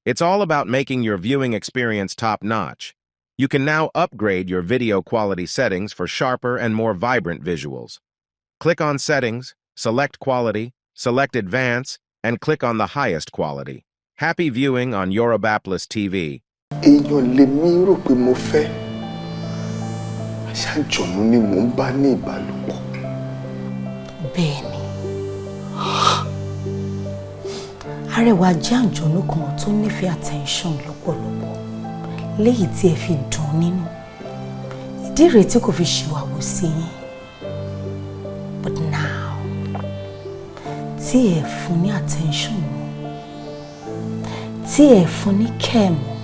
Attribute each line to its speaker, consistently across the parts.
Speaker 1: It's all about making your viewing experience top-notch. You can now upgrade your video quality settings for sharper and more vibrant visuals. Click on Settings, select Quality, select Advance, and click on the highest quality. Happy viewing on Yorubapolis TV.
Speaker 2: Èèyàn lèmi rò pé mo fẹ́, àṣé àlùjọ̀nnú ni mò ń bá ní ìbálòpọ̀.
Speaker 3: Bẹ́ẹ̀ ni, Arẹwà jẹ́ àǹjọ̀nú kan tó nífẹ̀ẹ́ attention lọ́pọ̀lọpọ̀, léyìí tí ẹ fi dùn nínú. Ìdí rèé tí kò fi ṣìwàwò sí yín. But now tí ẹ fún ní attention mọ́, tí ẹ fún ní care mọ́,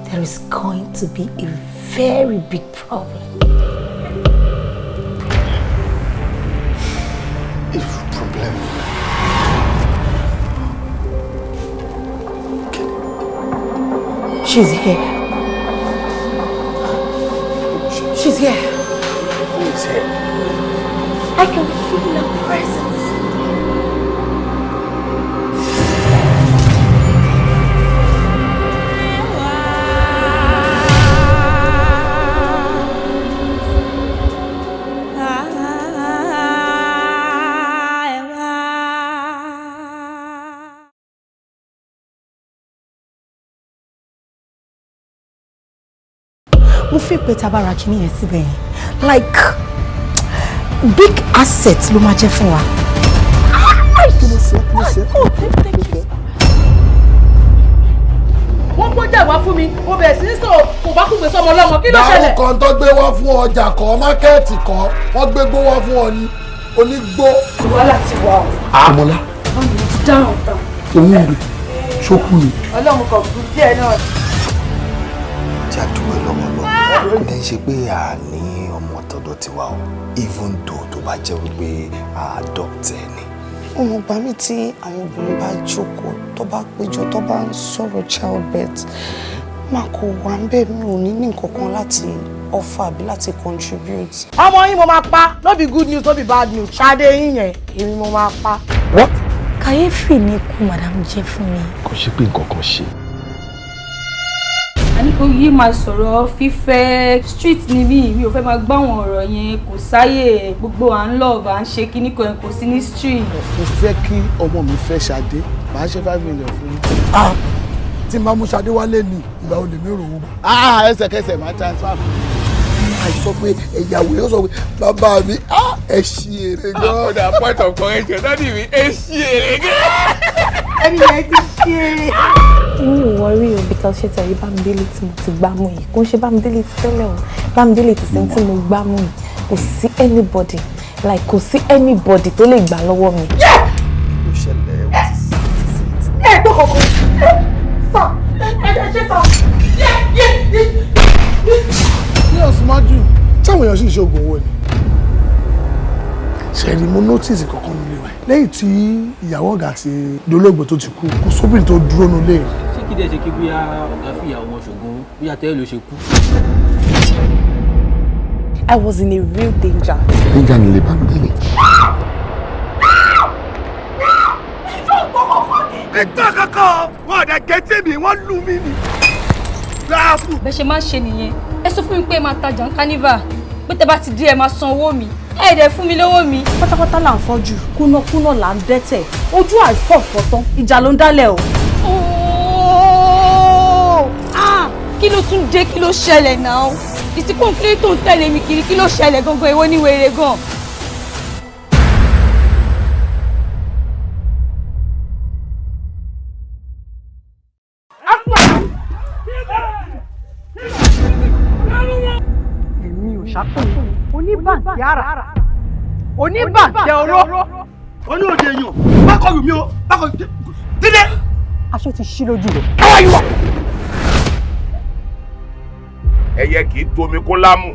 Speaker 3: there is going to be a very big problem.
Speaker 2: Irú problem wo?
Speaker 3: She's here. She's here.
Speaker 2: Who is here?
Speaker 3: I can feel her presence. Mo fi pé tabara kìíní yẹn síbẹ̀ yẹn, like big asset ló máa jẹ́ fún wa.
Speaker 2: Kí ló ṣe? Kí ló ṣe?
Speaker 3: Oh, thank you.
Speaker 4: Wọ́n gbọ́jà wá fún mi, mo bẹ̀rẹ̀ sí ní sọ̀rọ̀ kò bá kúgbe sọmọ ọlọ́mọ. Kí ló ṣẹlẹ̀?
Speaker 5: Dárúkọ tó gbé wá fún ọjà kọ́, market kọ́, wọ́n gbé gbó wá fún ọ ní onígbó.
Speaker 4: Wàhálà ti wà o.
Speaker 5: Ọmọlá.
Speaker 4: Mo ti dáhùn tán.
Speaker 5: Òun rè ṣókú ni.
Speaker 4: Ọlọ́run kò kú díẹ̀ náà.
Speaker 2: Tí a dúpẹ́ lọ́wọ́ lọ kò dẹ́ ń ṣe pé a ní ọmọ tọ̀dọ̀ tiwa o, even though tó bá jẹ́ wípé a adopt ẹ ni.
Speaker 6: Ọmọ ìgbà mi tí àwọn obìnrin bá jókòó, tó bá péjọ, tó bá ń sọ̀rọ̀ childbirth, má kó wà ń bẹ́ẹ̀, mi ò ní ní nǹkan kan láti offer àbí láti contribute.
Speaker 4: Ọmọ yín mo máa pa. No be good news, no be bad news. Ṣadé yín yẹn, èmi mo máa pa.
Speaker 2: What?
Speaker 3: Kàyéfì ni ikú madam jẹ́ fún mi.
Speaker 2: Kò ṣe pé nǹkan kan ṣe.
Speaker 7: A ní kó yí máa sọ̀rọ̀ fífẹ́ street ni mí, mi ò fẹ́ máa gbọ́ àwọn ọ̀rọ̀ yẹn. Kò sáyè gbogbo à ń love, à ń ṣe kíní kan, kò sí ní street.
Speaker 5: Mo fẹ́ kí ọmọ mi fẹ́ Ṣadé, màá ṣe 5 million fún yín. Ah, tí n bá mú Ṣadé wálé ní ìgbà wo lèmi rò ó. Ah, ẹsẹ̀kẹsẹ̀ máa transfer fún mi. Àìsọ pé ẹ̀yàwó yóò sọ pé bàbá mi, ah, ẹ ṣí èrè gan.
Speaker 8: Ó dà, point of correction, daddy mi, ẹ ṣí èrè gan.
Speaker 4: Ẹni yẹn ti ṣe é.
Speaker 9: Mi ò worry o, because ṣe tẹ̀rí Bámidélé tí mo ti gbá mú yìí, kò ń ṣe Bámidélé ti tẹ́lẹ̀ o. Bámidélé ti sin tí mo gbá mú yìí, kò sí anybody, like kò sí anybody tó lè gbà lọ́wọ́ mi.
Speaker 2: Kí ló ṣẹlẹ̀? What is it?
Speaker 4: Ẹ gbọ́ kankan sà, ẹ ṣe sà.
Speaker 5: Ní ọ̀sùnmájú táwọn èèyàn sì ń ṣe oògùn owó ni. Ṣẹ̀rí, mo notice kankan nílé wa lẹ́yìn tí ìyàwó ọ̀gá ti dolóògbé tó ti kú, kò sóbìnrin tó dúró nílé rẹ̀.
Speaker 10: Ṣé kí dẹ́ ṣe kí bóyá ọ̀gá fìyàwó wọn ṣògùn, bóyá tẹ́lẹ̀ ló ṣe kú?
Speaker 9: I was in a real danger.
Speaker 2: Níjà nílé Bámidélé.
Speaker 8: Nígbà kankan wọn ò dẹ̀ gẹ́tì mi, wọ́n lù mí ni. Láàbù.
Speaker 7: Bẹ́ẹ̀ ṣe máa ń ṣe nìyẹn. Ẹ sọ fún mi pé ẹ máa tajà ní carnival, pé tẹ bá ti dé, ẹ máa san owó mi. Ẹ dẹ̀ fún mi lówó mi.
Speaker 4: Pátápátá là ń fọ́jú, kúnnákúnná là ń dẹ́tẹ̀, ojú àìfọ̀fọ̀ tán, ìjà ló ń dálẹ̀ o.
Speaker 7: Ooo! Ah! Kí ló tún dé? Kí ló ṣẹlẹ̀ náà? Ìsìnkú kílé tó ń tẹ̀lé mi kiri, kí ló ṣẹlẹ̀ gangan? Èwo ní wèrè gan?
Speaker 4: Èmi ò ṣàpè oníbàǹtẹ́ àrà, oníbàǹtẹ́ oró.
Speaker 8: Ó ní òde èèyàn bákọ̀lù mi o, bákọ̀lù dídé.
Speaker 4: Aṣọ ti ṣí lójú rẹ̀.
Speaker 8: Ẹyẹ kì í tomi kó lámù,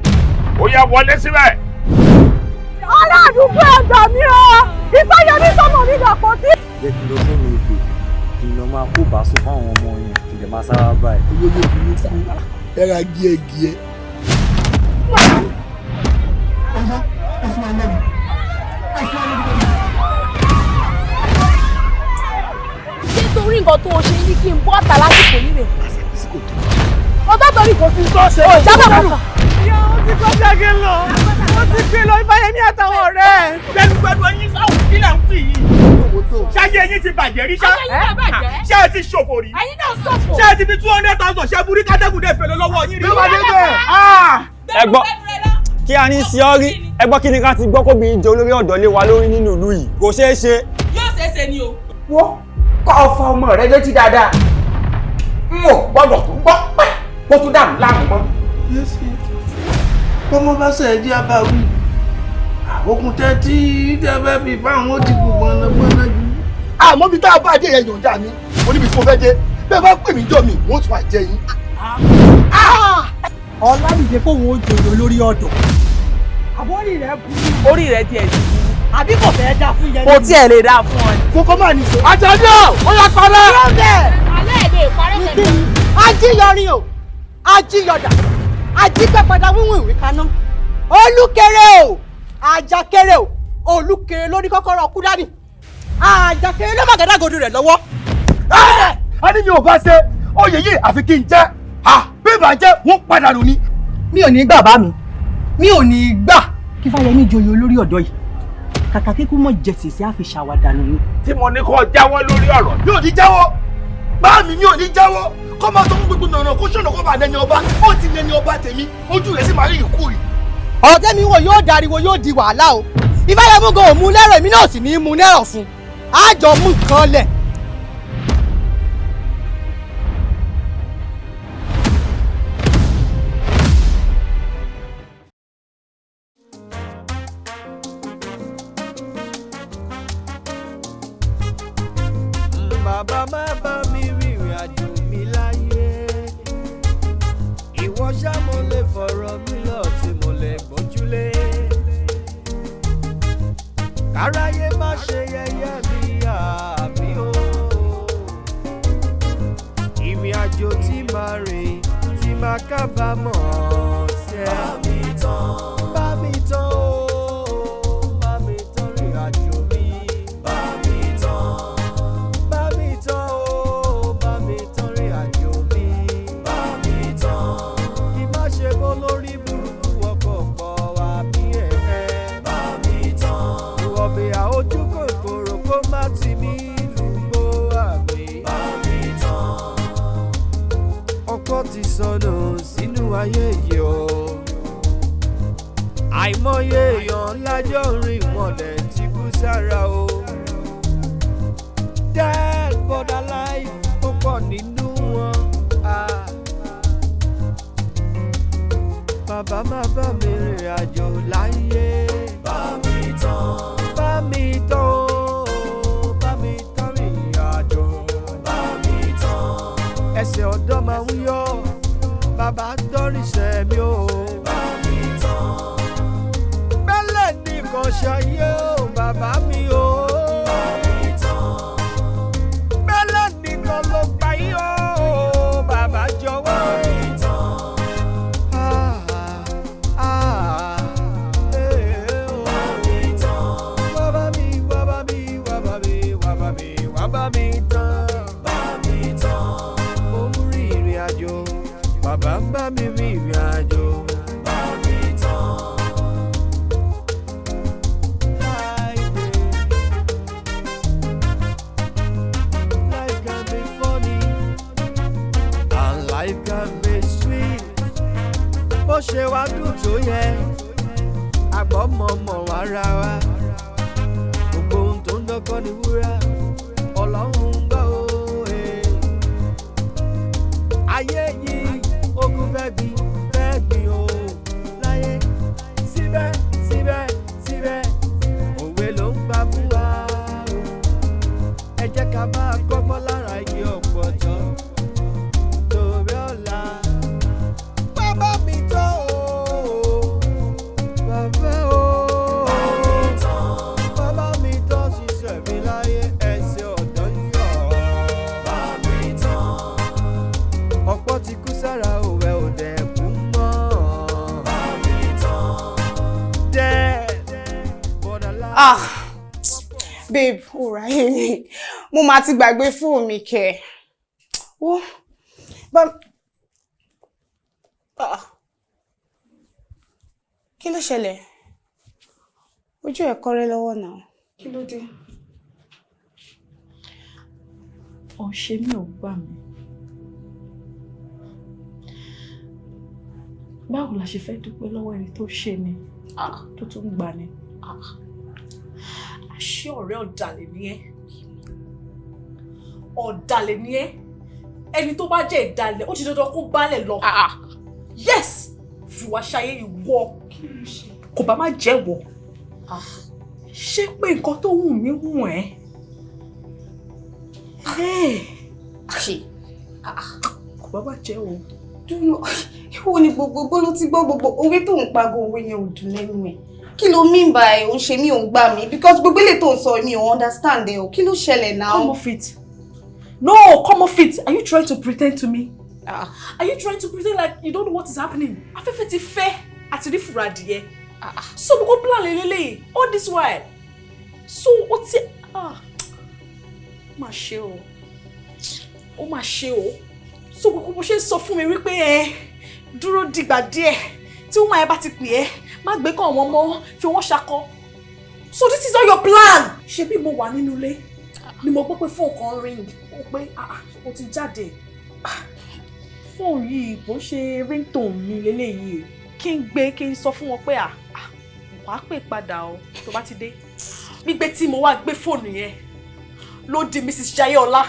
Speaker 8: ó yá, wọlé síbẹ̀.
Speaker 4: Aládùúgbò, ẹgbà mi o, Ìfáyẹmí sọmọ mi dàpọ̀ tí.
Speaker 11: Jẹ́ kí n lọ sọ́nà odò, kí n lọ máa kó bàásù fáwọn ọmọ yẹn, kí n dẹ̀ máa sára báyìí.
Speaker 5: Olóyè burúkú ẹ̀ra gíẹ̀gíẹ̀.
Speaker 7: Ṣé torí
Speaker 4: nǹkan tó o ṣe ní kí n bọ́ ọ̀tà lásìkò yìí rè.
Speaker 5: Àṣàkísí kò tó.
Speaker 4: Ọjọ́ torí kò fi gbọ́ ṣe. Ò jábọ̀ kankan.
Speaker 8: Ìyá ó ti kọjá gé lọ. Ó ti gbé lọ Ifáyẹmí àtàwọn ọ̀rẹ́ ẹ̀. Gbẹnugbẹnu ẹyin sáwù kí là ń pè yìí. Ṣáyé ẹyin ti bàjẹ́ rí ṣá. Ṣé ẹ ti ṣòfò rí?
Speaker 4: Ẹyin náà ṣòfò.
Speaker 8: Ṣé ẹ ti fi 200,000 ṣe burú kátẹ́gùn dé fèlè lọ́wọ́ yín rí?
Speaker 5: Bí wàá dé bẹ́ẹ̀.
Speaker 11: Ẹ gbọ́ kí a ní sí ọ rí, ẹ gbọ́ kí ni ká ti gbọ́ kóbi ìjẹ olórí ọ̀dọ́ lé wa lórí nínú ìlú yìí, kò ṣeé ṣe.
Speaker 7: Yóò ṣeé ṣe ni o.
Speaker 12: Wo kọ́ ọ fa ọmọ rẹ létí dáadáa, n ò gbọ́dọ̀ tún gbọ́ pẹ́ kó tún dàrú láàmú mọ́.
Speaker 13: Yéésì bọ́mọ bá ṣe ẹ jẹ́ abáwí àwòkùn tẹ́ tí tẹ́ fẹ́ fi fáwọn ó ti gùn gbọ́nàgbọ́nà jù.
Speaker 5: Àmọ́ bí tá a bá dé yẹn yọ̀ǹda mi, mo níbi tí mo fẹ́ dé, bẹ́ẹ̀ bá pè mí jọ mi, wọ́n tún wá jẹ yín.
Speaker 14: Ọlámìdé kóun ó jòyè olórí ọ̀dọ́. Àbórí rẹ̀ burú.
Speaker 15: Orí rẹ̀ tiẹ̀ ti burú.
Speaker 14: Àbí kò fẹ́ dá fún yẹn.
Speaker 15: Kò tiẹ̀ lè dá fún ọ ni.
Speaker 5: Kókó máa nìṣó. Àjàdí ò, ó yá parẹ́.
Speaker 4: Alẹ́ ẹ̀ lè parẹ́ pẹ̀lú.
Speaker 14: Ajíyọrin o, ajíyọdà, ajípẹ́padà wíwìn ìwé kaná. Olúkéré o, àjàkéré o, olúkéré ló ní kọ́kọ́rọ́ kú dání. Àjàkéré ló má gàdágodo rẹ̀ lọ́wọ́.
Speaker 5: A ní mi ò bá ṣe oyè yìí àfi kí n jẹ́ bí ìbá jẹ́ wọ́n padà nù ni.
Speaker 14: Mi ò ní gbà bá mi, mi ò ní gbà kí Fáyẹmí joyè olórí ọ̀dọ́ yìí. Kàkà kíkú mọ̀ jẹ sèse àfi ṣàwàdànù ni.
Speaker 8: Tí mo ní kó jáwọ́ lórí ọ̀rọ̀.
Speaker 5: Mi ò ní jáwọ́, bá mi mi ò ní jáwọ́, kó máa sọ fún gbogbo nànà kó ṣọ̀nà kó bá nẹni ọba, ó ti nẹni ọba tèmi, ojú rẹ̀ sì máa rí ìkú rí.
Speaker 14: Ọ̀rọ̀ tẹ́mi wò yóò dariwo yóò di wàhálà o. Ifáyẹmí gan ò mú lẹ́rọ̀, èmi náà sì ní í mú lẹ́rọ̀ fún un. Á jọ mú nǹkan lẹ̀.
Speaker 16: Bàbá má bá mi rìnrìn àjò mi láyé, ìwọ ṣá mo lè fọ̀rọ̀ mi lọ tí mo lè gbójúlé. Káráyé má ṣe yẹ̀yẹ́ mi àmì o. Ìrìn àjò tí màá rìn tí màá kábàámọ̀ ṣe. Bá mi tán, bá mi tán o, bá mi tán rìn àjò mi. Bá mi tán, bá mi tán o, bá mi tán rìn àjò mi. Bá mi tán, kí má ṣe bó lórí burúkú ọkọ̀ pọ̀ wá bí ẹ̀fẹ́. Bá mi tán, ìwọ̀bì àójú kòkòrò kó má ti mí lùgbó àmì. Bá mi tán, ọkọ ti sọnù sínú ayé yìí o. Àìmọye èèyàn lájọ́ rìn mọ̀lẹ́ ti kú sára o. Dead but alive ó pọ̀ nínú wọn. Ah. Bàbá má bá mi rìnrìn àjò láyé. Bá mi tán, bá mi tán o, bá mi tán rìnrìn àjò. Bá mi tán, ẹsẹ̀ ọ̀dọ́ máa ń yọ, bàbá dọ́rìṣẹ́ mi o. Bá mi tán, bẹ́lẹ̀ nìkan ṣayé o, bàbá mi o. Bá mi tán, bẹ́lẹ̀ nìkan ló gbà yí o, bàbá jọ̀wọ́. Bá mi tán. Ah, ah, eh, oh. Bá mi tán. Wá bá mi, wá bá mi, wá bá mi, wá bá mi, wá bá mi tán. Bá mi tán. Mo ń rin ìrìn àjò, bàbá ń bá mi rin ìrìn àjò. Bá mi tán. Life can be funny and life can be sweet. Bó ṣe wá dùn tó yẹ, àgbọ̀mọ̀mọ̀ wá ra wa. Gbogbo ohun tó ń dọ́kọ́ ni wúrà, Ọlọ́run ń gbọ́ òye. Ayé yìí, ogun fẹ́ gbin, fẹ́ gbin o. Láyé síbẹ̀, síbẹ̀, síbẹ̀, òwe ló ń pa fún wa o. Ẹ jẹ́ ká máa kọ́gbọ́n lára igi ọ̀pọ̀tọ́ torí ọ̀la. Bàbá mi tó o, bàbá o. Bàbá mi tó ṣiṣẹ́ mi láyé ẹsẹ̀ ọ̀dọ́ ń yọ̀. Bàbá mi tán. Ọ̀pọ̀ ti kú sára òwe òdẹ kú mọ́. Bàbá mi tán. Dẹ́ bọ́dà láì.
Speaker 6: Ah, babe, ó ráyè mi. Mo máa ti gbàgbé fóònù mi kẹ̀. Ó bá. Ah. Kí ló ṣẹlẹ̀? Ojú ẹ̀ kọ́rẹ́ lọ́wọ́ náà. Kí ló dé?
Speaker 17: Ọ̀ṣẹ́ mi ò gbà mí. Báwo la ṣe fẹ́ dúpẹ́ lọ́wọ́ ẹni tó ṣe ni tó tún gbà ni? Àṣé ọ̀rẹ́ ọ̀dàlẹ̀ ni ẹ́. Ọ̀dàlẹ̀ ni ẹ́. Ẹni tó bá jẹ́ ìdàlẹ̀, ó ti dandan kó bálẹ̀ lọ. Yes! Fìwàṣayé ìwọ. Kò bá má jẹ́wọ́. Ṣé pé nǹkan tó wù mí wù ẹ́? Kò bá má jẹ́ o.
Speaker 6: Dúró, ìwọ ni gbogbo bó ló ti gbọ́ gbogbo òwe tó ń pago òwe yẹn ò dùn lẹ́nu ẹ̀. Kí ló mean by ò ń ṣe mí ò ń gbà mí? Because gbogbo èlé tó ń sọ mi ò understand ẹ o. Kí ló ṣẹlẹ̀ náà?
Speaker 17: Come off it. No, come off it. Are you trying to pretend to me? Are you trying to pretend like you don't know what is happening? Afẹ́fẹ́ ti fẹ́ àti rí fùrọ̀ adìyẹ. So gbogbo plan lélẹ́lẹ́yìí all this while. So ó ti má ṣe o. Ó má ṣe o. So gbogbo bó ṣe ń sọ fún mi wípé ẹ dúró dìgbà díẹ̀ tí wọ́n máa bá ti pè ẹ́ má gbé kàn wọ́n mọ́ fi wọ́n ṣakọ. So this is all your plan. Ṣebí mo wà nínú ilé ni mo gbọ́ pé fóònù kan ring, ó pé ó ti jáde. Fóònù yìí bó ṣe ringtone mi leléyìí, kí n gbé kí n sọ fún wọn pé wàá pè padà o tó bá ti dé. Gbígbé tí mo wá gbé fóònù yẹn ló di Mrs. Jayeola.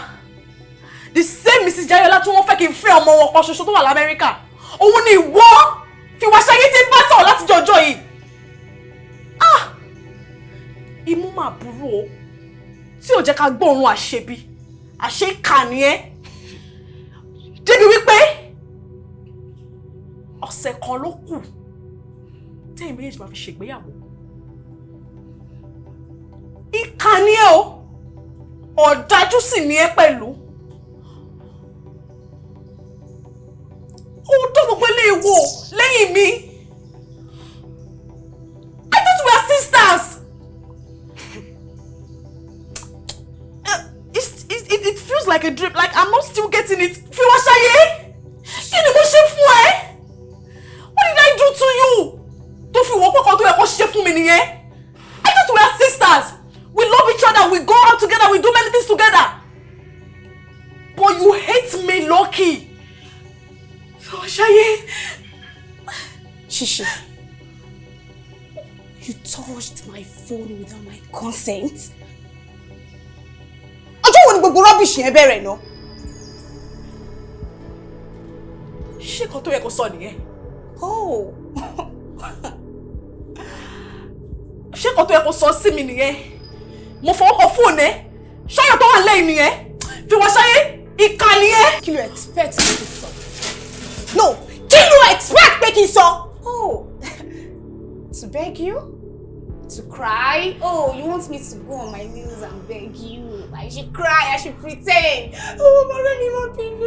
Speaker 17: The same Mrs. Jayeola tí wọ́n fẹ́ kí n fẹ́ ọmọ wọn kan ṣoṣo tó wà l'Amẹ́ríkà. Òun ni ìwọ Fìwàṣayé tí ń bá sọ̀rọ̀ láti jọjọ́ yìí. Ah! Imú mà burú o tí ò jẹ́ ká gbóòórùn àṣebi, àṣekà ni ẹ́. Débi wípé ọ̀sẹ̀ kan ló kù tẹ́yìn méjèèjì máa fi ṣègbéyàwó. Ìkà ni ẹ́ o, ọ̀dájú sì ni ẹ́ pẹ̀lú. Ó dán gbogbo eléyìí wò lẹ́yìn mi. I thought we were sisters. It feels like a dream, like I'm not still getting it. Fìwàṣayé, kí ni mo ṣe fún ẹ? What did I do to you? Tó fi wọ́n pọ̀kan tó yẹ kó ṣe fún mi nìyẹn. I thought we are sisters. We love each other, we go out together, we do many things together. But you hate me, Lucky. Fìwàṣayé.
Speaker 6: Shishi, you touched my phone without my consent. Ọjọ́ wo ni gbogbo rubbish yẹn bẹ̀rẹ̀ náà?
Speaker 17: Ṣé nǹkan tó yẹ kó sọ nìyẹn?
Speaker 6: Oh.
Speaker 17: Ṣé nǹkan tó yẹ kó sọ sí mi nìyẹn? Mo fọwọ́ kan fóònù ẹ. Ṣọ́yọ̀ tó wà lẹ́yìn nìyẹn. Fìwàṣayé, ìkà nìyẹn.
Speaker 6: Kí ló expect pé kí n sọ? No, kí ló expect pé kí n sọ? Oh, to beg you? To cry? Oh, you want me to go on my knees and beg you? I should cry, I should pretend. Oh, my baby,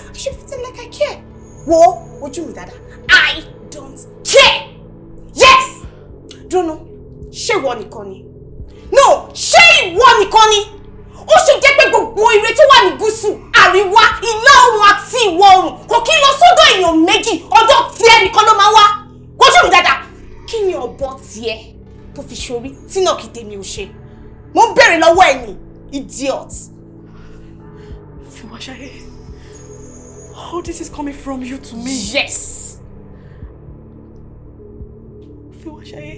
Speaker 6: I should pretend like I care. Wo, ojú mi dada, I don't care. Yes! Dúró, ṣé ìwọ nìkan ni? No, ṣé ìwọ nìkan ni? Ó ṣe jẹ́ pé gbogbo ire tó wà ní gúúsù, àríwá, ìlà oòrùn àti ìwọ̀ oòrùn kò kí lọ sọ́dọ̀ èèyàn méjì, ọ̀dọ̀ tiẹ̀ nìkan ló máa wá. Wojú mi dada, kí ni ọ̀bọ tiẹ̀ tó fi ṣorí tí náà kì í tèmi ò ṣe? Mo ń bèrè lọ́wọ́ ẹ̀ ni, idiot.
Speaker 17: Fìwàṣayé, all this is coming from you to me.
Speaker 6: Yes.
Speaker 17: Fìwàṣayé,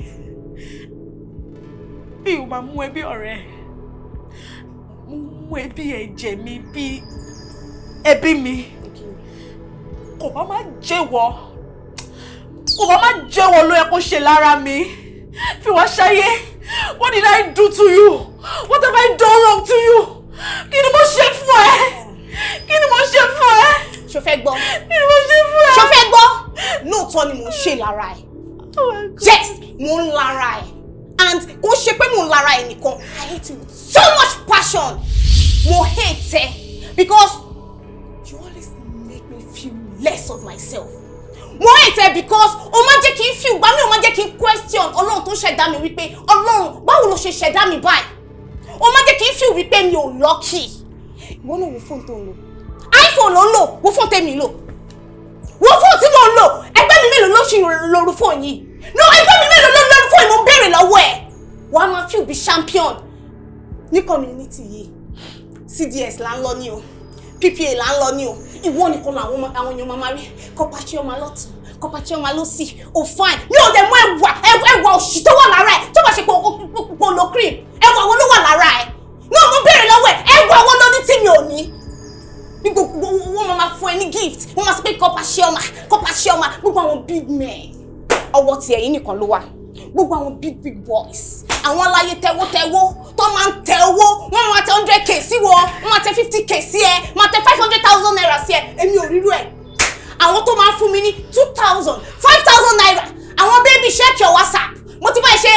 Speaker 17: bí o máa mú ẹbí ọ̀rẹ́, mo mú ẹbí ẹ̀jẹ̀ mi bí ẹbí mi. Kò bá má jẹ́wọ́, kò bá má jẹ́wọ́ ló yẹ kó ṣe lára mi. Fìwàṣayé, what did I do to you? What have I done wrong to you? Kí ni mo ṣe fún ẹ? Kí ni mo ṣe fún ẹ?
Speaker 6: Ṣo fẹ́ gbọ́?
Speaker 17: Kí ni mo ṣe fún ẹ?
Speaker 6: Ṣo fẹ́ gbọ́? Lóòótọ́ ni mo ń ṣe lára ẹ̀. Yes, mo ń lára ẹ̀. And kò ṣe pé mo ń lára ẹ̀ nìkan. I hate you with so much passion. Mo hate ẹ because you always make me feel less of myself. Mo hate ẹ because o máa jẹ́ kí n feel gbà mí, o máa jẹ́ kí n question Ọlọ́run tó ṣẹ̀dá mi wípé Ọlọ́run báwo ló ṣe ṣẹ̀dá mi báyìí? Ó máa jẹ́ kí n feel wípé mi ò lucky. Ìwọ náà, wo fóònù tó ń lò. iPhone ló ń lò, wo fóònù tèmi lò. Wo fóònù tí mo ń lò, ẹgbẹ́ mi mélòó ló ṣì lóru fóònù yìí? No, ẹgbẹ́ mi mélòó ló ń lóru fóònù? Mo ń béèrè lọ́wọ́ ẹ̀. Wàá máa feel bí champion ní community yìí. CDS là ń lọ ní o, PPA là ń lọ ní o, ìwọ nìkan làwọn àwọn èèyàn máa rí. Kọpa chioma lọ́tún, kọpa chioma lọ́sì. Ò fine, mi ò dẹ̀ mọ ẹwà ẹwà òṣì tó wà lára ẹ̀. Tó bá ṣe pé o lo cream, ẹwà wo ló wà lára ẹ̀? Náà mo béèrè lọ́wọ́ ẹ̀, ẹwà wo ló ní tí mi ò ní? Ní gbogbo wọn máa fún ẹ ní gift, wọn máa sọ pé kọpa chioma, kọpa chioma. Gbogbo àwọn big men, ọwọ́ tiẹ̀ yìí nìkan ló wà. Gbogbo àwọn big big boys, àwọn aláyé tẹwótẹwó tó máa ń tẹ owó, wọ́n máa tẹ 100K sí wọn, wọ́n máa tẹ 50K sí ẹ, máa tẹ ₦500,000 sí ẹ. Èmi ò rírú ẹ. Àwọn tó máa ń fún mi ní 2,000, ₦5,000, àwọn "Baby, check your WhatsApp, mo ti bá ẹ ṣe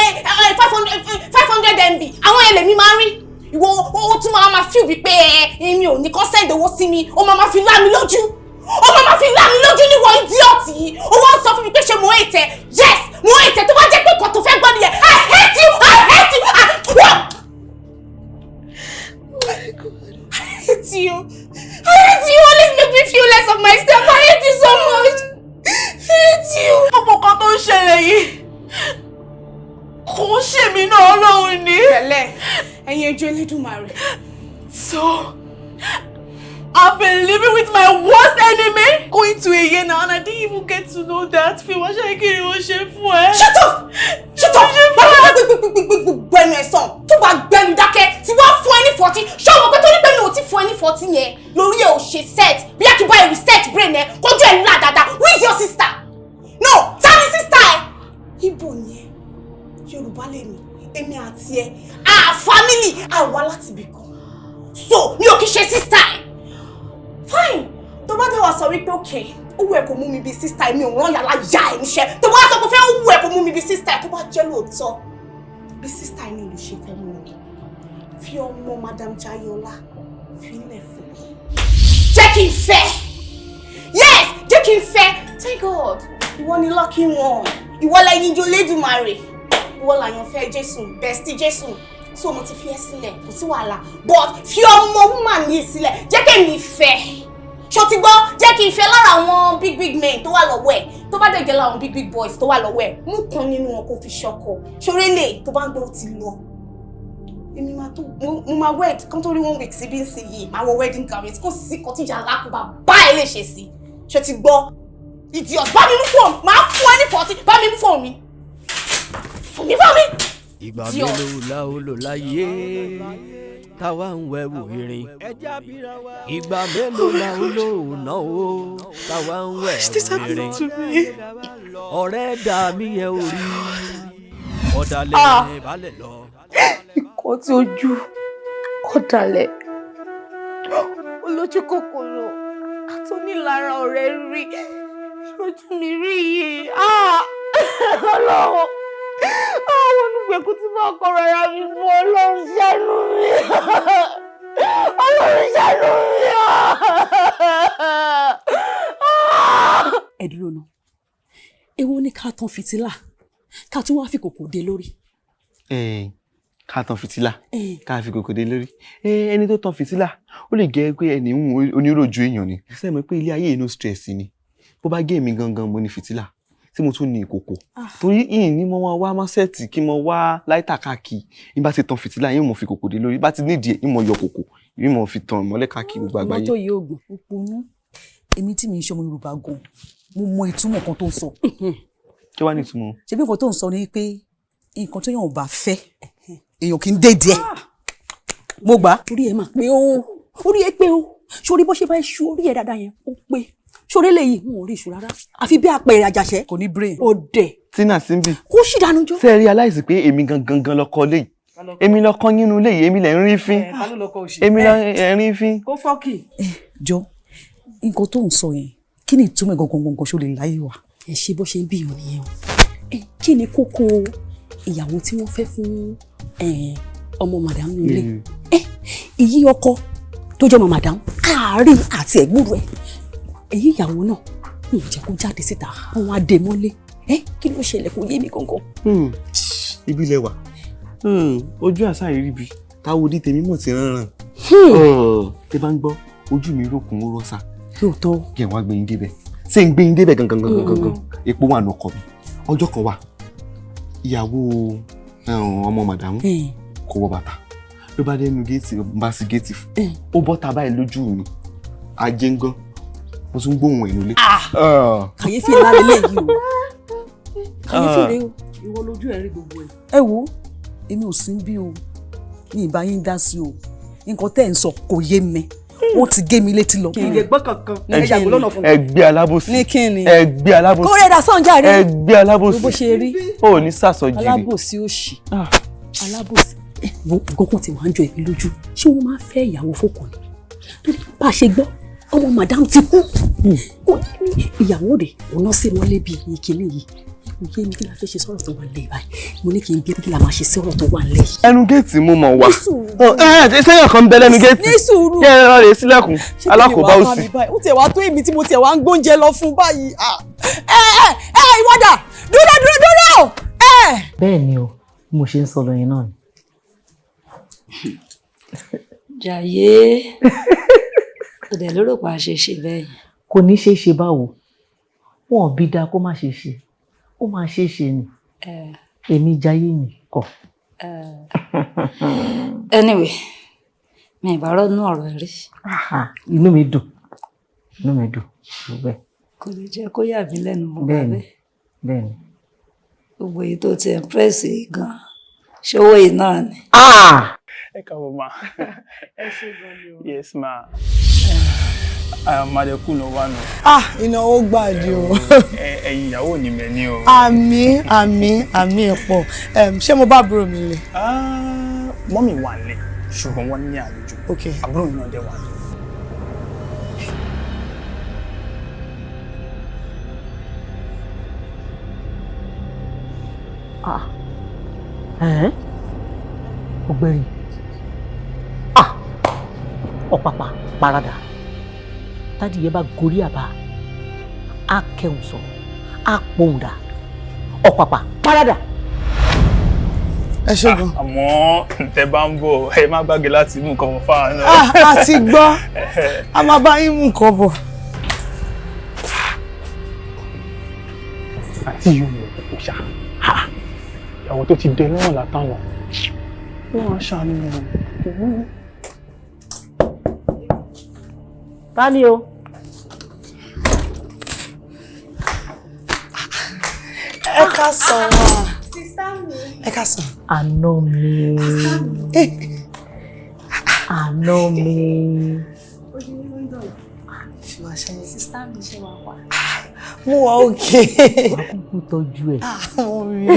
Speaker 6: 500 MB", àwọn ẹlẹ́mi máa ń rí. Ìwọ ó tún máa feel wípé ẹ èmi ò ní kó send owó sí mi. Ó máa ma fi lá mi lójú, ó máa ma fi lá mi lójú. Níwọ̀ idiot yìí, ó wá ń sọ fún mi pé ṣé mo hate ẹ? Yes, mo hate ẹ. Tó bá jẹ́ pé nǹkan tó fẹ́ gbọ́ nìyẹn, I hate you, I hate you, I, what? I hate you. I hate you. Always make me feel less of myself. I hate you so much. I hate you.
Speaker 17: Gbogbo nǹkan tó ń ṣẹlẹ̀ yìí kò ń ṣèmi náà, Ọlọ́run ni.
Speaker 6: Pẹ̀lẹ́, ẹ̀yin ojú Elédùmarè.
Speaker 17: So, I've been living with my worst enemy going to a year now and I didn't even get to know that. Fi wọ́n ṣe kí ni mo ṣe fún ẹ?
Speaker 6: Shut up! Shut up! Wọ́n ti gbogbo ẹnu ẹ̀ sàn. Tó bá gbẹnu dákẹ́, tí wọ́n fún ẹ ní 40, ṣé o mọ̀ pé torí pé mi ò ti fún ẹ ní 40 yẹn, lórí ẹ̀ ò ṣe set, bí a kì bá ẹ reset brain ẹ, kọjú ẹ̀ ńlá dáadáa. Who is your sister? No, ta ni sister ẹ? Ibo ni ẹ, Yorùbá lèmi, èmi àti ẹ, our family, àwa láti ibì kan. So, mi ò kí ṣe sister ẹ. Fine, tó bá dé wá sọ wípé okay, ó wù ẹ́ kó mú mi bí sister, mi ò rán yàrá ya ẹ̀ níṣẹ́. Tó bá sọ pé fẹ́ ó wù ẹ́ kó mú mi bí sister, tó bá jẹ́ lóòótọ́ bí sister mi ló ṣe fẹ́ mú mi, fi ọmọ Madam Jayola filẹ̀ fún mi, jẹ́ kí n fẹ́. Yes, jẹ́ kí n fẹ́. Thank God, ìwọ ni lucky one, ìwọ lẹ́yìn ijó Lédùmarè, ìwọ làyànfẹ́ Jésù, bestie Jésù. So mo ti fi ẹ́ sílẹ̀, kò sí wàhálà, but fi ọmọ woman yìí sílẹ̀, jẹ́ kí èmi fẹ́. Ṣó ti gbọ́? Jẹ́ kí n fẹ́. Lára àwọn big big men tó wà lọ́wọ́ ẹ̀, tó bá dẹ̀ jẹ́ láwọn big big boys tó wà lọ́wọ́ ẹ̀, mú kan nínú wọn kó fi ṣọkọ. Ṣoré lè tó bá ń gbọ́, ó ti lọ. Èmi máa tó mo máa wed kán tó rí one week síbí nsìn yìí, máa wọ wedding garment. Kó sì kọ́ tíjà alákùnbá bá ẹ lè ṣe sí. Ṣó ti gbọ́, idiot? Bá mi mú fóònù, máa fún ẹ ní 40. Bá mi mú fóònù mi, fún mi, fún mi.
Speaker 16: Ìgbà mélòó la ó lò láyé táwa ń wẹ̀wù irin? Ìgbà mélòó la ó lò náà o táwa ń wẹ̀wù irin? Ọ̀rẹ́ dà mí yẹn ò rí ọ̀dàlẹ̀ balẹ̀ lọ.
Speaker 9: Ikọ̀ tí ojú ọ̀dàlẹ̀, olójú kòkòrò àtúnilára ọ̀rẹ́ rí lójú mi rí yìí. Ọlọ́run, àwọn olùgbèkú tí mo kọ rárá mi fún. Ọlọ́run ṣàánú mi, Ọlọ́run ṣàánú mi.
Speaker 4: Ẹ dúró ná, èwo ni ká tan fìtílà ká tún wáá fi kòkò dé lórí?
Speaker 18: Ká tan fìtílà, ká fi kòkò dé lórí. Ẹni tó tan fìtílà, ó lè jẹ́ pé ẹni ń oníròjú èèyàn ni. Ṣé mọ̀ pé ilé ayé inú stress ni? Bó bá gé èmi gangan mo ní fìtílà tí mo tún ní ìkòkò, torí ìyìn ní mo wá mọ́sẹ̀tì kí mo wá lighter káàkiri. Ní bá ti tan fìtílà yín, mo fi kòkò dé lórí, bá ti nídìí ẹ̀ yín, mo yọ kòkò yín, mo fi tan ìmọ́lẹ̀ káàkiri gbogbo àgbáyé.
Speaker 4: Mọ́tò yìí ò gbọ̀n. Òpònú, èmi tí mi ń ṣọmọ Yorùbá gan, mo mọ ìtumọ̀ kan tó ń sọ.
Speaker 18: Kí wàá ní ìtumọ̀?
Speaker 4: Ṣebí nǹkan tó ń sọ ni pé nǹkan tó yàn ò bá fẹ́, èèyàn kì í dé díẹ̀. Mo gbà. Orí ẹ máa pé ó, orí ẹ pé ó. Sórí bó ṣe fẹ́ ṣu orí ẹ dáadáa yẹn, ó pé sórí eléyìí, wọn ò rí iṣu rárá, àfi bí apẹ̀rẹ̀ àjàṣẹ́.
Speaker 19: Kò ní brain.
Speaker 4: Ọ̀dẹ̀.
Speaker 18: Tina Simbi.
Speaker 4: Kó sì dànù jọ.
Speaker 18: Ṣé ẹ realize pé èmi gangan gan lọkọ léyìí? Èmi lọkọ nínú ilé yìí, èmi lẹ ń rí fín, èmi lẹ ń rí fín.
Speaker 19: Kó fọ́ọ̀kì.
Speaker 4: Jọ, nǹkan tó ń sọ yẹn, kí ni ìtumọ̀ gangan gangan? Ṣó lè láyé wa? Ẹ ṣe bó ṣe ń bí ìyàn nìyẹn o. Ẹ kí ni kókó ìyàwó tí wọ́n fẹ́ fún ọmọ madam nílé ẹ? Ìyí ọkọ tó jẹ́ ọmọ madam àárín àti ẹ̀gbúrú ẹ, èyí ìyàwó náà ń jẹ́ kó jáde síta, wọn á dé mọ́lé ẹ. Kí ló ṣẹlẹ̀? Kò yé mi gangan.
Speaker 18: Ibi ilẹ̀ wà, ojú àṣà ìríbi. Táwo di tèmi mọ̀ ti rán ràn. Tẹ bá ń gbọ́, ojú mi rókun ó rọ́ṣà.
Speaker 4: Lóòótọ́.
Speaker 18: Kí ẹ̀ wá gbé yín débẹ̀. Ṣé ń gbé yín débẹ̀ gangan gangan gangan? Epo wà nù ọkọ mi. Ọjọ́ kan wà, ìyàwó ọmọ màdàmú kò wọ bàtà. Ló bá dẹnu géètì, bá sí géètì fún. Ó bọ́ ta báyìí lójú mi. Ajé ń gan. Mo tún gbóhùn ẹ̀ nílé.
Speaker 4: Kàyéfì ńlá lélẹ́yìí o. Kàyéfì rèé o.
Speaker 17: Ìwọ lójú ẹ rí gbogbo ẹ.
Speaker 4: Ẹ wo, èmi ò sí bí o, ní ìbá yín dá sí o, nǹkan tẹ́ ẹ̀ ń sọ kò yé mi, wọ́n ti gé mi létí lọ. Kí n lè gbọ́ kankan ní ẹ̀yà gbọ́ lọ́nà fún mi.
Speaker 18: Ẹgbẹ́ alábòsí.
Speaker 4: Ní kí ni?
Speaker 18: Ẹgbẹ́ alábòsí.
Speaker 4: Kó rẹ̀ dà sọ̀njà rẹ̀.
Speaker 18: Ẹgbẹ́ alábòsí.
Speaker 4: Bó ṣe rí.
Speaker 18: O ò ní sàsọjìrì.
Speaker 4: Alábòsí òṣì. Alábòsí. Wo nǹkan kan ti wà ń jọ èmi lójú, ṣé wọ́n máa ń fẹ́ ìyàwó fókàn ni? Torí bá a ṣe gbọ́, ọmọ madam ti kú. Ìyàwó rẹ̀ òun náà sì mọ́lé bíi ìkíní yìí. Yé mi, kí la fẹ́ ṣe sọ̀rọ̀ tó wà nílẹ̀ báyìí? Mo ní kí n bí kí la máa ṣe sọ̀rọ̀ tó wà nílẹ̀ yìí.
Speaker 18: Ẹnu géètì mo mọ̀ wá. Sẹ́yìn kan ń bẹ lẹ́nu géètì.
Speaker 4: Ní sùúrù.
Speaker 18: Kí ẹ lọ rè sílẹ̀kùn alákòóbá òsì.
Speaker 4: Ó tiẹ̀ wá tó èmi tí mo tiẹ̀ wá ń gbóúnjẹ lọ fún báyìí. Ẹ ẹ ẹ ìwọ́dà dúró dúró dúró.
Speaker 3: Bẹ́ẹ̀ ni o, bí mo ṣe ń sọ lọ yẹn náà ni.
Speaker 19: Jàyé, kò dẹ̀ lérò pa ṣe ṣe bẹ́ẹ̀ yẹn.
Speaker 3: Kò ní ṣe é ṣe báwo, wọn ò bí dáa kó má ṣe ṣe, ó máa ṣe é ṣe ni. Èmi Jayé ni kọ.
Speaker 19: Anyway, mi ì bá rọ́nú ọ̀rọ̀ rí.
Speaker 3: Inú mi dùn, inú mi dùn bẹ́ẹ̀.
Speaker 19: Kò lè jẹ́ kó yà mí lẹ́nu mọ́
Speaker 3: bẹ́ẹ̀. Bẹ́ẹ̀ni.
Speaker 19: Gbogbo èyí tó ti impress yìí gan-an, ṣé owó yìí náà ni.
Speaker 8: Ẹ káàbọ̀ ma.
Speaker 17: Ẹ ṣé gan ni o.
Speaker 8: Yes ma. Màdẹ̀kù ló wà nù.
Speaker 14: Ah, ìnáwó gbàdí o.
Speaker 8: Ẹ̀yin ìyàwó ni mẹ́ ní o.
Speaker 14: Àmín, àmín, àmín pọ̀. Ṣé mo bá àbúrò mi lè?
Speaker 8: Mọ́mì wà nílé, ṣùgbọ́n wọ́n ní àlejò. Àbúrò mi náà dẹ̀ wà nílé.
Speaker 3: Ah, ọ̀gbẹ̀rì. Ah, ọ̀pàpà paradà. Tádìyẹ bá gorí àbá, á kẹhùn sọ, á pohùn dà, ọ̀pàpà paradà.
Speaker 14: Ẹ ṣé gan.
Speaker 8: Àmọ́ tẹ bá ń bọ̀, ẹ má gbàgbé láti mú nǹkan bọ̀ fáwọn náà.
Speaker 14: A ti gbọ́, a máa bá yín mú nǹkan bọ̀.
Speaker 8: Àti yóò mú òkú ṣá. Ìyàwó tó ti dẹ lọ́rùn látàwọn. Wọ́n á ṣàánú wọn.
Speaker 3: Ta ni o?
Speaker 14: Ẹ káàsán wa.
Speaker 6: Sister mi.
Speaker 14: Ẹ káàsán.
Speaker 3: Àná mi. Àná mi.
Speaker 6: Ojú mi ló ń dọ̀là. Sister mi ṣe wà wá.
Speaker 14: Mo wà òkè.
Speaker 3: Wà á kúkú tọ́jú ẹ̀.
Speaker 14: Àwọn mi.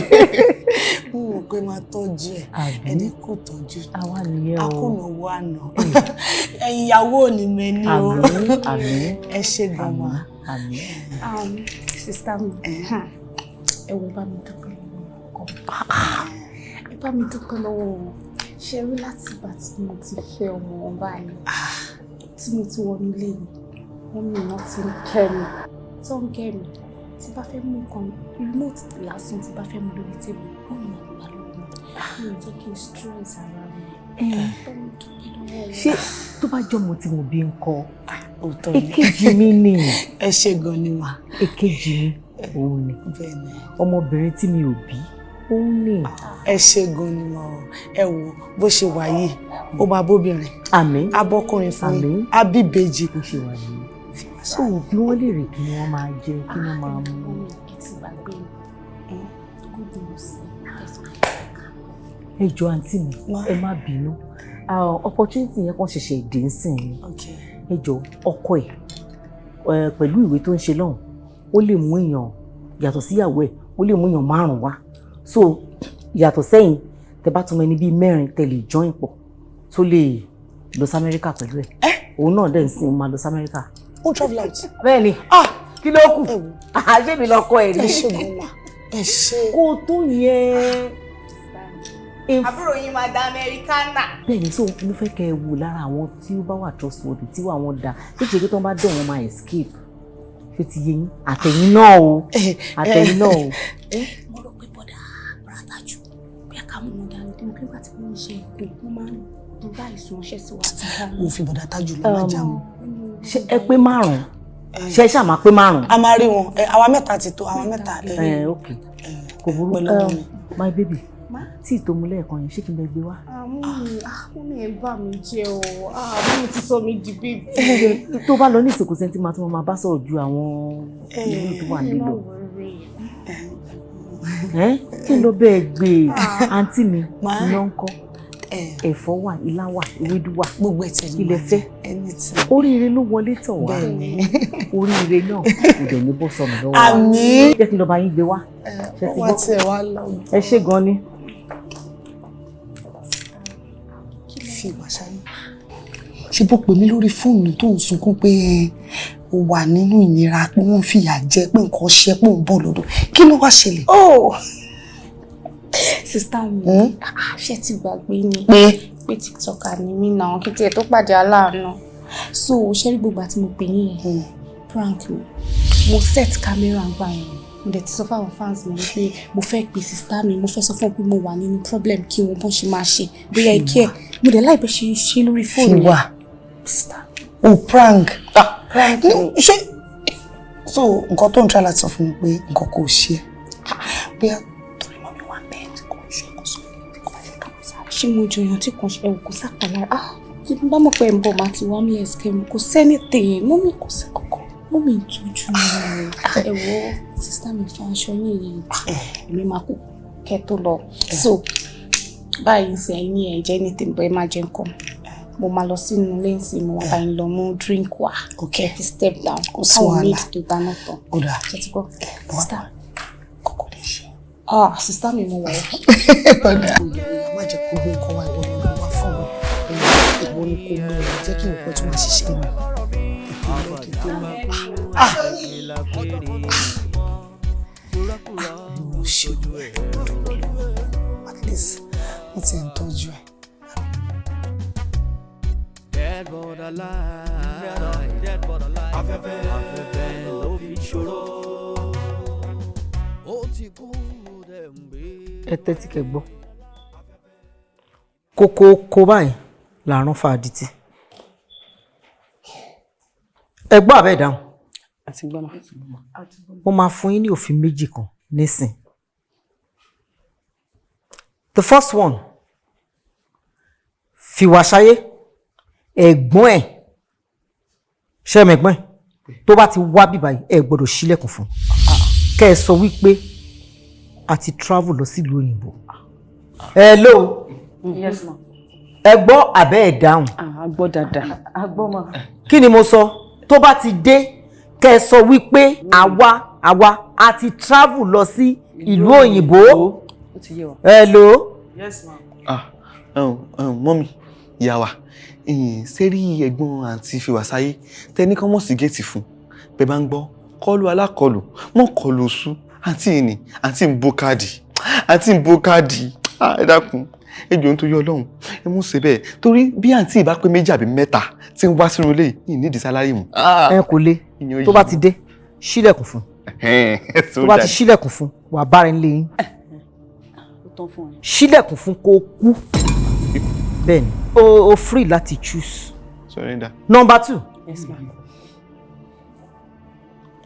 Speaker 14: Mo mọ̀ pé máa tọ́jú ẹ̀. Ẹni kò tọ́jú.
Speaker 3: Àwa nìyẹn o.
Speaker 14: Akùnàwó àná. Ẹ̀yin ìyàwó ò ní mẹ́ni o.
Speaker 3: Àmín, àmín.
Speaker 14: Ẹ ṣé gan ma.
Speaker 3: Àmín.
Speaker 6: Sister mi, ẹ wo bá mi dúpẹ́ lọ́wọ́ ọkọ. Ẹ bá mi dúpẹ́ lọ́wọ́ wọn. Ṣé rí láti ìgbà tí mo ti fẹ́ ọmọ wọn báyìí, tí mo ti wọnú ilé yìí, wọ́n mi náà ti ń kẹ́ mi. Tó ń kẹ́ mi, tí bá fẹ́ mú nǹkan remote lásán tí bá fẹ́ mú lórí tébù, wọ́n mi máa gbà lọ́wọ́ mi. Mi ò jẹ́ kí n stress ara mi. Bá mi dúpẹ́ lọ́wọ́ wọn.
Speaker 3: Ṣé tó bá jọmọ tí mo bí ń kọ́? Èkejì mi ni.
Speaker 14: Ẹ ṣé gan ni mà.
Speaker 3: Èkejì mi òun ni. Ọmọbìnrin tí mi ò bí òun ni.
Speaker 14: Ẹ ṣé gan ni mà o. Ẹ wo bó ṣe wà yìí, ó máa bóbìnrin.
Speaker 3: Àmín.
Speaker 14: Abọ́kùnrin fún yín. Abíbejì.
Speaker 3: Bó ṣe wà yìí. Ó bí wọ́n lè rè kí wọ́n máa jẹ kí wọ́n máa mú. Ẹ jọ̀ọ́ àǹtí mi, ẹ má bínú. Opportunity yẹn kàn ṣẹ̀ṣẹ̀ dé nsìn ni. Ẹ jọ̀ọ́ ọkọ ẹ̀ pẹ̀lú ìwé tó ń ṣe lọ́hùn, ó lè mú èèyàn yàtọ̀ síyàwó ẹ̀, ó lè mú èèyàn 5 wá. So yàtọ̀ sẹ́yìn tẹ bá tún mọ ẹni bíi 4 tẹ lè join pọ̀ tó lè lọ sí Amẹ́ríkà pẹ̀lú ẹ̀. Òun náà dẹ̀ ń sìn máa lọ sí Amẹ́ríkà.
Speaker 14: Ó travel out.
Speaker 3: Bẹ́ẹ̀ni. Kí ló kù? Àṣé mi lọkọ ẹ̀ rí.
Speaker 14: Ẹ ṣé gan ma. Ẹ ṣé.
Speaker 3: Kó tó yẹn.
Speaker 6: Àbúrò yín máa da Amẹ́ríkánà.
Speaker 3: Bẹ́ẹ̀ni, so mo fẹ́ kẹ́ ẹ wò lára àwọn tí ó bá wà trustworthy tí wà wọ́n da tó ṣe pé tí wọ́n bá dọ̀ wọ́n máa escape. Ṣé ti yé yín? Àtẹ̀yìn náà o. Àtẹ̀yìn náà o.
Speaker 6: Mo rò pé bọ́dà Bùrátàjù bí a ká mú wọn dání mo kí nígbà tí wọ́n ní iṣẹ́ ikú, wọ́n máa ń bu ráìsì ránṣẹ́ sí wa àti gàrí.
Speaker 20: Mo fi bọ̀dá Tájù lọ máa jáwọ́.
Speaker 21: Ṣé ẹ pé márùn-ún? Ṣé ẹ ṣáà máa pé márùn-ún?
Speaker 20: A máa rí wọn. Àwa mẹ́ta ti tó, àwa mẹ́ta.
Speaker 21: Ẹ ok, kò burú.
Speaker 20: Pẹ̀lú ọmọ mi.
Speaker 21: My baby, tí ìtòmú lẹ́ẹ̀kan yẹn, ṣé kí n bẹ gbé wá?
Speaker 6: Mummy, ẹ bá mi jẹ o. Mummy ti sọ mi di baby.
Speaker 21: Tó bá lọ ní ìsìnkú sẹ́ńtì máa tún máa bá sọ̀rọ̀ ju àwọn ìlú tó wà nílò. Kí n lọ bẹ́ẹ̀ gbé àǹtí mi? Iná ń kọ́, ẹ̀fọ́ wà, ilá wà, ewédú wà.
Speaker 20: Gbogbo ẹ̀ tẹ̀lé.
Speaker 21: Ilẹ̀ fẹ́. Oríire ló wọlé tọ̀ wá. Oríire náà kò dẹ̀ ní bọ́ sọnù lọ́wọ́ wa.
Speaker 20: Àmín.
Speaker 21: Jẹ́ kí n lọ bá yín gbé wá.
Speaker 20: Wá tiẹ̀ wá lọ.
Speaker 21: Ẹ ṣé gan ni.
Speaker 20: Fi ìwà ṣayé. Ṣé bó pè mí lórí fóònù tó ń sunkún pé o wà nínú ìnira, pé wọ́n ń fìyà jẹ, pé nǹkan ṣe, pé òun bọ̀ lọ́dọ̀, kí ló wá ṣẹlẹ̀?
Speaker 6: Oh, sister mi, ṣé ti gbàgbé ni pé tiktoker ni mí náà kí tiẹ̀ tó pàdé aláàánú? So ṣé rí gbogbo àti mo pè yín yẹn, prank mi. Mo set camera gbà yẹn, mo dẹ̀ ti sọ fáwọn fans mi pé mo fẹ́ pe sister mi, mo fẹ́ sọ fún wọn pé mo wà nínú problem, kí wọn bọ́n ṣe máa ṣe bóyá ẹ kí ẹ. Mo dẹ̀ láìpẹ́ ṣe ṣe lórí fóònù
Speaker 20: yẹn.
Speaker 6: Sister.
Speaker 20: O prank. Prank ṣé? So nǹkan tó ń try láti sọ fún mi pé nǹkan kò ṣe é, bóyá torí mọ́ mi wà bẹ́ẹ̀ tí kò ṣe kò sọ kò bá ṣe ká mọ́ sáré.
Speaker 6: Ṣé mo jọyàn tí kò ṣe ẹ̀wù kò sápà lára? Ah, kí n bá mọ̀ pé ẹ̀ ń bọ̀, máa ti wá mi ẹ̀sìkẹ́ mi. Kò sẹ́ni tèè mọ́ mi, kò sí kọ̀kọ̀ mọ́ mi ń tọ́jú ẹ̀. Wọ́ sister mi, fún aṣọ yín yìí, èmi máa kú kẹ́ tó lọ. So báyìí ń sẹ́ ẹ̀yìn ẹ̀ jẹ́ ní tèmi bọ́, ẹ má jẹ nǹkan. Mo máa lọ sínú ilé ìsìn, mo máa bá yín lọ mú drink wá. Kẹ́ fi step down.
Speaker 20: Kò sí wàhálà.
Speaker 6: Káwọn méjì tó dáná tán.
Speaker 20: Ó dà.
Speaker 6: Ṣe ti gbọ́, sister?
Speaker 20: Kókó lè ṣe.
Speaker 6: Ah, sister mi, mo wà ó.
Speaker 20: Má jẹ́ kó gbé nǹkan wá, ìwọ ni mo wá fún mi. Ìwọ ni kò mú ọ, jẹ́ kí nǹkan tó máa ṣiṣẹ́ mi. Ìpínlẹ̀ kí tó mú. Ah! Mo ṣe at least wọ́n ti ń tọ́jú ẹ̀.
Speaker 16: Dead but alive, dead but alive. Afẹ́fẹ́, afẹ́fẹ́ ló fi ṣòro. Ó ti kú dẹ̀ ń gbé.
Speaker 21: Ẹ tẹ́tí kẹ́ gbọ́. Kókó kó báyìí làrún fa àdìtì. Ẹ gbọ́ àbẹ́ ìdáhùn?
Speaker 4: Àti gbọ́ ma.
Speaker 21: Mo máa fún yín ní òfin méjì kan nísìn. The first one, fìwà ṣayé ẹ̀gbọ́n ẹ̀, ṣẹ́mi ẹ̀gbọ́n ẹ̀ tó bá ti wá bíbá yìí, ẹ gbọ́dọ̀ ṣílẹ̀kùn fún kẹ́ ẹ sọ wípé a ti travel lọ sílùú òyìnbó. Hello?
Speaker 4: Yes ma.
Speaker 21: Ẹ gbọ́ àbẹ́ ẹ̀ dáhùn?
Speaker 4: A gbọ́ dáadáa.
Speaker 21: A gbọ́ ma. Kí ni mo sọ? Tó bá ti dé, kẹ́ ẹ sọ wípé àwa a ti travel lọ sí ìlú òyìnbó.
Speaker 4: Ó ti yé wa.
Speaker 21: Hello?
Speaker 4: Yes ma.
Speaker 18: Ah, mọ́mì, ìyá wa, ṣé rí ẹ̀gbọ́n àǹtí Fìwàsáyé tẹ ní kán mọ̀ sí géètì fún bẹ́ẹ̀, bá ń gbọ́ kọlu alákọlù mọ́ kọlu oṣù, àǹtí yìí ni àǹtí ń bó káàdì, àǹtí ń bó káàdì. Ẹ dákun, ẹ jọ̀ọ́, nítorí Ọlọ́run, ẹ mú ṣe bẹ́ẹ̀, torí bí àǹtí yìí bá pé méjì àbí mẹ́ta tí ń wá sínú ilé yìí nídìí salary mu.
Speaker 21: Ẹ kò le. Tó bá ti dé, ṣílẹ̀kùn fún. Tó bá ti ṣílẹ̀kùn fún, wà bára ẹ lé yín. Ṣílẹ̀kùn fún kó kú. Bẹ́ẹ̀ni, o free láti choose.
Speaker 18: Surrender.
Speaker 21: Number two.
Speaker 4: Yes ma.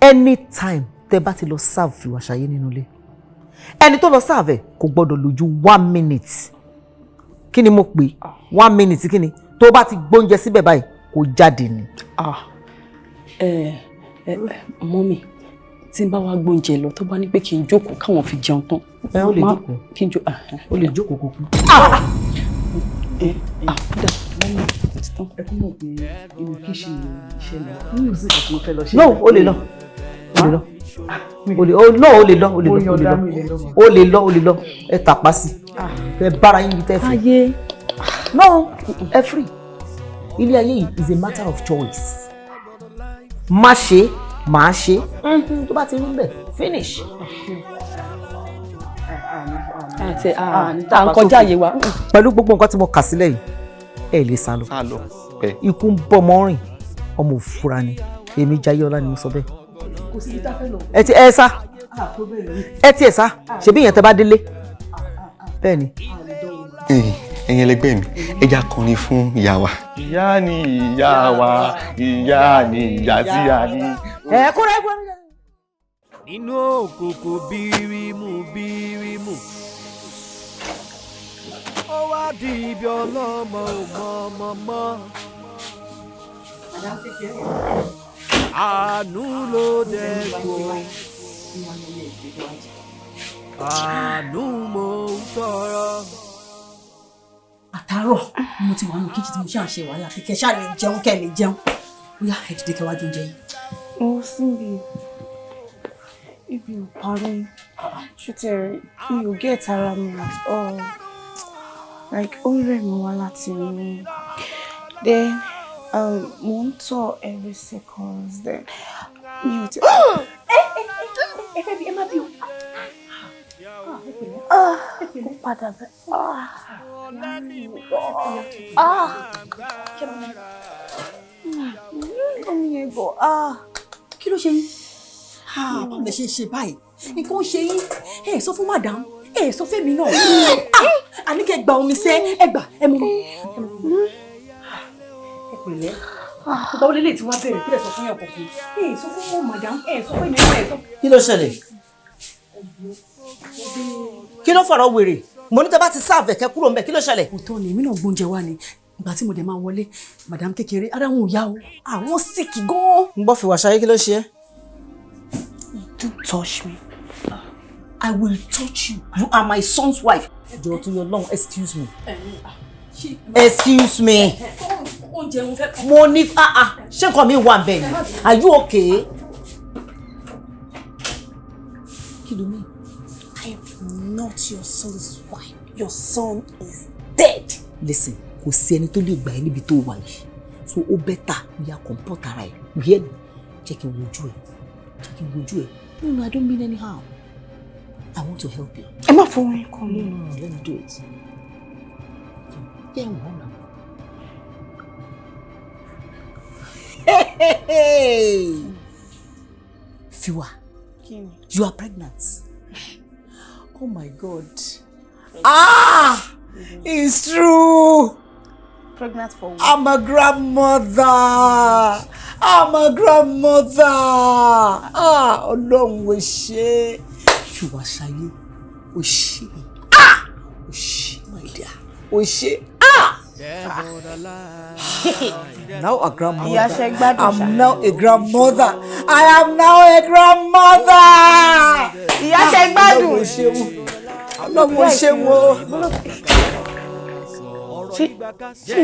Speaker 21: Anytime tẹ bá ti lọ serve Fìwàṣayé nínú ilé, ẹni tó lọ serve ẹ kò gbọdọ̀ lò ju 1 minute. Kí ni mo pè? 1 minute. Kí ni? Tó bá ti gbóúnjẹ síbẹ̀ báyìí, kò jáde ni.
Speaker 4: Ah, ẹ ẹ mummy, tí n bá wá gbóúnjẹ lọ, tó bá ní pé kí n jókòó káwọn fi jẹun tán?
Speaker 21: Ẹ ó lè jókòó.
Speaker 4: Kí n jókòó.
Speaker 21: Ó lè jókòó kó kú.
Speaker 4: Ẹ ah, kódà mummy, ti tán.
Speaker 17: Ẹ kú mọ̀ pé inú kitchen ni iṣẹ́ mi wà. Sí ìgbà tí mo fẹ́ lọ ṣe.
Speaker 21: No, ó lè lọ, ó lè lọ, o lè o no, o lè lọ, o lè lọ, o lè lọ, o lè lọ, o lè lọ. Ẹ tàpá sí ẹ, bára yín ibi tẹ́ fẹ́.
Speaker 4: Ayé.
Speaker 21: No, ẹ free. Ilé ayé yìí is a matter of choice. Má ṣe, màá ṣe, tó bá ti rí bẹ́ẹ̀, finish.
Speaker 4: Àti à ń kọjá àyè wa.
Speaker 21: Pẹ̀lú gbogbo nǹkan tí mo kà sílẹ̀ yìí, ẹ lè sá lọ.
Speaker 18: Sá lọ pẹ́.
Speaker 21: Ikú ń bọ̀ mọ́ rìn, ọmọ òfura ni. Èmi Jayéọlá ni mo sọ bẹ́ẹ̀.
Speaker 17: Kò sí ibi tá a fẹ́ lọ.
Speaker 21: Ẹ ti ẹ sá, ẹ ti ẹ sá, ṣebí ìyẹn tẹ bá délé bẹ́ẹ̀ ni.
Speaker 18: Ẹ̀yin ẹlẹgbẹ́ mi, ẹ já kọrin fún ìyá wa. Ìyá ni ìyá wa, ìyá ni ìyá tí a ní.
Speaker 21: Ẹ kúrò ẹ kúrò.
Speaker 16: Nínú òkùnkùn bírímù bírímù, ó wá di ibi ọlọ́mọ ò mọ ọmọ mọ́. Àánú ló dẹ́kun, àánú mo ń tọrọ.
Speaker 4: Àtàárọ̀ ni mo ti wà nínú kíchìn tí mo ṣáà ń ṣe wàhálà pé kẹ́ ṣáà lè jẹun, kẹ́ lè jẹun. Bóyá ẹ dìde kẹ́ wá jẹ oúnjẹ yìí.
Speaker 6: Mo síbi ibi ò parí ṣùtẹ̀rẹ̀, mi ò get ara mi at all, like ó rẹ̀ mí wá láti inú, then mo ń tọ̀ every second, then mi ò ti.
Speaker 4: Ẹ fẹ́ bí ẹ má bí o.
Speaker 6: Ah, ó padà bẹ́. Ah, omi yẹn bọ̀. Ah,
Speaker 4: kí ló ṣe yín? Báwo lè ṣe ṣe báyìí? Nǹkan ń ṣe yín. Ẹ sọ fún madam, ẹ sọ fẹ́mi náà. Àní kẹ́ gba omi sẹ́, ẹ gbà, ẹ mú mi. Ẹ pẹ̀lẹ́. Ìgbà wo lélẹ̀ tí wàá bẹ̀rẹ̀ kí lè sọ fún yàn kankan? Ẹ sọ fún madam, ẹ sọ fẹ́mi náà, ẹ sọ.
Speaker 21: Kí ló ṣẹlẹ̀? Kí ló fọ̀rọ̀ wèrè? Mo ní tẹ́ bá ti sáàfẹ̀ kẹ́ kúrò ńbẹ̀, kí ló ṣẹlẹ̀?
Speaker 4: Òótọ́ ni, èmi náà gbóúnjẹ wá ni. Ìgbà tí mo dẹ̀ máa wọlé, madam kékeré, ara wọn ò yá o. Àwọn sick gan.
Speaker 21: Ń gbọ́ Fìwàṣayé, kí ló ṣe é?
Speaker 6: Don't touch me.
Speaker 21: I will touch you. You are my son's wife. Jọ̀ọ́ tó yọ lọ́hùn, excuse me. Excuse me. Mo ní ṣé nǹkan mi wà bẹ́ẹ̀ ni? Are you okay? Kí ló mean?
Speaker 6: I am not your son's wife. Your son is dead.
Speaker 21: Listen, kò sí ẹni tó lè gbà ẹ́ níbi tó wà yìí. So ó better ya comport ara ẹ̀. You hear me? Jẹ́ kí n wojú ẹ̀. Jẹ́ kí n wojú ẹ̀. No, no, I don't mean any harm. I want to help you.
Speaker 6: Ẹ má fọwọ́ yín kàn mí.
Speaker 21: No, no, no, let me do it. Jẹ́ ìwọ̀n náà. Hey! Fiwa, you are pregnant. Oh my God. Ah! It's true.
Speaker 6: Pregnant for what?
Speaker 21: I'm a grandmother. I'm a grandmother. Ah, Ọlọ́run ò ṣe. Fìwàṣayé, ò ṣe. Ah! Ò ṣe, my dear. Ò ṣe. Ah! Now a grandmother. I'm now a grandmother. I am now a grandmother.
Speaker 6: Ìyá ṣe gbádùn.
Speaker 21: Ọlọ́run ò ṣeun o.
Speaker 6: Ṣé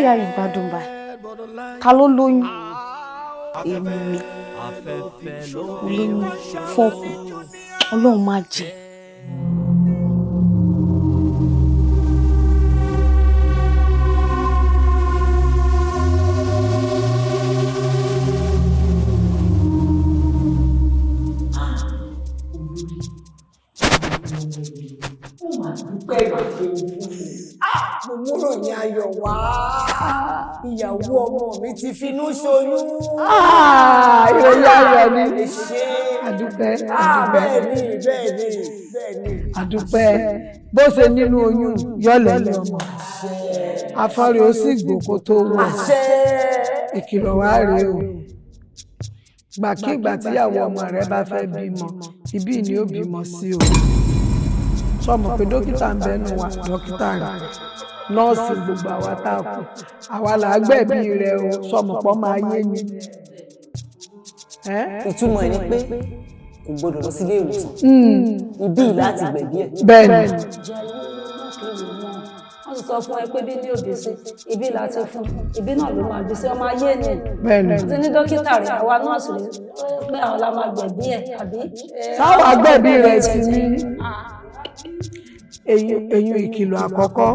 Speaker 6: ìyá yìí gbádùn báyìí? Ta ló lóyún? Èmi mo lóyún fọ́ọ̀kù. Ọlọ́run má jẹ́.
Speaker 21: Mo múrò ní ayọ̀ wá, ìyàwó ọmọ mi ti finú ṣoyún.
Speaker 13: Ìròyìn ayọ̀ ni. Àdúpẹ́, àdúpẹ́.
Speaker 21: Bẹ́ẹ̀ni, bẹ́ẹ̀ni, bẹ́ẹ̀ni.
Speaker 13: Àdúpẹ́, bó ṣe nínú oyún yọ̀lẹ̀ ní ọmọ. Afọ́rí ó sì gbòkó tó wọ̀. Ìkìlọ̀ wá rèé o. Gbàkígbà tíyàwó ọmọ rẹ bá fẹ́ bímọ, ibí ni ó bímọ sí o. Sọmọ pé dókítà ń bẹnu wa, dókítà rẹ, nọ́ọ̀sì gbogbo àwa tá a kù, àwa là á gbẹ̀bí rẹ o, sọmọ pọ̀ máa yé ni.
Speaker 1: Ìtumọ̀ ẹ̀ ni pé kò gbọdọ̀ lọ sílé ìwòsàn, ibí láti gbẹ̀bí ẹ̀.
Speaker 13: Bẹ́ẹ̀ni.
Speaker 19: Wọ́n sì sọ fún ẹ pé bí ní òbí sí ibi láti fún ibi náà ló máa bí sí ọmọ ayé ni.
Speaker 13: Bẹ́ẹ̀ni.
Speaker 19: Ti ní dókítà rẹ̀, àwa nọ́ọ̀sì rẹ̀ pé àwọn la máa gbẹ̀bí ẹ̀ àbí.
Speaker 13: Sáwà gbẹ̀bí rẹ̀ ti ní. Eyín ìkìlọ̀ àkọ́kọ́,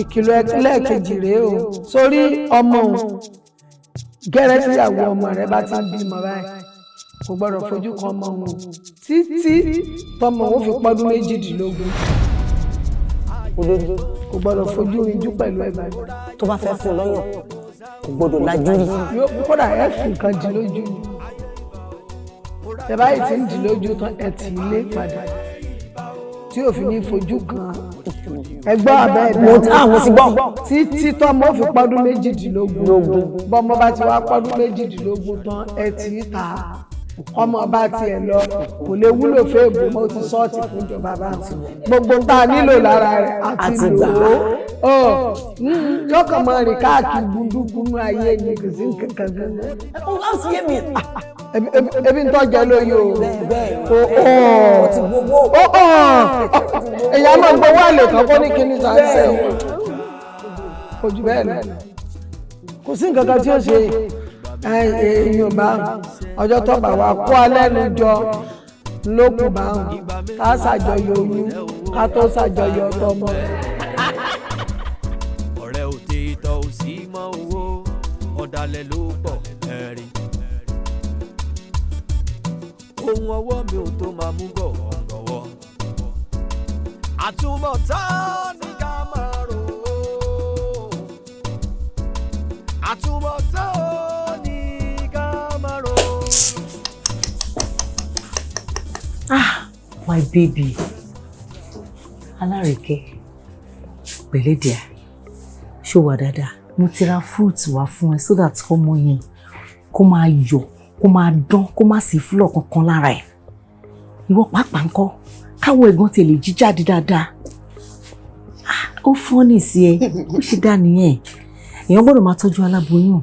Speaker 13: ìkìlọ̀ ẹlẹ́ẹ̀kejì rèé o. Sórí ọmọ òun, gẹ́rẹ́ tíyàwó ọmọ rẹ bá ti ń bímọ báyìí, kò gbọ́dọ̀ fojú kan ọmọ òun títí tọmọ òun fi pọ́dún 18. Kò gbọ́dọ̀ fojú rinjú pẹ̀lú ẹ̀ báyìí.
Speaker 1: Tó bá fẹ́ fún un lọ́yàn, kò gbọ́dọ̀ lajú rí.
Speaker 13: Kódà ẹ fi nǹkan dì lójú ni. Tẹ báyìí ti ń dì lójú tán, ẹ tì í lé padà. tí ò fi ní fojú kan ẹgbọ́n abẹ́ ẹ̀dá.
Speaker 1: Mo ti gbọ́.
Speaker 13: Títí tọ́mọ ó fi pọ́dún 18. Bọ́mọ bá ti wá pọ́dún 18 tán, ẹ tì í ta. Ọmọ bá tiẹ̀ lọ, kò lè wúlò fẹ́ẹ̀bù mọ́, ti sọ́ọ̀tì fún ìjọba bá ti gbogbo tá a nílò lára rẹ̀ àti lò ó. Yóò kàn máa rìn káàkiri gbundugbunu ayé ni, kò sí nǹkan kan. Ebi ń tọ́jẹ́ lóye o. Èyí á máa gbowó àlè kan kó ní kíní sáńsẹ̀ o. Kò jù bẹ́ẹ̀ lọ. Kò sí nǹkan kan tí ó ṣe èèyàn bá ọjọ́ tó bá wa kó alẹ́nu jọ lókun bá wọn ká ṣàjọyọ̀ oyún ká tó ṣàjọyọ̀ tọmọ.
Speaker 16: Ọ̀rẹ́ òtítọ́ ò sí mọ́, owó ọ̀dàlẹ̀ ló pọ̀ ẹ̀rí. Ohun ọwọ́ mi ò tó máa mú gọ̀ọ̀gọ̀wọ́. Àtúbọ̀tán ní ká máa rò ó. Àtúbọ̀tán ní ká máa rò ó.
Speaker 21: Ah, my baby. Alárèké. Pẹ̀lẹ́ díẹ̀. Ṣó wà dáadáa? Mo ti ra fruit wá fún ẹ so that ọmọ yẹn kó máa yọ̀, kó máa dán, kó má sí flọ̀ kankan lára ẹ̀. Ìwọ pàápàá ńkọ́, káwọ ẹ̀gbọ́n tiẹ̀ lè jí jáde dáadáa. Ah, ó fọ́nì sí ẹ, ó ṣe dá nìyẹn. Èèyàn gbọ́dọ̀ máa tọ́jú aláboyún.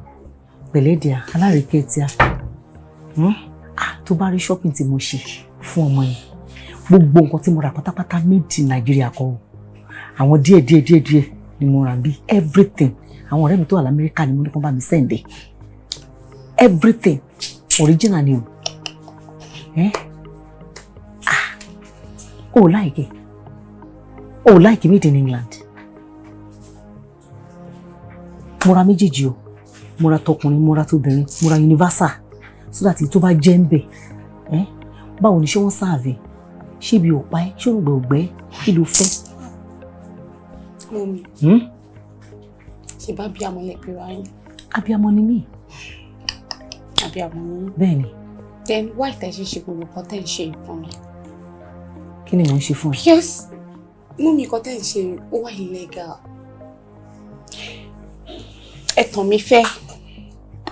Speaker 21: Pẹ̀lẹ́ díẹ̀, Alárèké tíá. Ah, tó bá rí shopping tí mo ṣe fún ọmọ yẹn, gbogbo nǹkan tí mo rà pátápátá made in Nigeria kọ́ o. Àwọn díẹ̀ díẹ̀ díẹ̀ díẹ̀ ni mo rà bí everything. Àwọn ọ̀rẹ́ mi tó wà l'Amẹ́ríkà ni mo ní kán bá mi send ẹ̀. Everything original ni o. Ah, o like it. O like made in England. Mo ra méjèèjì o. Mo ra tọkùnrin, mo ra tóbìnrin, mo ra universal so that tó bá jẹ́ ń bẹ̀. Báwo ni, ṣé wọ́n serve? Ṣé ibi ò pa ẹ́? Ṣé òǹgbẹ ò gbẹ? Kí ló fẹ́?
Speaker 6: Mummy, ṣe bá bí amọ̀ lẹ pera yín?
Speaker 21: Abiyamọ ni mí.
Speaker 6: Abiyamọ ni yín.
Speaker 21: Bẹ́ẹ̀ni.
Speaker 6: Then why tẹ́ ṣe ṣe gbogbo nǹkan tẹ́ ń ṣe fún mi?
Speaker 21: Kí ni mò ń ṣe fún ẹ?
Speaker 6: Yes, mummy, nǹkan tẹ́ ń ṣe ó wà illegal. Ẹ̀tàn mi fẹ́.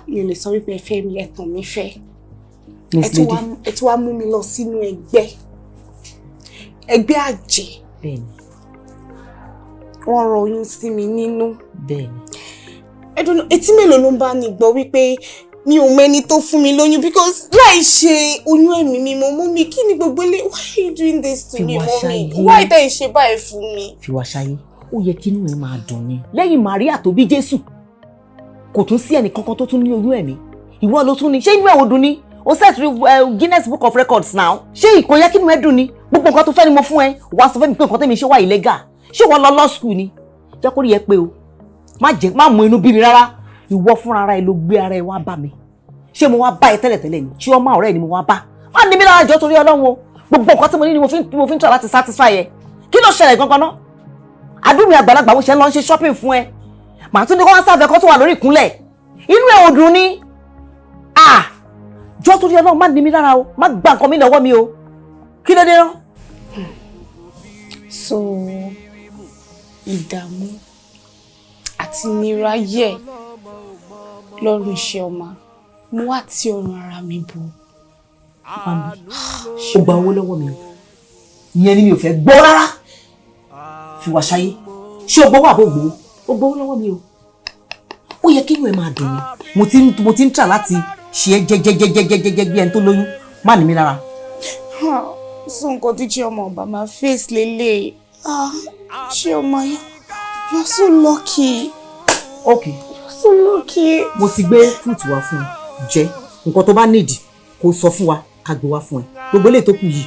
Speaker 6: Mi ò lè sọ wípé ẹ fẹ́ mi, ẹ̀tàn mi fẹ́.
Speaker 21: Miss Lady.
Speaker 6: Ẹ tún wá mú mi lọ sínú ẹgbẹ́. Ẹgbẹ́ àjẹ́.
Speaker 21: Bẹ́ẹ̀ni.
Speaker 6: Wọ́n rọ oyún sí mi nínú.
Speaker 21: Bẹ́ẹ̀ni.
Speaker 6: Ẹdùn, etí mélòó ló ń bá ní gbọ́ wípé mi ò mẹ́ni tó fún mi lóyún, because láì ṣe oyún ẹ̀mí mi mọ́. Mummy, kí ni gbogbo ilé? Why are you doing this to me, mummy? Why tẹ́ ẹ ṣe báyìí fún mi?
Speaker 21: Fi wá ṣayé, ó yẹ kí inú ẹ máa dùn ni. Lẹ́yìn Maria tó bí Jésù, kò tún sí ẹnì kankan tó tún ní oyún ẹ̀mí. Ìwọ ló tún ní. Ṣé inú ẹ ò dùn ni? O set Guinness Book of Records now. Ṣé kò yẹ kí inú ẹ dùn ni? Gbogbo nǹkan tó fẹ́ ni mo fún ẹ. Wàá sọ fẹ́ mi pé nǹkan tẹ́mi ṣe wà illegal. Ṣé wọ́n lọ law school ni? Jẹ́ kó rí ẹ pé o. Má jẹ́ má mú inú bí mi rárá. Ìwọ fúnra ara ẹ ló gbé ara ẹ wá bá mi. Ṣé mo wá bá ẹ tẹ́lẹ̀tẹ́lẹ̀ ni? Ṣé ọmọ ọ̀rẹ́ ni mo wá bá? Má ní mi lára jọ torí Ọlọ́run o. Gbogbo nǹkan tí mo ní ni mo fi ń tọ́ láti satisfy ẹ. Kí ló ṣẹlẹ̀ gangan náà? Àdúrà àgbàlagbà mo ṣe ń lọ ṣe shopping fún ẹ. Màá tún ní kó wá sáfẹ́ kó tó wà lórí ìkúnlẹ̀. Inú ẹ ò dùn ni. Ah! Jọ torí Ọlọ́run, má ní mi lára o. Má gba nǹkan mi lọ́wọ́ mi o. Kí ló dé náà?
Speaker 6: So ìdààmú àti nira yẹ lọ́rùn iṣẹ́ ọmọ mo wá tí ọrùn ara mi bò.
Speaker 21: Mami, ó gba owó lọ́wọ́ mi, ìyẹn ni mi ò fẹ́ gbọ́ rárá. Fi wá ṣayé, ṣé o gbowó àbò gbowó? Ó gbowó lọ́wọ́ mi o. Ó yẹ kí inú ẹ máa dùn ni. Mo ti ń tà láti ṣe é jẹ́jẹ́jẹ́jẹ́jẹ́jẹ́ bí ẹni tó lóyún. Má ní mi lára.
Speaker 6: So nǹkan tí ṣé ọmọ ọba máa face lélẹ̀? Ṣé ọmọ yẹn, you're so lucky.
Speaker 21: Okay.
Speaker 6: You're so lucky.
Speaker 21: Mo ti gbé fruit wá fún ẹ jẹ. Nǹkan tó bá nídìí, kó sọ fún wa ká gbé wá fún ẹ. Gbogbo eléyìí tó kù yìí,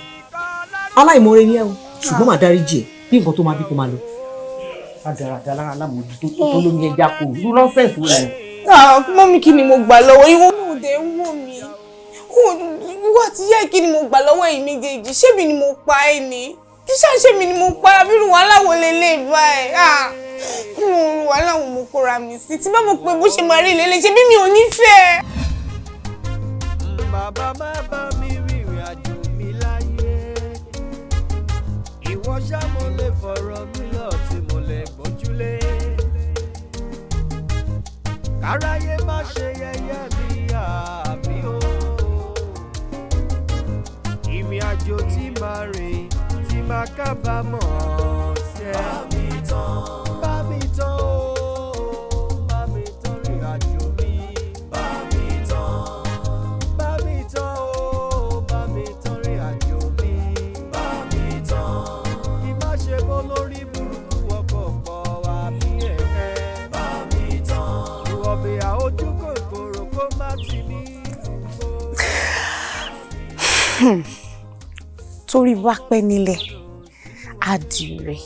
Speaker 21: aláìmoore ni ẹ o, ṣùgbọ́n màá dáríjì ẹ bí nǹkan tó máa bí kó máa lọ. Rádaràdà lára alámòójútó tó lómi ẹja kò rú nonsense wo ni.
Speaker 6: Mummy, kí ni mo gbà lọ́wọ́ ìwọ náà dé ń wò mí? Ìwọ àti ìyá, kí ni mo gbà lọ́wọ́ ẹ̀yin méjèèjì? Ṣé mi ni mo pa ẹ́ ni? Kí ṣáà ṣé mi ni mo pa ẹ́? Àbí wàhálà wo lélẹ̀ báyìí? Irú wàhálà wo mo kóra mi sí? Tí bá mo pé bó ṣe máa rí lélẹ̀, ṣe bí mi ò ní fẹ́.
Speaker 16: Bàbá má bá mi rìnrìn àjò mi láyé. Ìwọ ṣá mo lè fọ̀rọ̀ mi lọ tí mo lè gbójúlé. Káráyé má ṣe yẹ̀yẹ́ mi àmì o. Ìrìn àjò tí màá rìn tí màá kábàámọ̀ ṣe. Bá mi tán, bá mi tán o, bá mi tán rìn àjò mi. Bá mi tán, bá mi tán o, bá mi tán rìn àjò mi. Bá mi tán, kí má ṣe bó lórí burúkú ọkọ̀ pọ̀ wá bí ẹ̀ẹ́. Bá mi tán, ìwọ̀bì àójú kòkòrò kó má ti mí.
Speaker 6: Torí bá pẹ́ nílẹ̀ àdìrẹ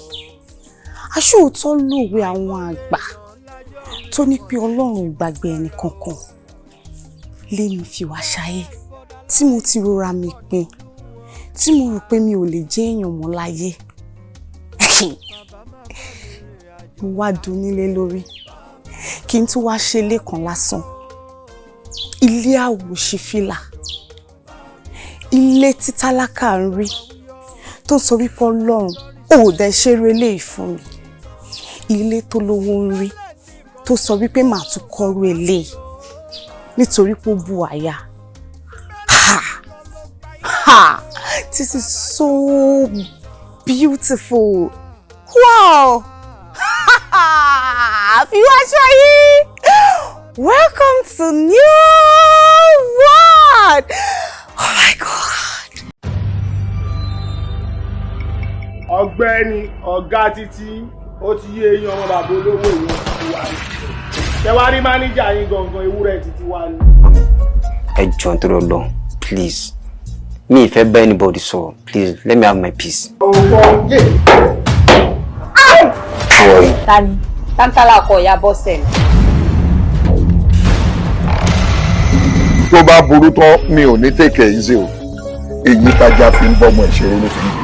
Speaker 6: aṣóòótọ́ lòwe àwọn àgbà tó ní pé Ọlọ́run ò gbàgbé ẹnì kankan. Lémi fi wá ṣayé tí mo ti rora mi pin, tí mo rò pé mi ò lè jẹ́ èèyàn mọ́ láyé. Mo wá donílé lórí kí n tún wá ṣe ilé kan lásán, ilé àwòṣí fìlà, ilé tí tálákà ń rí tó ń sọ wípé Ọlọ́run ò dẹ̀ ṣeré eléyìí fún mi, ilé tó lówó ń rí tó sọ wípé màá tún kọ́rú eléyìí nítorí pé ó bu àyà. Ha ha, this is so beautiful, wow. Fiwaṣayé, welcome to new world. Oh my God.
Speaker 8: Ọ̀gbẹ́ni ọ̀gá títí ó ti yé eyín ọmọ bàbá olówó ìwọ̀n títí wá ní. Ṣé wàá rí máníjà yín gangan ewúrẹ́ títí wá ní.
Speaker 10: Ẹ jọ̀ọ́ nítorí Ọlọ́run, please, mi ì fẹ́ bá anybody sọ̀rọ̀, please let me have my peace.
Speaker 5: Ọ̀pọ̀ yé.
Speaker 22: Tani tántálà ọkọ ìyá bọ́sẹ̀ ni.
Speaker 5: Tó bá burú tán mi ò ní take it easy o, èyí tajà fi ń bọ́mọ ìṣeré ló fi ń bù.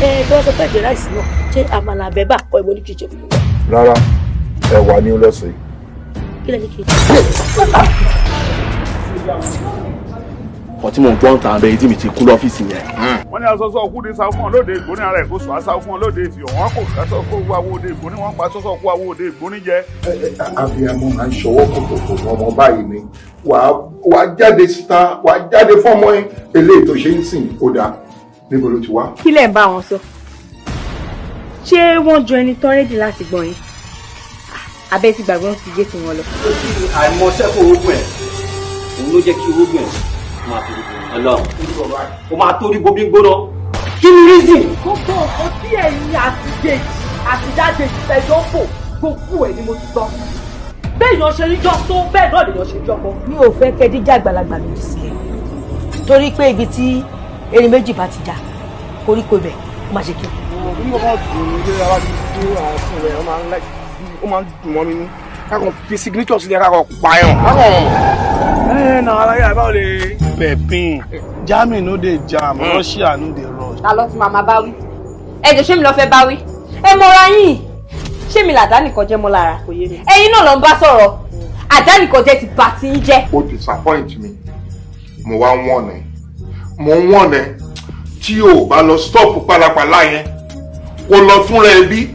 Speaker 19: Ẹ tí wọ́n sọ pé ẹ̀jẹ̀ ráìsì náà ṣé àmàlà àbẹ́bà kọ́ ìwọ ní kí n ṣe fún mi.
Speaker 5: Rárá, ẹ̀wà ni ó lọ sí.
Speaker 19: Kí lẹ ní kí n ṣe.
Speaker 23: Ọ̀ tí mò ń gbọ́ ń ta abẹ́ yìí tí mi ti kú lọ́fíìsì yẹn.
Speaker 24: Wọ́n ní asọ́sọ́ ọkú ní sá fún ọ lóde ìgbóni ara ẹ̀ kó sùn asá fún ọ lóde ìfì ọ̀wọ́n kò sásọ kó wá owó òde ìgbóni wọ́n pa sọ́sọ́ kó owó òde ìgbóni jẹ.
Speaker 5: Abiyamọ máa ń ṣọwọ́ kòkòkò ọmọ báyìí ni wàá jáde síta, wàá jáde fọ́mọ ẹ eléyìí tó ṣe ń sìn ó dáa, níbo ló ti wá.
Speaker 7: Kí lẹ̀ ń bá wọn sọ? Ṣé wọ́n jọ ẹni tán rédí láti gbọ́ yín? Abẹ́ ti gbàgbọ́ ti gé tiwọn lọ.
Speaker 11: Àìmọ̀ṣẹ́ kò orógùn ẹ̀ òun ló jẹ́ kí orógùn ẹ̀ máa torí bomi. Ọlọ́run ó máa torí bomi gbóná.
Speaker 14: Kí ni reason? Gbogbo nǹkan tí ẹ̀yin àti Dèjì àti Dádèjì tẹjọ́ fò gbogbo ẹ̀ ni mo ti gbọ́. Bẹ́ẹ̀ yàn ṣe ń jọ tó bẹ́ẹ̀ náà lèèyàn ṣe jọ mọ́.
Speaker 3: Mi ò fẹ́ kẹ́ díjà àgbàlagbà méjì sílẹ̀ torí pé ibi tí erin méjì bá ti jà koríko ibẹ̀ ó máa ṣe kí.
Speaker 8: Bí wọ́n bá dùn ní ilé ara ti dé àwọn fún rẹ̀, ó máa ń dùn mọ́ mi ní. Kákan fi signature sílẹ̀ kákan pààyàn kákan.
Speaker 25: Ẹ na ara yà báwo lè. Pepin, Germany no dey jam, Russia no dey rush.
Speaker 22: Ta ló ti máa bá wí? Ẹ jọ̀ọ́ ṣé mi lọ fẹ́ bá wí? Ẹ mọra yín. Ṣé mi làdánìkan jẹ́ mọ́ lára? Ẹ̀yin náà ló ń bá sọ̀rọ̀. Àdánìkan jẹ́ ti bà tí ń jẹ́.
Speaker 5: Ó disappoint mi, mo wá ń wọ̀n ẹ́, mo ń wọ̀n ẹ́ tí o bá lọ stop pálapàla yẹn kó lọ túnra ẹbí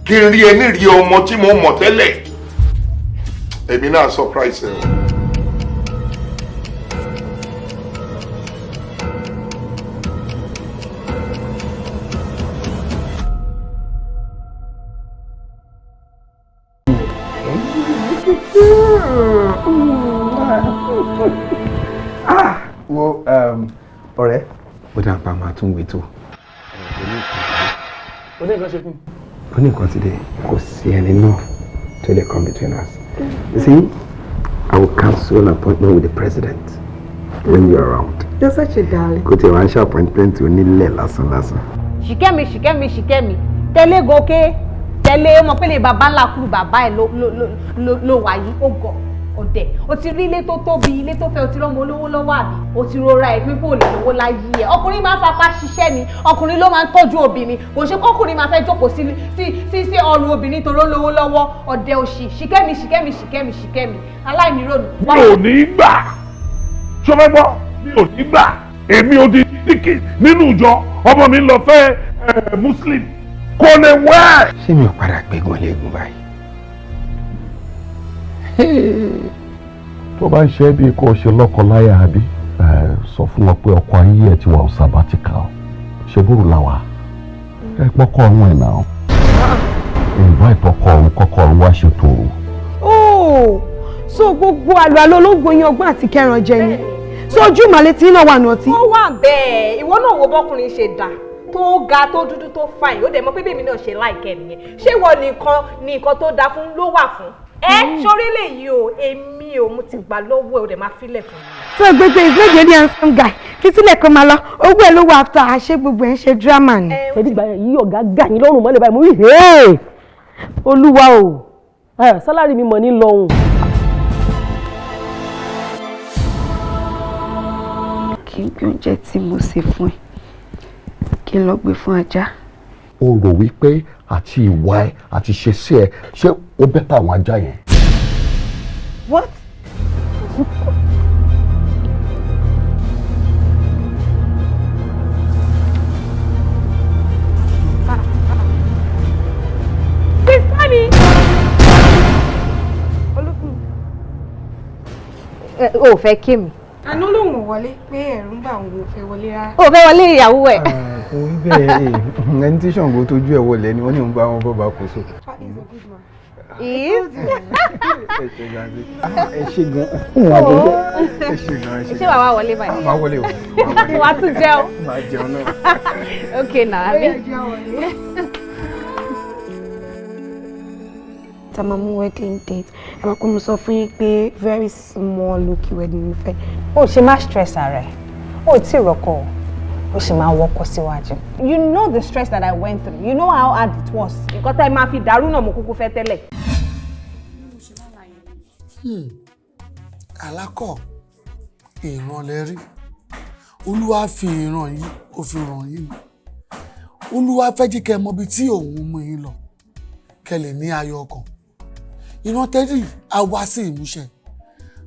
Speaker 5: kí n rí ẹ ní rí ọmọ tí mo mọ̀ tẹ́lẹ̀ èmi náà surprise ẹ o.
Speaker 2: Wo ọ̀rẹ́ ó dà pa máa tún wètò.
Speaker 8: Ó ní nǹkan ṣe fún mi.
Speaker 2: Ó ní nǹkan ti dé, kò sí ẹni náà tó lè come between us. You see, I will cancel an appointment with the president when you are around.
Speaker 13: You're such a darling.
Speaker 2: Kò tí ì wá ń ṣe appointment onílẹ̀ lásán lásán.
Speaker 22: Ṣìkẹ́mi ṣìkẹ́mi ṣìkẹ́mi tẹ́lẹ̀ gòkè tẹ́lẹ̀ ó mọ̀ pé lè bàbá ńlá kúrú bàbá ẹ̀ ló wà yìí ó gọ̀ ọ̀dẹ̀ o ti rí ilé tó tóbi ilé tó fẹ́ o ti rọ́mọ olówó lọ́wọ́ àbí o ti rọra ẹ̀ pípò lè lówó láyé ẹ̀. Ọkùnrin máa ń fapá ṣiṣẹ́ ni, ọkùnrin ló máa ń tọ́jú obìnrin, kò ṣe kọ́kùnrin máa fẹ́ jókòó sí sí sí ọrùn obìnrin tó lówó lọ́wọ́. Ọ̀dẹ̀ òṣì ṣìkẹ́mi ṣìkẹ́mi ṣìkẹ́mi ṣìkẹ́mi aláìnírònú.
Speaker 24: Mi ò ní gbà, ṣọfẹ́ gbọ́, mi ò ní gbà, èmi ò di deacon nínú ìjọ, ọmọ mi ń lọ fẹ́ Muslim, kò lè wẹ̀.
Speaker 9: Ṣé mi ò padà gbégun léegun báyìí?
Speaker 12: Tó bá ń ṣe é bí kò ṣe lọ́kọ láyà, àbí sọ fún wọn pé ọkọ ayé ẹ ti wà ó sabbatical, ṣe bóru làwà ẹ pọkọ ọ̀run ẹ̀ náà, invite ọkọ ọ̀run, kọ́kọ́ ọ̀run wá ṣètò òru.
Speaker 15: Oh, so gbogbo àlọ́ àlọ́ ológun yín, ọgbọ́n àti kẹran jẹ ni, so ojú ìmàlẹ́ tí náà wà nù ọtí.
Speaker 22: Ó wà bẹ́ẹ̀. Ìwọ náà wo bọ́kùnrin ṣe dà tó ga, tó dúdú, tó fine. Ó dẹ̀ mọ̀ pé bèmi náà ṣe láìkẹ́ nìyẹn. Ṣé ìwọ nìkan ni nǹkan tó dáa fún ló wà fún ẹ? Sórí lè yí o, èmi ò mú ti gbà lọ́wọ́ ẹ, ò dẹ̀ máa filẹ̀ fún mi.
Speaker 15: So gbogbo ìgbẹ́jẹ̀ ní handsome guy fi sílẹ̀ kó máa lọ, owó ẹ̀ ló wà after, àṣẹ gbogbo ẹ̀ ń ṣe drama ni.
Speaker 1: Ẹbí gbà yí ọ̀gá gà yín lọ́rùn mọ́lẹ̀ báyìí, mo rí hẹ́ẹ̀, olúwa o, salary mi mọ̀ ní lọ́hùn.
Speaker 17: Kí n gbé oúnjẹ tí mo sè fún ẹ, kí n lọ gbé fún ajá.
Speaker 12: O rò wípé àti ìwà ẹ àti ṣe sí ẹ, ṣé ó better àwọn ajá yẹn?
Speaker 15: What? Sister mi. Olúkúmi.
Speaker 22: Ẹ ò fẹ́ kí mi.
Speaker 6: Àná lòun ò wọlé, pé ẹ̀rù ń bà òun, ò fẹ́ wọlé rárá.
Speaker 22: Ò fẹ́ wọlé ìyàwó ẹ̀.
Speaker 9: Kò rí bẹ́ẹ̀. Ẹni tí Ṣàngó tójú ẹ̀ wọlé ni wọ́n ní òun bá wọn bọ́ba kò so.
Speaker 6: He's a good man.
Speaker 22: Is.
Speaker 9: Ẹ ṣe gan, ẹ ṣe gan, ẹ ṣe gan, ẹ ṣe gan.
Speaker 22: Ṣé wàá wá wọlé báyìí?
Speaker 9: Máa wọlé o.
Speaker 22: Wàá tún jẹun.
Speaker 9: Máa jẹun náà.
Speaker 22: Ok na, àbí.
Speaker 6: Tá máa mú wedding date, ẹ máa kó mo sọ fún yín pé very small low-key wedding mi fẹ́.
Speaker 20: Ó ṣe má stress ara ẹ, ó tí ì rọ́kọ o, ó sì máa wọ́kọ síwájú.
Speaker 22: You know the stress that I went through. You know how hard it was. Nǹkan tá ẹ máa fi dàrú náà mo kúkú fẹ́ tẹ́lẹ̀.
Speaker 5: Alákọ̀ ìran lẹ rí. Olúwa fi ìran yìí, ó fi ràn yín ni. Olúwa fẹ́ jí kẹ́ ẹ mọ ibi tí òun mú yín lọ, kẹ́ lè ní ayọ̀ ọkàn. Ìran tẹ́lẹ̀ á wá sí ìmúṣẹ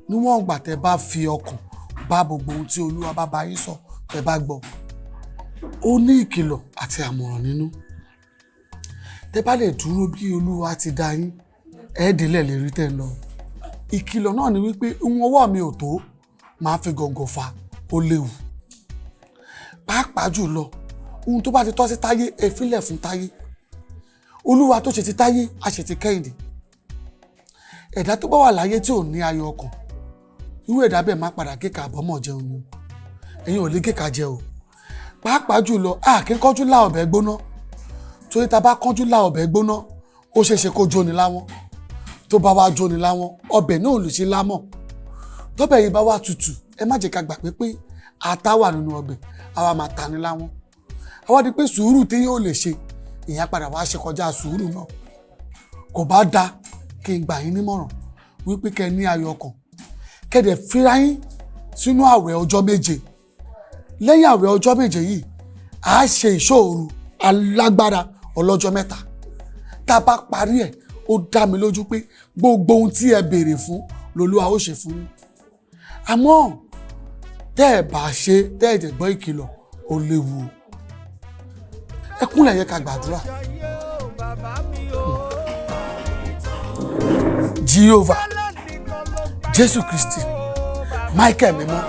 Speaker 5: níwọ̀n ìgbà tẹ́ bá fi ọkàn bá gbogbo ohun tí Olúwa bá bá yín sọ, tẹ́ bá gbọ́. Ó ní ìkìlọ̀ àti àmọ̀ràn nínú. Tẹ́ bá lè dúró bí Olúwa ti dá yín, ẹ délẹ̀ lè rí tẹ́ ń lọ. Ìkìlọ̀ náà ni wípé ohun ọwọ́ mi ò tó máa fi gọ̀ǹgọ̀ fà, ó léwu. Pàápàá jùlọ, ohun tó bá ti tọ́ sí Táyé, ẹ fílẹ̀ fún Táyé. Olúwa tó ṣe ti Táyé, a ṣe ti Kẹ́hìndé. Ẹ̀dá tó bá wà láyé tí ò ní ayọ̀ ọkàn, irú ẹ̀dá bẹ́ẹ̀ máa padà géka àbọ̀mọ̀ jẹun ni. Ẹ̀yin ò lè géka jẹ o. Pàápàá jùlọ, a kì í kánjú lá ọbẹ̀ gbóná, torí ta bá kánjú lá ọbẹ̀ gbóná, ó ṣeé ṣe kó jóni láwọn. Tó bá wá jóni láwọn, ọbẹ̀ náà ò lè ṣe lámọ̀. Tọ́bẹ̀ yìí bá wá tutù, ẹ má jẹ́ ká gbàgbé pé ata wà nínú ọbẹ̀, àwa máa ta ni láwọn. Àwa di pé sùúrù tí yóò lè ṣe ìyẹn padà wá ṣe kọjá sùúrù náà. Kò bá da kí n gbà yín nímọ̀ràn wípé kẹ́ ẹ ní ayọ̀ ọkàn, kẹ́ ẹ dẹ̀ fira yín sínú àwẹ̀ ọjọ́ 7. Lẹ́yìn àwẹ̀ ọjọ́ 7 yìí, à á ṣe ìṣòro alágbára ọlọ́jọ́ 3. Tá a bá parí ẹ̀, ó dá mi lójú pé gbogbo ohun tí ẹ béèrè fún lOlúwa ó ṣe fún yín. Àmọ́ tẹ́ ẹ bá ṣe, tẹ́ ẹ jẹ̀ gbọ́ ìkìlọ̀, ó léwu o. Ẹ kúnlẹ̀ yẹ ká gbàdúrà. Jehovah, Jésù Kristi, Michael mímọ́.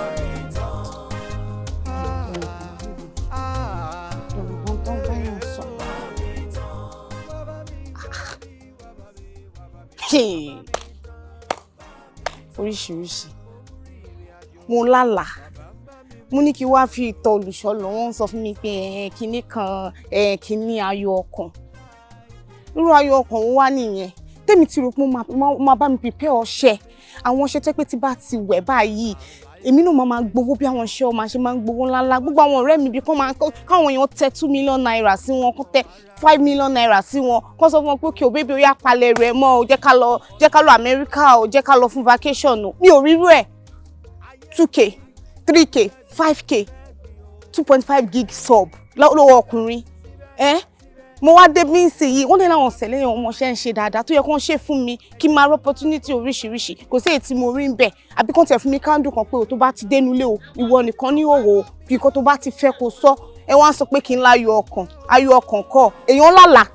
Speaker 6: Ọ̀rọ̀ tó ń báyọ̀ sọ.
Speaker 26: Oríṣiríṣi mo lálàá, mo ní kí wá fi ìtọ̀ olùṣọ́ lọ, wọ́n sọ fún mi pé kinní kan, kinní ayọ̀ ọkàn. Irú ayọ̀ ọkàn wo wá nìyẹn tèmi ti rò pé ó máa bá mi prepare ọṣẹ, àwọn ọṣẹ tó pé tí bá ti wẹ̀ báyìí, èmi náà máa gbowó bí àwọn ọṣẹ ọmọ ṣe máa ń gbowó ńláńlá. Gbogbo àwọn ọ̀rẹ́ mi bí kán máa káwọn èèyàn tẹ ₦2 million sí wọn, kán tẹ ₦5 million sí wọn, kán sọ fún wọn pé kí o baby, ó yá, palẹ̀ rẹ̀ mọ́ o, jẹ́ ká lọ, jẹ́ ká lọ Amẹ́ríkà o, jẹ́ ká lọ fún vacation o. Mi ò rírú ẹ̀. 2K, 3K, 5K, 2.5 gig sub lọ́wọ́ ọkùnrin ẹ́. Mo wá dé bí nsìnyí, wọ́n lè láwọn sẹ̀lẹ̀ yẹn, ọmọọṣẹ́ ń ṣe dáadáa tó yẹ kó ń ṣe fún mi, kí n máa rí opportunity oríṣiríṣi. Kò sí èyí tí mo rí ń bẹ̀. Àbí kó tẹ̀ fún mi candle kan pé o tó bá ti dénú lé o, ìwọ nìkan ní òwò, bí nǹkan tó bá ti fẹ́ kó sọ. Ẹ wá ń sọ pé kí n láyọ̀ ọkàn. Ayọ̀ ọkàn kọ́, èèyàn lálàá,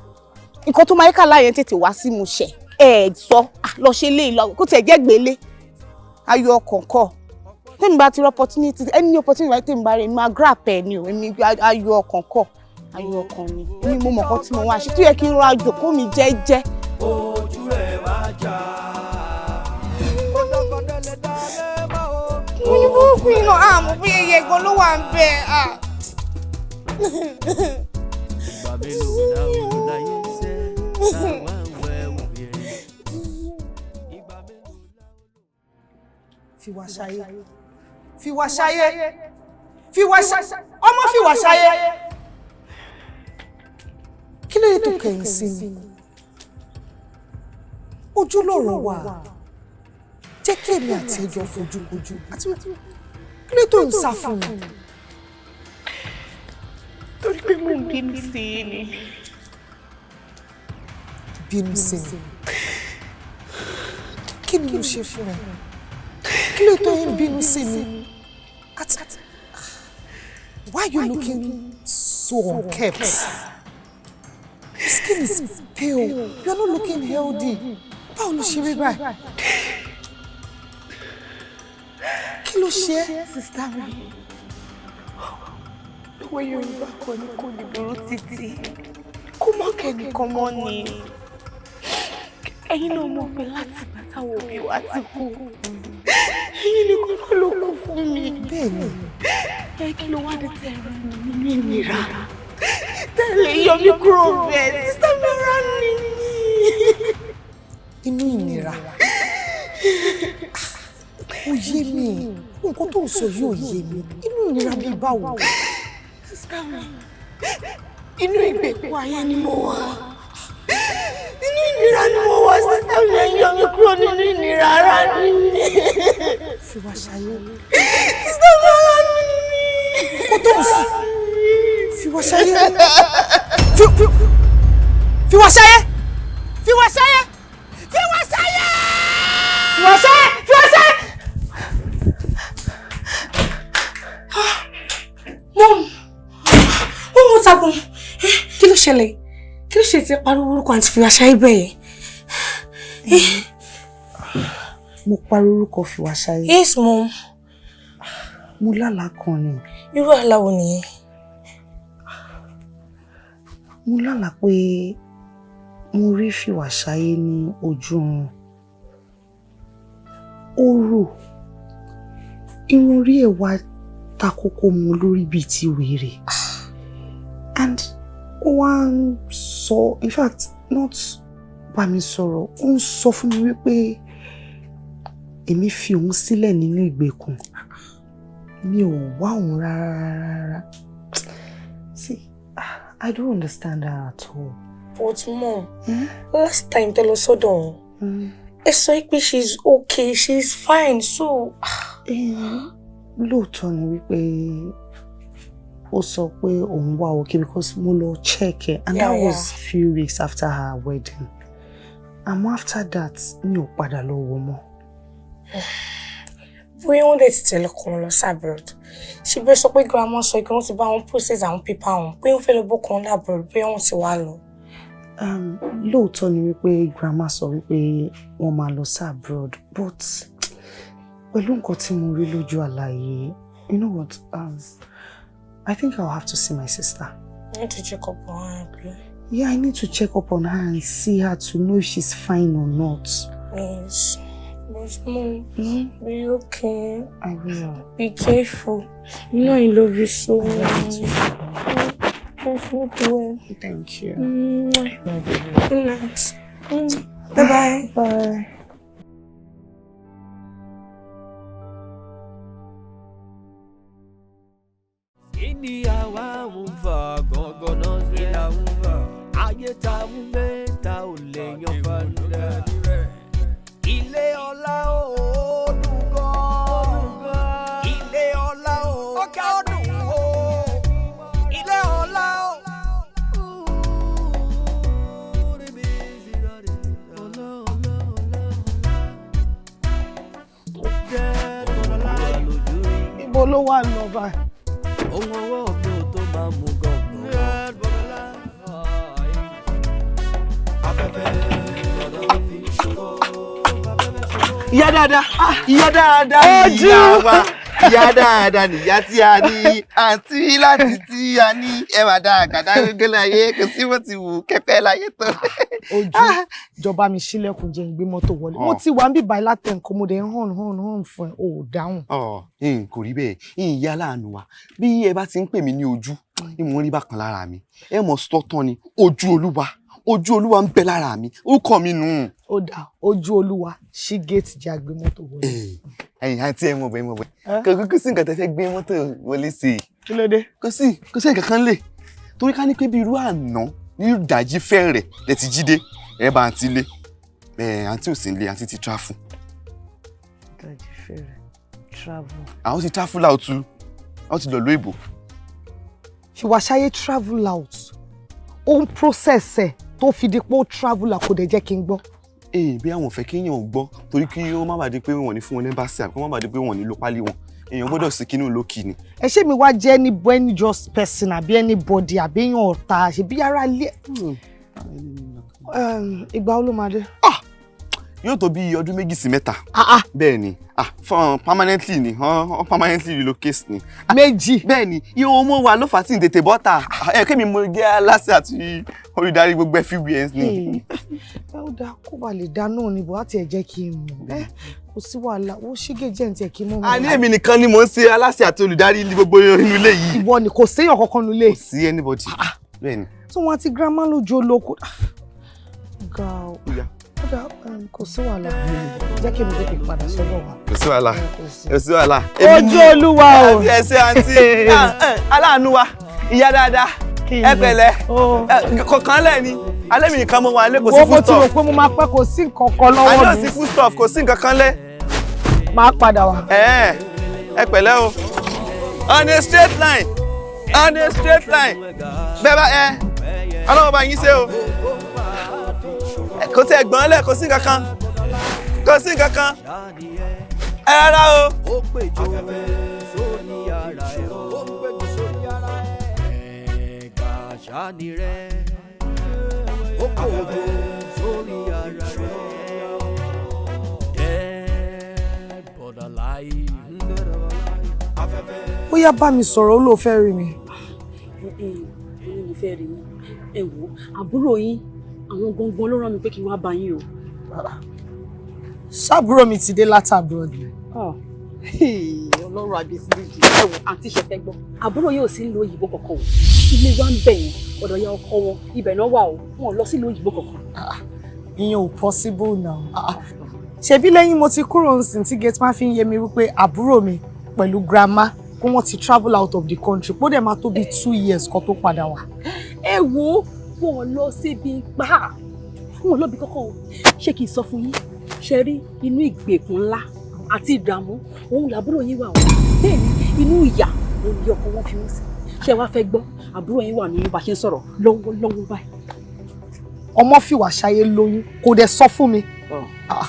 Speaker 26: nǹkan tó máa yẹ ká láyẹ̀ tètè wá sí mu ṣẹ. Ẹ sọ lọ ṣe lé lọ, kó tiẹ̀ jẹ́ gbélé. Ayọ̀ ọkàn kọ́, tèmi bá ti rí opportunity, any opportunity wáyé, tèmi bá rí, èmi máa grab ẹ ni o. Èmi, ayọ̀ ọkàn kọ́, ayọ̀ ọkàn ni. Èmi mo mọ̀ nǹkan tí mo wá ṣe tó yẹ kí n ra jòkó mi jẹ́jẹ́.
Speaker 4: Ojú rẹ̀ wá jà.
Speaker 26: Mo ní burúkú iná àmọ́ bí yẹyẹ gan ló wà ń bẹ̀.
Speaker 4: Ìgbà mélòó la ò láyé sẹ́ táwa ń wẹ̀ wòye.
Speaker 13: Fìwà ṣayé, fìwà ṣayé, fìwà ṣayé, ọmọ fìwà ṣayé. Kí ló dé tó kẹ̀yìn sí mi? Ojú lọ̀rọ̀ wà, jẹ́ kí èmi àti ẹjọ́ fojú kojú. Àti kí ló dé tó ń sá fún mi?
Speaker 26: Torí pé mò ń bínú sí i ni.
Speaker 13: Bínú sí mi? Kí ni mo ṣe fún ẹ? Kí ló tó ń bínú sí mi? Àti why you looking so unkempt? Your skin is pale, you are not looking healthy. Báwo ló ṣe rí báyìí? Kí ló ṣe é?
Speaker 26: Sister mi, òwe Yorùbá kan ní kò ní burú títí kó mọ́ kẹ́nìkan mọ́ ni. Ẹ̀yin náà mọ̀ pé láti ìgbà táwọn òbí wa ti kú, ẹ̀yin nìkan náà ló kú fún mi.
Speaker 13: Bẹ́ẹ̀ni.
Speaker 26: Ẹ kí ló wá dé tẹ́ ẹ̀rọ mi nínú ìnira tẹ́lẹ̀ yọ mí kúrò bẹ́ẹ̀? Sister mi, ara ni mí.
Speaker 13: Inú ìnira? Ó yé mi, nǹkan tó ń sọ yìí ò yé mi. Inú ìnira bíi báwo?
Speaker 26: Sister mi, inú ìgbèkùn ayé ni mo wà, inú ìnira ni mo wà. Sister mi, ẹ yọ mí kúrò nínú ìnira, ara ni mí.
Speaker 13: Fìwà ṣayé.
Speaker 26: Sister mi, ara ni mí.
Speaker 13: Nǹkan tó ń sọ, fìwà ṣayé, fìwà ṣayé, fìwà ṣayé, fìwà ṣayé, fìwà ṣayé, fìwà ṣayé.
Speaker 6: Mom, mom, what happened? Kí ló ṣẹlẹ̀? Kí ló ṣe tí ẹ pariwo orúkọ àǹtí Fìwàṣayé bẹ́ẹ̀ yẹn?
Speaker 13: Mo pariwo orúkọ Fìwàṣayé?
Speaker 6: Yes, mom.
Speaker 13: Mo lálàá kan ni.
Speaker 6: Irú àlá wo nìyẹn?
Speaker 13: Mo lálàá pé mo rí Fìwàṣayé ní ojú oorun. Ó rò, irun orí ẹ̀ wá ta kókó mu lórí bíi ti wèrè, and ó wá ń sọ, in fact, not bá mi sọ̀rọ̀, ó ń sọ fún mi wípé èmi fi òun sílẹ̀ nínú ìgbèkùn, mi ò wá òun rárá rárá. See, I don't understand her at all.
Speaker 6: But mom, last time tẹ́ lọ sọ́dọ̀ òun, ẹ sọ pé she's okay, she's fine, so.
Speaker 13: Lóòótọ́ ni wípé ó sọ pé òun wà okay, because mo lọ check ẹ and that was few weeks after her wedding. Àmọ́ after that, mi ò padà lọ wò mọ́.
Speaker 6: Bóyá wọ́n dẹ̀ ti tẹ̀lé kan lọ sí abroad. Ṣé bẹ́ẹ̀ sọ pé grandma sọ pé wọ́n ti bá wọn process àwọn paper wọn, pé wọ́n fẹ́ lọ bọ́kọ wọn abroad, bóyá wọ́n ti wá lọ.
Speaker 13: Lóòótọ́ ni wípé grandma sọ wípé wọ́n máa lọ sí abroad, but pẹ̀lú nǹkan tí mo rí lójú àlá yìí, you know what, I think I'll have to see my sister.
Speaker 6: You need to check up on her, please.
Speaker 13: Yeah, I need to check up on her and see her to know if she's fine or not.
Speaker 6: Yes. But mom, be okay.
Speaker 13: I will.
Speaker 6: Be careful. You know I love you so much. Sleep well.
Speaker 13: Thank you.
Speaker 6: Good night. Bye-bye.
Speaker 13: Bye.
Speaker 4: Kí ni àwa ń fà gangan náà sí là ń fà? Ayé ta ń gbé ta ò lè yan fanda. Ilé ọlá ó dùn gan. Ilé ọlá ó dùn ó. Ilé ọlá ó.
Speaker 13: ló wà lọ báyìí.
Speaker 4: Ohun ọwọ́ mi ò tó máa mú gọ̀ǹgọ̀.
Speaker 10: Ìyá dáadáa, ìyá dáadáa nìyá wa, ìyá dáadáa nìyá tí a ní, àǹtí láti tí a ní, ẹwà dáadáa gẹ́gẹ́ láyé, kò sí bó ti wù kẹ́pẹ́ láyé tó.
Speaker 13: Ojú ìjọba mi ṣílẹ̀kùn jẹ́ ń gbé mọ́tò wọlé. Mo ti wà ń bíbá látẹ̀ nǹkan, mo dẹ̀ ń hàn hàn hàn fún ẹ, ò dáhùn.
Speaker 10: Ọ kò rí bẹ́ẹ̀, ìyá láàánú wa, bí ẹ bá ti ń pè mí ní ojú, ìmọ̀ ń rí bákan lára mi, ẹ mọ̀ sọ́tàn ni, ojú Olúwa, ojú Olúwa ń bẹ lára mi, ó kọ́ mi nù.
Speaker 13: Ó dà, ojú Olúwa, ṣí géètì jẹ́ àgbé mọ́tò wọlé.
Speaker 10: Ẹ̀yin àǹtí, ẹ mọ̀ bẹ́ẹ̀, mọ̀ bẹ́ẹ̀, kò kúkú sí nǹkan tẹ́ fẹ́ gbé mọ́tò wọlé sí i.
Speaker 13: Kí ló dé?
Speaker 10: Kò sí nǹkan kan lè torí ká ní pé bí irú àná ní ìdájí fẹ́rẹ̀ lẹ ti jí dé, ẹ bá àǹtí lé ẹ, àǹtí ò sí nílé, àǹtí ti travel.
Speaker 13: Ìdájí fẹ́rẹ̀ travel.
Speaker 10: Àwọn ti travel out, àwọn ti lọ lóyìnbó.
Speaker 13: Fìwàṣayé travel out, ó ń process ẹ̀ tó fi di pé ó travel out, kò dẹ̀ jẹ́ kí n gbọ́.
Speaker 10: Ee, bí àwọn ò fẹ́ kéèyàn gbọ́ torí kí ó má bàa di pé wọ́n ní fún wọn ní embassy àbí kí wọ́n má bàa di pé wọ́n ní lo pálí wọn, èèyàn gbọ́dọ̀ sí kínú lókì ni.
Speaker 13: Ẹ ṣé mi wá jẹ́ any just person àbí anybody àbí èèyàn ọ̀tá ṣe bí ara ilé? Ìgbà wo ló máa dé?
Speaker 10: Yóò tó bí ọdún 2 sí 3. Bẹ́ẹ̀ ni, permanently ni, wọ́n permanently relocate ni.
Speaker 13: Méjì.
Speaker 10: Bẹ́ẹ̀ ni, iye owó wa ló fà á tí ń tètè bọ́ta ẹ, kémi mo jẹ́ aláṣẹ àti olùdarí gbogbo everywhere ni.
Speaker 13: Ẹ ó dáa, kó ba lè dá náà ni bò á tiẹ̀ jẹ́ kí n mọ̀ ẹ, kò sí wàhálà, ó ṣígè jẹ́ ní tiẹ̀ kí n mọ̀ mi.
Speaker 10: A ní èmi nìkan ni mò ń ṣe aláṣẹ àti olùdarí gbogbo inú ilé yìí.
Speaker 13: Ìwọ ni, kò séèyàn kankan nílé.
Speaker 10: Kò sí anybody, bẹ́ẹ̀ ni.
Speaker 13: Tí wọ́n ti grandma lójú olóko ga ọ. Ó dáa, kò sí wàhálà, jẹ́ kí mi tètè padà sọ́dọ̀ wa.
Speaker 10: Kò sí wàhálà, kò sí wàhálà.
Speaker 13: Ojú Olúwa o.
Speaker 10: Ẹ ṣe, àǹtí aláàánú wa, ìyá dáadáa, ẹ pẹ̀lẹ́, kọ̀ọ̀kan lẹ̀ ni alẹ́ mi nìkan mo wà lé, kò sí
Speaker 13: Wo, mo ti rò
Speaker 10: foodstuff.
Speaker 13: Pé mo máa pẹ́, kò sí nǹkan kan lọ́wọ́
Speaker 10: Alẹ́ ò
Speaker 13: mi.
Speaker 10: sí foodstuff, kò sí nǹkan kan lẹ́.
Speaker 13: Máa padà wá.
Speaker 10: Ẹ ẹ pẹ̀lẹ́ o, on a straight line, on a straight line, bẹ́ẹ̀ bá ẹ ọlọ́wọ́ bá yín ṣe o, kò sí ẹ̀gbọ́n lẹ̀, kò sí nǹkan kan, kò sí nǹkan kan, ẹ rárá o.
Speaker 4: Ó péjọ sórí ara ẹ̀, ó péjọ sórí ara ẹ̀, ẹ̀ka ṣáni rẹ̀, ó kòjò sórí ara rẹ̀, dead but alive.
Speaker 13: Ó yá, bá mi sọ̀rọ̀, ó lóò fẹ́ rí mi.
Speaker 1: Mo ní mo fẹ́ rí yín. Ẹ wò ó, àbúrò yín, àwọn gangan ló rán mi pé kí n wá bá yín o.
Speaker 13: Ṣàbúrò mi ti dé láti abroad ni?
Speaker 1: Ọlọ́run àbísílẹ̀jì, ẹ wò, àǹtí, ṣe fẹ́ gbọ́? Àbúrò yóò sí nílùú òyìnbó kankan o. Ilé wa ń bẹ̀ yẹn, ọ̀dọ̀ ya ọkọ wọn, ibẹ̀ náà wà o. Wọn ò lọ sílùú òyìnbó kankan.
Speaker 13: Ìyẹn ò possible now. Ṣebí lẹ́yìn mo ti kúrò nsìn tí gate man fi ń yé mi wípé àbúrò mi pẹ̀lú grandma kó wọ́n ti travel out of the country, kó dẹ̀ máa tó bíi 2 years kó tó padà wá.
Speaker 1: Ẹ wo, wọn lọ síbi pa, wọn lọ bí kankan o. Ṣé kí n sọ fún yín? Ṣe rí inú ìgbèkùn ńlá àti ìdààmú òun làbúrò yín wà o. Bẹ́ẹ̀ ni, inú ìyà òun ni ọkọ wọn fi wọn sí. Ṣé wàá fẹ́ gbọ́? Àbúrò yín wà ní bá ṣe ń sọ̀rọ̀ lọ́wọ́lọ́wọ́ báyìí.
Speaker 13: Ọmọ fìwà ṣayé lóyún, kò dẹ̀ sọ fún mi. Ah.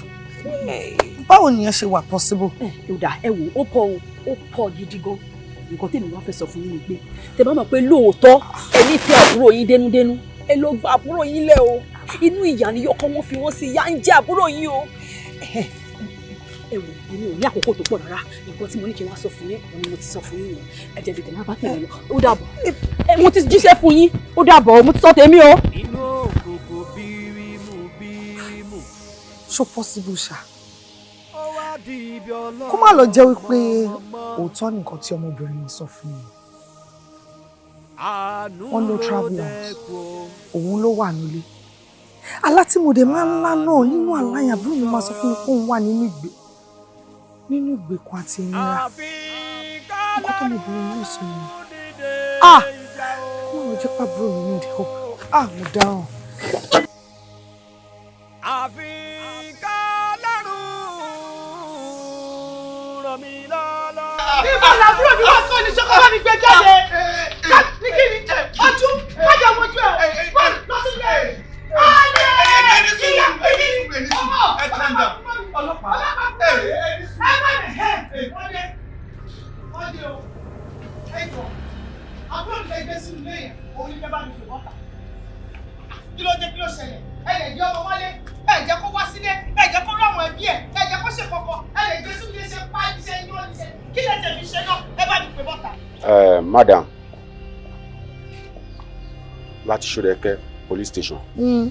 Speaker 13: Báwo nìyẹn ṣe wà possible?
Speaker 1: Ẹ ò dà, ẹ wò ó pọ̀ o, ó pọ̀ gidi gan. Nǹkan tèmi wá fẹ́ sọ fún yín ni pé tẹ bá mọ̀ pé lóòótọ́ ẹ nífẹ̀ẹ́ àbúrò yín dénúdénú, ẹ lọ gba àbúrò yín lẹ̀ o. Inú ìyà ni ọkọ wọn fi wọn sí, ìyà ń jẹ àbúrò yín o. Ẹ wò, èmi ò ní àkókò tó pọ̀ rárá. Nǹkan tí mo ní kí n wá sọ fún yín òun ni mo ti sọ fún yín yẹn. Ẹ jẹ́ tètè má bá tèmi lọ. Ó dàbọ̀, ẹ mo ti jíṣẹ́ fún yín. Ó dàbọ̀, mo ti sọ tèmi o.
Speaker 4: Inú òkùnkùn bírímù bírímù.
Speaker 13: Ṣó possible ṣá?
Speaker 4: Ó wá di ibi ọlọ́run.
Speaker 13: Kó má lọ jẹ́ wípé òótọ́ nìkan tí ọmọbìnrin yìí sọ fún mi. Wọ́n ló travel out, òun ló wà nílé. Alá tí mo dẹ̀ máa ń lá náà, nínú àlá yẹn, àbúrò mi máa sọ fún mi pé òun wà nínú ìgbèkùn àti ìnira. Nǹkan tó ọmọbìnrin yìí sọ yẹn, ah, kó má lọ jẹ́ pàbúrò mi need help. Ah, mo dáràn.
Speaker 4: Àfi kọ́lọ́run ràn mí lọ́lọ́.
Speaker 14: Níbo làbúrò mi wá kọ́ ni ṣọ́kọ́ bá mi gbé jáde? Ní kí ni? Ojú, kájà wojú ẹ̀. Wọ́n lọ sí ilé. Alẹ́ ìyá èyí ọmọ. Ọlọ́pàá. Ẹ má lè hẹ́. Wọ́n dé. Wọ́n dé o. gbé sínú ilé yẹn, òun ní fẹ́ bá mi fò bọ́ta. Kí ló dé, kí ló ṣẹlẹ̀? Ẹ lè gbé ọmọ wálé, ẹ jẹ́ kó wá sílé, ẹ jẹ́ kó rí àwọn ẹbí ẹ, ẹ jẹ́ kó ṣe kọ̀kọ̀, ẹ lè gbé sínú ilé ṣe pa iṣẹ́ yín ó ní ṣe. Kí lè tẹ̀mí ṣe náà? Ẹ bá mi pè bọ́ta.
Speaker 11: Madam, láti Ṣódẹkẹ́ police station.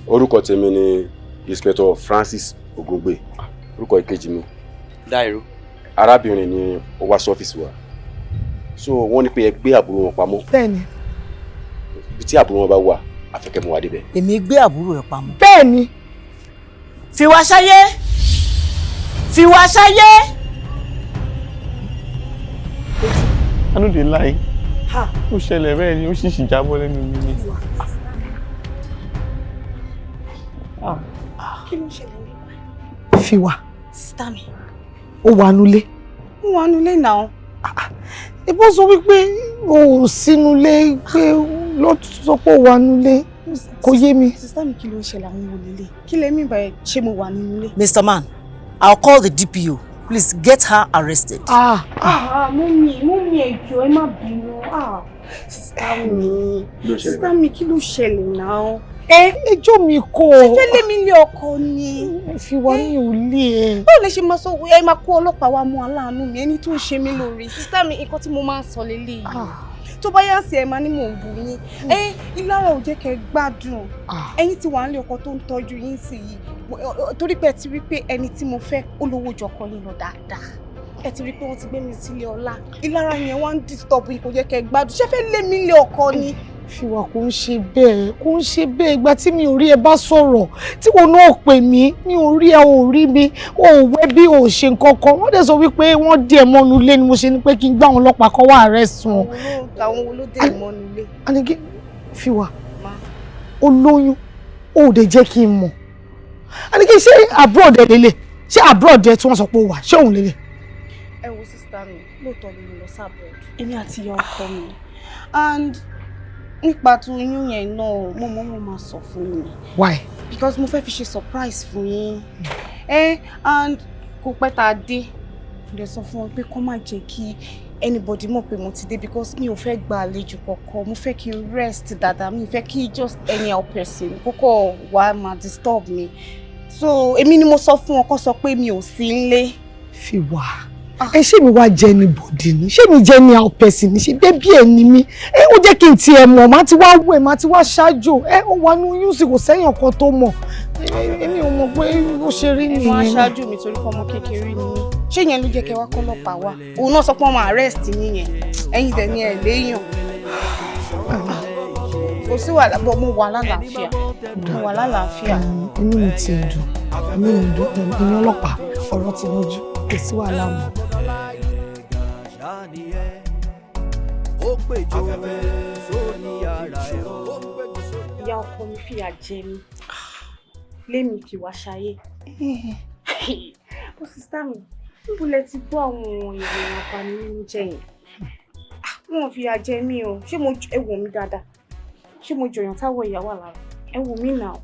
Speaker 11: Orúkọ tèmi ni Inspector Francis Ogungbe. Orúkọ ìkejì mi
Speaker 10: Dáìró.
Speaker 11: Arábìnrin ni ó wá sí ọ́fíìsì wa, so wọ́n ní pé ẹ gbé àbúrò wọn pamọ́.
Speaker 13: Bẹ́ẹ̀ni.
Speaker 11: Ibi tí àbúrò wọn bá wà, a fẹ́ kẹ́ mú wa débẹ̀.
Speaker 7: Èmi gbé àbúrò ẹ̀ pamọ́.
Speaker 13: Bẹ́ẹ̀ni.
Speaker 7: Fìwà ṣayé, fìwà ṣayé.
Speaker 25: I no dey lie. Ó ṣẹlẹ̀ bẹ́ẹ̀ ni, ó sì ṣì jábọ́ lẹ́nu mi ni.
Speaker 6: Kí ló ń ṣẹlẹ̀ níbí?
Speaker 13: Fìwà.
Speaker 6: Sister mi.
Speaker 13: Ó wà nulẹ̀.
Speaker 6: Mo wà nulẹ̀ náà.
Speaker 13: Ìbọn sọ wípé o ò sínú ilé, pé ló sọ pé ó wà nulẹ̀, kò yé mi.
Speaker 6: Sister mi, kí ló ń ṣẹlẹ̀? Àwọn wo lélẹ̀? Kí lẹ mí báyìí? Ṣé mo wà nínú ilé?
Speaker 7: Mr. Man, I'll call the DPO. Please get her arrested.
Speaker 13: Ah.
Speaker 6: Ah, mummy, mummy, ẹ jọ̀ọ́, ẹ má bínú. Ah, sister mi. Sister mi, kí ló ṣẹlẹ̀ náà?
Speaker 13: Ẹ ẹjọ́ mi kọ́.
Speaker 6: Ṣé fẹ́ lé mi lé ọkọ ni?
Speaker 13: Fìwà, mi ò lé ẹ.
Speaker 6: Báwo lè ṣe máa sọ ẹ máa kó ọlọ́pàá wá mú aláàánú mi, ẹni tó ń ṣe mí lóore? Sister mi, nǹkan tí mo máa ń sọ lélẹ́yìí. Tó bá yá sí, ẹ máa ní mò ń bù yín. Ẹ ìlara ò jẹ́ kẹ́ ẹ gbádùn. Ẹ̀yin tí wà ń lé ọkọ tó ń tọ́jú yín sí yìí. Torí pé ẹ ti rí pé ẹni tí mo fẹ́ ó lówó jọkọ yín lọ dáadáa. Ẹ ti rí pé wọ́n ti gbé mi sílé ọlá. Ìlara yẹn wá ń disturb yín, kò jẹ́ kẹ́ ẹ gbádùn. Ṣé fẹ́ lé mi lé ọkọ ni?
Speaker 13: Fìwà, kò ń ṣe bẹ́ẹ̀, kò ń ṣe bẹ́ẹ̀. Ìgbà tí mi ò rí ẹ bá sọ̀rọ̀, tí wọn náà pè mí, mi ò rí ẹ, ò rí mi, ò wẹ́ bí ò ṣe nǹkan kan. Wọ́n dẹ̀ sọ wípé wọ́n dí ẹ mọ́nu ilé ni mo ṣe ní pé kí n gbá àwọn ọlọ́pàá kó wá arrest wọn.
Speaker 6: Àwọn wo ló dé mọ́nu ilé?
Speaker 13: Anike, Fìwà, ó lóyún, ó dẹ̀ jẹ́ kí n mọ̀. Anike, ṣé abroad ẹ lélẹ̀? Ṣé abroad ẹ tí wọ́n sọ pé ó wà, ṣé òun lélẹ̀?
Speaker 6: Ẹ wo, sister mi, lóòótọ́ ni mo lọ sí abroad. Èmi àti ìyá ọkọ mi. And nípa tó oyún yẹn náà, mo mọ̀ mo máa sọ fún mi.
Speaker 13: Why?
Speaker 6: Because mo fẹ́ fi ṣe surprise fún yín. And kò pẹ́ tá a dé. Mo dẹ̀ sọ fún wọn pé kó má jẹ́ kí anybody mọ̀ pé mo ti dé, because mi ò fẹ́ gba àlejò kankan. Mo fẹ́ kí n rest dáadáa. Mi ò fẹ́ kí just any other person kókó wá máa disturb mi. So èmi ni mo sọ fún wọn kó sọ pé mi ò sí nílé.
Speaker 13: Fìwà, ẹ ṣé mi wá jẹ́ ní bòdì ni? Ṣé mi jẹ́ ní person ni? Ṣe bébí ẹ ní mi? Ẹ ó jẹ́ kí n tiẹ̀ mọ̀, má ti wá wẹ̀, má ti wá ṣáájú ẹ. Ó wà ní oyún sí, kò sẹ́yìn ọkọ tó mọ̀. Èmi ò mọ̀ pé ó ṣe rí
Speaker 6: Ẹ máa
Speaker 13: nìyẹn.
Speaker 6: ṣáájú mi torí pé ọmọ kékeré ni mí. Ṣé yẹn ló jẹ́ kẹ́ wá kọ́lọ́pàá wá? Òun náà sọ pé wọ́n máa arrest yín yẹn. Ẹ̀yin dẹ̀ ni ẹ̀ léèyàn. Kò sí wàhálà, bọ́ mo wà lálàáfíà. Mo wà lálàáfíà.
Speaker 13: Inú mi ti dùn, inú mi dùn. Ìyẹn ọlọ́pàá, ọ̀rọ̀ ti yanjú, kò sí wàhálà mọ́.
Speaker 4: Ó péjọ sóní ara ẹ̀ ó.
Speaker 6: Ìyá ọkọ mi fìyà jẹ mí. Lémi kì wá ṣayé. Bó sister mi, níbo lẹ ti gbọ́ àwọn ìròyìn abaninújẹ́ jẹ́ yẹn? Ah, wọn ò fìyà jẹ mí o. Ṣé mo ẹ wò mí dáadáa? Ṣé mo jọyàn táwọ̀ ìyá wà lára? Ẹ wò mí náà.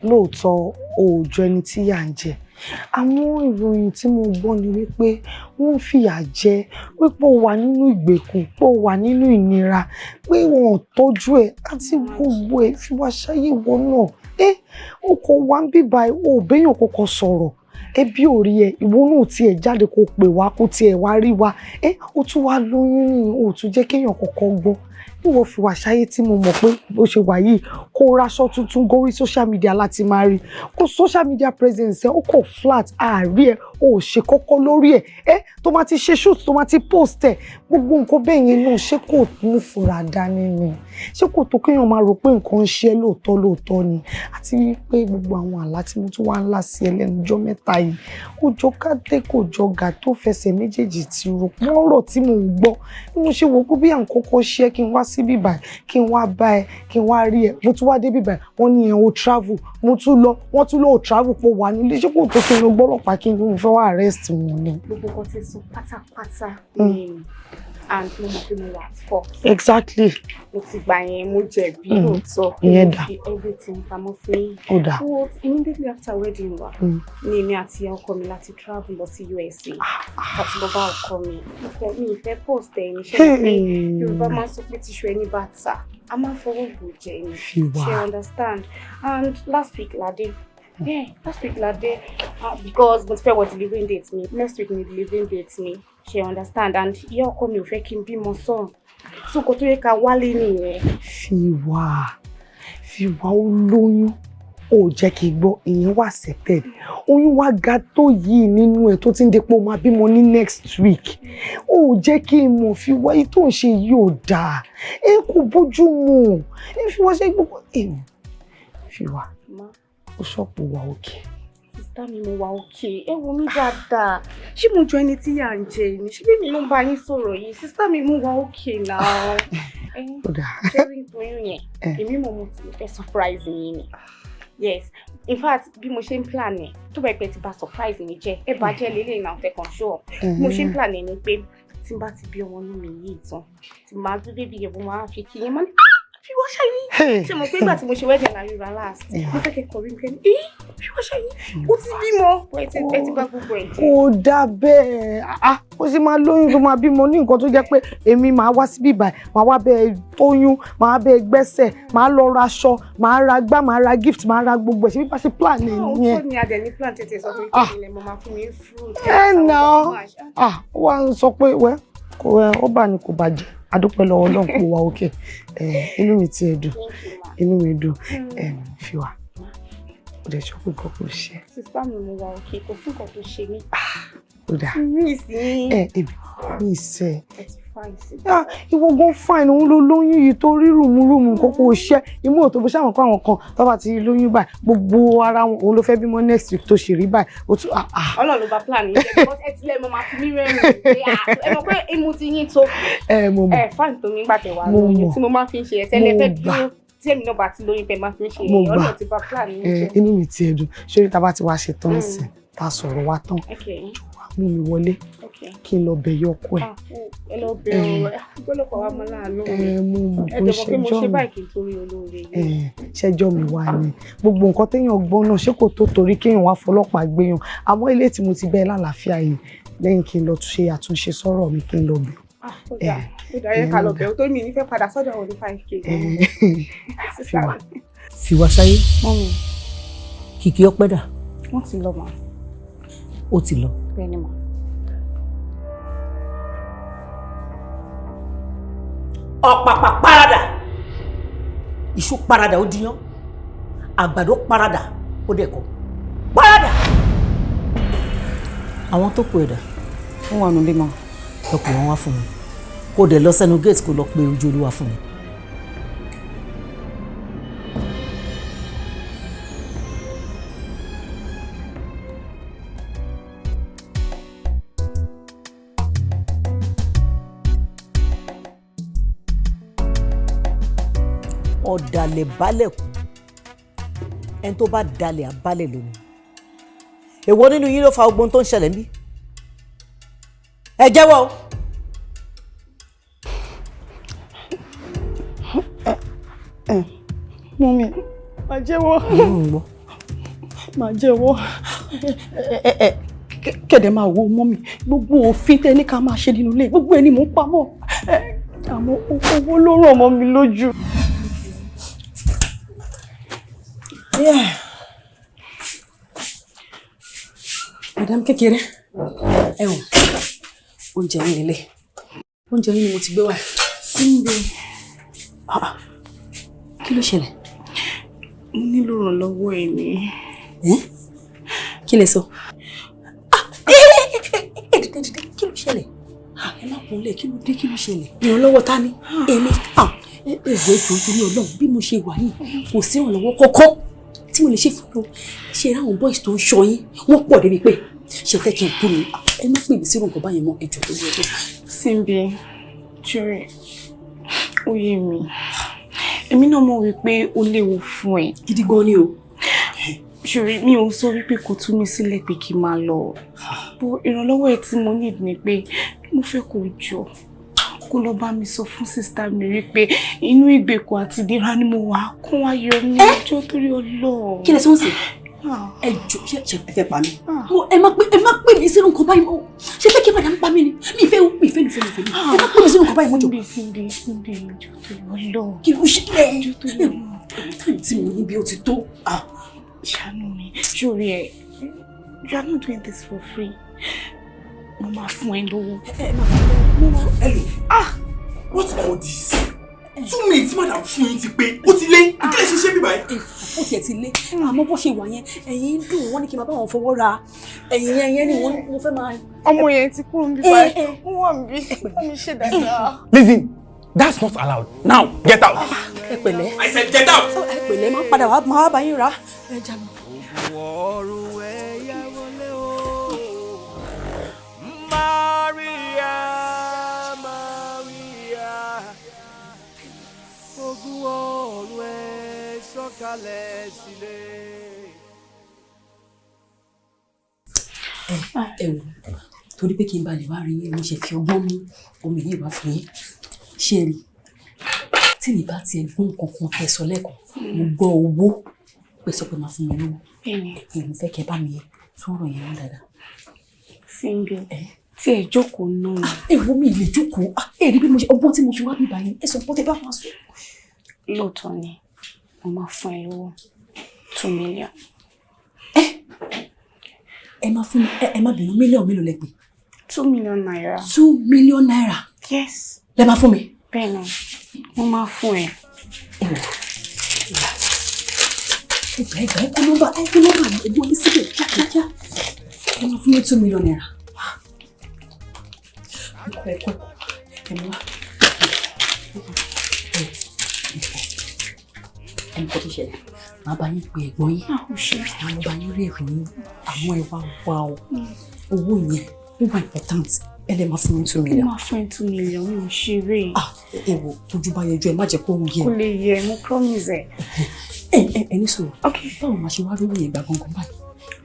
Speaker 13: Lóòótọ́ òòjọ́ ẹni tí yà ń jẹ. Àwọn ìròyìn tí mo gbọ́ ni wípé wọ́n ń fìyà jẹ, wípé ó wà nínú ìgbèkùn, pé ó wà nínú ìnira, pé wọn ò tọ́jú ẹ̀ àti gbogbo ẹ̀. Fi wá ṣáyé ìwọ náà ẹ, o kò wá ń bíbá ẹ, o ò béèyàn kọ́kọ́ sọ̀rọ̀, ẹbí ò rí ẹ, ìwọ náà tiẹ̀ jáde kó pè wá, kó tiẹ̀ wá rí wa. Ẹ ó tún wá lóyún ní, o ò tún jẹ́ kéèyàn kọ́kọ́ gbọ́. Ìwọ fi wà ṣáyé tí mo mọ̀ pé bó ṣe wà yìí, kó raṣọ tuntun gorí social media láti máa rí, kó social media presence ẹ ó kò flat, àárí ẹ ò ṣe kọ́kọ́ lórí ẹ. Ẹ tó máa ti ṣe shoot, tó máa ti post ẹ, gbogbo nǹkan bẹ́ẹ̀ yẹn náà, ṣé kò mú fura dání ni? Ṣé kò tó kéèyàn máa rò pé nǹkan ń ṣe ẹ́ lóòótọ́ lóòótọ́ ni? Àti wípé gbogbo àwọn àlá tí mo tún wá ń lá sí ẹ lẹ́nu ọjọ́ mẹ́ta yìí, kò jọ kádé, kò jọ gà tó fẹsẹ̀ méjèèjì ti rò pọ́n ọ̀rọ̀ tí mò ń gbọ́ bí mo ṣe wò ó bí à ń kọ́kọ́ ṣe é, kí n wá sí bíbà, kí n wá bá ẹ, kí n wá rí ẹ. Mo tún wá dé bíbà, wọ́n ní ẹ o travel. Mo tún lọ, wọ́n tún lọ ò travel, pọ̀ wà nílé. Ṣé kò tó kí n lọ gbọ́lọ́pàá, kí n fẹ́ wá arrest wọn ni?
Speaker 6: Gbogbo nǹkan tí sọ pátápátá ni
Speaker 26: And mo mọ̀ pé mo wà at fault.
Speaker 13: Exactly.
Speaker 26: Mo ti gbà yẹn, mo jẹ̀bi lóòótọ́.
Speaker 13: Ìyẹn
Speaker 26: Mo
Speaker 13: dà.
Speaker 26: fi everything pamọ́ fún yín.
Speaker 13: Ó dà.
Speaker 26: But immediately after wedding wa, ni èmi àti ọkọ mi láti travel lọ sí USA. Àti lọ bá ọkọ mi. Ọkọ mi ìfẹ́ post ẹ̀ ní ṣe pé
Speaker 13: Hey.
Speaker 26: Yorùbá máa ń sọ pé tíṣu ẹni bá ta, a máa ń fọwọ́ bò jẹ ni.
Speaker 13: Fiwa.
Speaker 26: Ṣé understand? And last week la dé. Yeah, last week la dé, because mo ti fẹ́ wọ delivering date mi. Next week ni delivering date mi. Ṣé understand? And ìyá ọkọ mi ò fẹ́ kí n bímọ sọ̀rọ̀. So kò tó yẹ ká wálé nìyẹn.
Speaker 13: Fiwa, Fiwa, ó lóyún, ó jẹ́ kí n gbọ́. Ìyẹn wà accepted. Oyún wá ga tó yìí nínú ẹ̀ tó ti ń depo máa bímọ ní next week, ó jẹ́ kí n mọ̀. Fiwa, èyí tó ń ṣe yìí ò dáa, ẹ kò bójú mu. Ẹ Fiwa, ṣe gbogbo ẹ Fiwa.
Speaker 26: Ma.
Speaker 13: Ó ṣọ́pù wà òkè.
Speaker 26: Sister mi, mo wà okay. Ẹ wo mi dáadáa. Ṣé mo jọ ẹni tí yà ń jẹ ni? Ṣé bí mi ló ń bá yín sọ̀rọ̀ yìí? Sister mi, mo wà okay now.
Speaker 13: Ó dáa.
Speaker 26: Ṣé rí oyún yẹn?
Speaker 13: Eh.
Speaker 26: Èmi mọ̀, mo ti fẹ́ surprise yín ni. Yes. In fact, bí mo ṣe ń plan ẹ̀, tó bá pẹ́ ti bà surprise mi jẹ́, ẹ bá jẹ́ lélẹ́yìn náà tẹ̀ kàn ṣó. Bí mo ṣe ń plan ẹ̀ ni pé tí n bá ti bí ọmọ inú mi yìí tán, tí màá gbé baby yẹn, mo máa fi kí yẹn, máa ní, "Ah, fi wá ṣayé."
Speaker 13: Hey.
Speaker 26: Ṣé mo pé ìgbà tí mo ṣe wedding la ríra last?
Speaker 13: Yeah.
Speaker 26: Mo fẹ́ kẹ́kọ̀ọ́ rí mi kẹ́ni, "Eh, fi wá ṣayé, ó ti bímọ." Bọ́ ẹ ti bá gbogbo ẹ̀ jẹ́.
Speaker 13: Kò dáa bẹ́ẹ̀. Ah, ó sì máa lóyún tó máa bímọ ní nǹkan tó jẹ́ pé èmi máa wá síbí báyìí, máa wá bẹ́ẹ̀ tóyún, máa bẹ́ẹ̀ gbẹ́sẹ̀, máa lọ ra aṣọ, máa ra gbá, máa ra gift, máa ra gbogbo ẹ̀. Ṣe bí bá ṣe plan ẹ̀
Speaker 26: Ó
Speaker 13: nìyẹn.
Speaker 26: tó ní adẹ̀ ní plan tètè sọ fún mi
Speaker 13: Ah.
Speaker 26: pé ilẹ̀ mo máa fún mi fruit.
Speaker 13: Ẹ nà ọ́, ah, ó wá ń sọ pé wẹ́ kò ẹ ó bà ní kò bàjẹ́. Adúpẹ́ lọ́wọ́ Ọlọ́run kó wa òkè. Inú mi ti ẹ̀ dùn, inú mi dùn. Fiwa, ó dẹ̀ sọ pé nǹkan kò ṣe.
Speaker 26: Sister mi, mo wà okay, kò sí nǹkan tó ṣe mí.
Speaker 13: Ó dáa.
Speaker 26: Mi sí.
Speaker 13: Ẹ èmi mi ìsẹ̀.
Speaker 26: Ẹ ti fine sí.
Speaker 13: Ah, ìwọ gan fine, òun ló lóyún yìí tó rí rùmùrùmù, nǹkan kò ṣe imú ò tó bó ṣáwọn kan, àwọn kan tó bá ti lóyún báyìí gbogbo ara wọn. Òun ló fẹ́ bímọ next week tó ṣì rí báyìí, ó tún ah ah.
Speaker 26: Ọlọ́run ló bá plan yìí jẹ́ because ẹ tilẹ̀ mo máa fi mí rẹ́rìn-ín pé, ah, ẹ mọ̀ pé imú ti yín tó.
Speaker 13: Ẹ mo mọ̀.
Speaker 26: Ẹ fine tó nígbà tẹ̀ wá
Speaker 13: Mo
Speaker 26: lóyún
Speaker 13: mọ̀.
Speaker 26: tí mo máa fi ń ṣe ẹ̀ tẹ́lẹ̀
Speaker 13: Mo
Speaker 26: fẹ́
Speaker 13: gbà.
Speaker 26: dúró tí èmi náà bá ti lóyún pé máa fi ń ṣe
Speaker 13: Mo
Speaker 26: ẹ̀
Speaker 13: gbà.
Speaker 26: Ọlọ́run ti bá plan yìí
Speaker 13: Ẹ
Speaker 26: jẹ́.
Speaker 13: inú mi ti ẹ̀ dùn. Ṣé tá a bá ti wá ṣe tán sí, tá a sọ̀rọ̀ wá tán, mú mi wọlé kí n lọ bẹ̀ yọ ọkọ ẹ̀.
Speaker 26: Ah, ẹ lọ bẹ̀ ọ́, gbọ́dọ̀ wá mọ́ láàánú mi.
Speaker 13: Ẹ mo mọ̀
Speaker 26: Ẹ
Speaker 13: kó
Speaker 26: dẹ̀ mọ̀ pé mo
Speaker 13: ṣẹjọ́
Speaker 26: ṣe
Speaker 13: mi.
Speaker 26: báyìí kí n torí olóore yìí.
Speaker 13: Ẹ ṣẹjọ́ mi wá ni gbogbo nǹkan téèyàn gbọ́ náà, ṣé kò tó torí kéèyàn wá fọlọ́pàá gbéyàn? Àmọ́ ilé tí mo ti bẹ́ẹ̀ lálàáfíà yìí, lẹ́yìn kí n lọ ṣe àtúnṣe sọ́rọ̀ mi, kí n lọ bẹ̀.
Speaker 26: Ah, ó dáa, ó dáa, yẹ ká lọ bẹ̀ ọ́ torí mi ní fẹ́ padà sọ́dọ̀ òní 5K.
Speaker 13: Fiwa.
Speaker 7: Fìwà sáyé.
Speaker 26: Mummy.
Speaker 7: Kìkì ọpẹ́ dà?
Speaker 26: Wọ́n ti lọ mà.
Speaker 7: Ó ti lọ.
Speaker 26: Bẹ́ẹ̀ ni mà.
Speaker 7: Ọ̀pàpà parada, iṣu parada ó díyán, àgbàdo parada ó dẹ̀kọ parada. Àwọn tó kù ẹ̀dà?
Speaker 1: Wọ́n wà nílé mọ́.
Speaker 7: Lọ pè wọ́n wá fún mi, kó dẹ̀ lọ sẹ́nu gate, kó lọ pe ojú olúwa fún mi. Ọ̀dàlẹ̀ balẹ̀ kú, ẹni tó bá dalẹ̀ àbálẹ̀ lónìí. Èwo nínú yín ló fa ogbon tó ń ṣẹlẹ̀ níbí? Ẹ jẹ́wọ́ o.
Speaker 1: Mummy, màá jẹ́wọ́. Màá jẹ́wọ́. Ẹ ẹ kẹ̀dẹ̀ máa wo mummy, gbogbo òfin tẹ́ ní ká máa ṣe nínú ilé, gbogbo ẹni mò ń pamọ́. Àmọ́ owó ló ràn mọ́ mi lójú.
Speaker 7: Yeah.
Speaker 1: Madam kékeré, ẹ wò, oúnjẹ yín lélẹ̀. Oúnjẹ yín ni mo ti gbé wá.
Speaker 26: Síbi.
Speaker 1: Ah, kí ló ṣẹlẹ̀?
Speaker 26: Mo nílò ìrànlọ́wọ́ ẹ ní.
Speaker 1: Kí lẹ sọ? Ẹ dìde, dìde, kí ló ṣẹlẹ̀? Ẹ má kúnlẹ̀, kí ló dé, kí ló ṣẹlẹ̀? Ìrànlọ́wọ́ ta ni? Èmi? Ẹ wò, ètò ìtorí Ọlọ́run, bí mo ṣe wà yìí, kò sí ìrànlọ́wọ́ kọ́kọ́ tí mo lè ṣe fún un. Ṣe ráwọn boys tó ń ṣọ́ yín, wọ́n pọ̀ débi pé ṣe fẹ́ kí n kú ni? Ẹ má pè mí sírò nǹkan báyẹn mọ́, ẹjọ́ tó yẹ tó.
Speaker 26: Síbi, Jerry, ó yé mi. Èmi náà mọ̀ wípé ó léwu fún ẹ.
Speaker 1: Gidi gan ni o.
Speaker 26: Ṣòrí, mi ò sọ wípé kò tú mi sílẹ̀ pé kí n máa lọ. Bó ìrànlọ́wọ́ ẹ tí mo need ni pé mo fẹ́ kó jọ. Kó lọ bá mi sọ fún sister mi wípé inú ìgbèkùn àti ìdíra ni mo wà, kó wá yọ mí, ẹjọ́ torí Ọlọ́run.
Speaker 1: Kí lẹ sọ ń sè? Ẹ jọ, ṣe ẹ fẹ́ pa mí? Mo ẹ má pè, ẹ má pè mí sínú nǹkan báyìí mọ́. Ṣé fẹ́ kí madam pa mí ni? Mi ìfẹ́ o, mi ìfẹ́, mi ìfẹ́, mi ìfẹ́ mi. Ẹ má pè mí sínú nǹkan báyìí mọ́, jọ.
Speaker 26: Simbi, Simbi, Simbi, ẹjọ́ torí Ọlọ́run.
Speaker 1: Kí ló ṣe ẹ?
Speaker 26: Ẹjọ́ torí Ọlọ́run.
Speaker 1: Time tí mo ní bí ó ti tó.
Speaker 26: Ṣàánú mi, sórí ẹ, you are not doing this for free. Mo máa fún ẹ lówó.
Speaker 1: Ẹ máa fún mi lówó.
Speaker 8: Hello. Ah, what's all this? 2 minutes, madam fún yín ti pé, ó ti lé. Kí lè ṣe ṣé bíbáyìí?
Speaker 1: Ó tiẹ̀ ti lé, àmọ́ bó ṣe wà yẹn, ẹ̀yìn ń dùn wọ́n ní kí n máa bá wọn fọwọ́ ra ẹ̀yìn yẹn, yẹn ni wọ́n mo fẹ́ máa.
Speaker 26: Ọmọ yẹn ti kúrò níbí báyìí, ó wà níbí, bá mi ṣe dáadáa.
Speaker 8: Listen, that's not allowed. Now, get out.
Speaker 1: Ẹ pẹ̀lẹ́.
Speaker 8: I said get out.
Speaker 1: Ẹ pẹ̀lẹ́, máa padà wá, máa wá bá yín rà ẹ já lọ.
Speaker 4: Ọ̀run ẹ̀yà wọlé o. Maria, Maria, ogun ọ̀run ẹ̀ sọ̀kalẹ̀ sílẹ̀.
Speaker 1: Ẹ wò, torí pé kí n ba lè wá rí yín, mo ṣe fi ọgbọ́n mú omi yìí wá fún yín. Ṣé rí tí mi bá tiẹ̀ gbọ́ nǹkan kan tẹ́ sọ lẹ́ẹ̀kan, mo gbọ́ owó pé sọ pé máa fún mi lówó. Mo fẹ́ kẹ́ bá mi tún ọ̀rọ̀ yẹn mú dáadáa.
Speaker 26: Simbi, tí ẹ jókòó náà.
Speaker 1: Èwo mi lè jókòó? Ẹ rí bí mo ṣe ọgbọ́n tí mo fi wá bí báyìí, ẹ sọ pé tẹ bá wọn sọ.
Speaker 26: Lóòótọ́ ni mo máa fún ẹ lówó, 2 million.
Speaker 1: Ẹ máa fún mi? Ẹ má bínú, mílíọ̀nù mélòó lẹ pè?
Speaker 26: ₦2 million.
Speaker 1: ₦2 million?
Speaker 26: Yes.
Speaker 1: Lẹ máa fún mi?
Speaker 26: Bẹ́ẹ̀ ni, mo máa fún ẹ.
Speaker 1: Ẹgbà, ẹgbà, ẹ kó nọ́mbà, ẹ kó nọ́mbà ẹ̀gbọ́n mi síbẹ̀ kíákíá. Ẹ máa fún mi ₦2 million. Ẹkọ, ẹkọ, ẹ mú wá. Ẹ mú kọ́ tó ṣẹlẹ̀, màá bá yín pe ẹ̀gbọ́n yín, àwọn bá yín rí ẹ̀gbọ́n yín, àmọ́ ẹ wá wá o, owó yẹn ó wà important, ẹ lè máa fún mi 2 million.
Speaker 26: Mo máa fún ẹ 2 million, mi ò ṣeré.
Speaker 1: Ẹ wò, tójú bá yẹjú, ẹ má jẹ́ kó ń yẹ.
Speaker 26: Kò lè yẹ, mo promise ẹ.
Speaker 1: Ẹ ẹ ẹ ní sọ̀rọ̀, báwo máa ṣe wá lówó yẹn gbà gangan báyìí?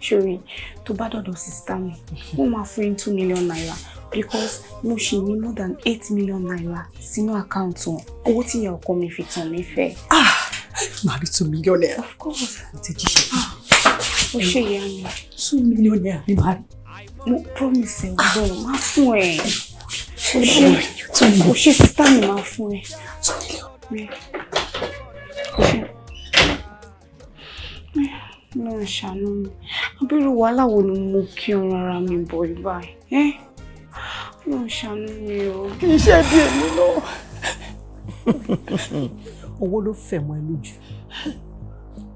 Speaker 26: Ṣòrí, tó bá dọ̀dọ̀ sister mi, wọ́n máa fún ẹ ₦2 million because mo ṣì ní more than ₦8 million sínú account wọn, owó tí ìyá ọkọ mi fi tàn mí fẹ́.
Speaker 1: Màá rí ₦2 million.
Speaker 26: Of course.
Speaker 1: Mo ti jíṣẹ́.
Speaker 26: Ó ṣe ìyá mi.
Speaker 1: ₦2 million ni màá rí.
Speaker 26: Mo promise ẹ, ọgbọ́n máa fún ẹ. O ṣe, o ṣe, sister mi máa fún ẹ.
Speaker 1: 2 million.
Speaker 26: O ṣe. Lọ́run ṣàánú mi. Abirú wàhálà wo ni mo kí ọrùn ara mi bọ̀ báyìí? Ẹ́, Ọlọ́run ṣàánú mi o.
Speaker 13: Kì í ṣe bí èmi náà.
Speaker 7: Owó ló fẹ̀ mọ́ ẹ lójú,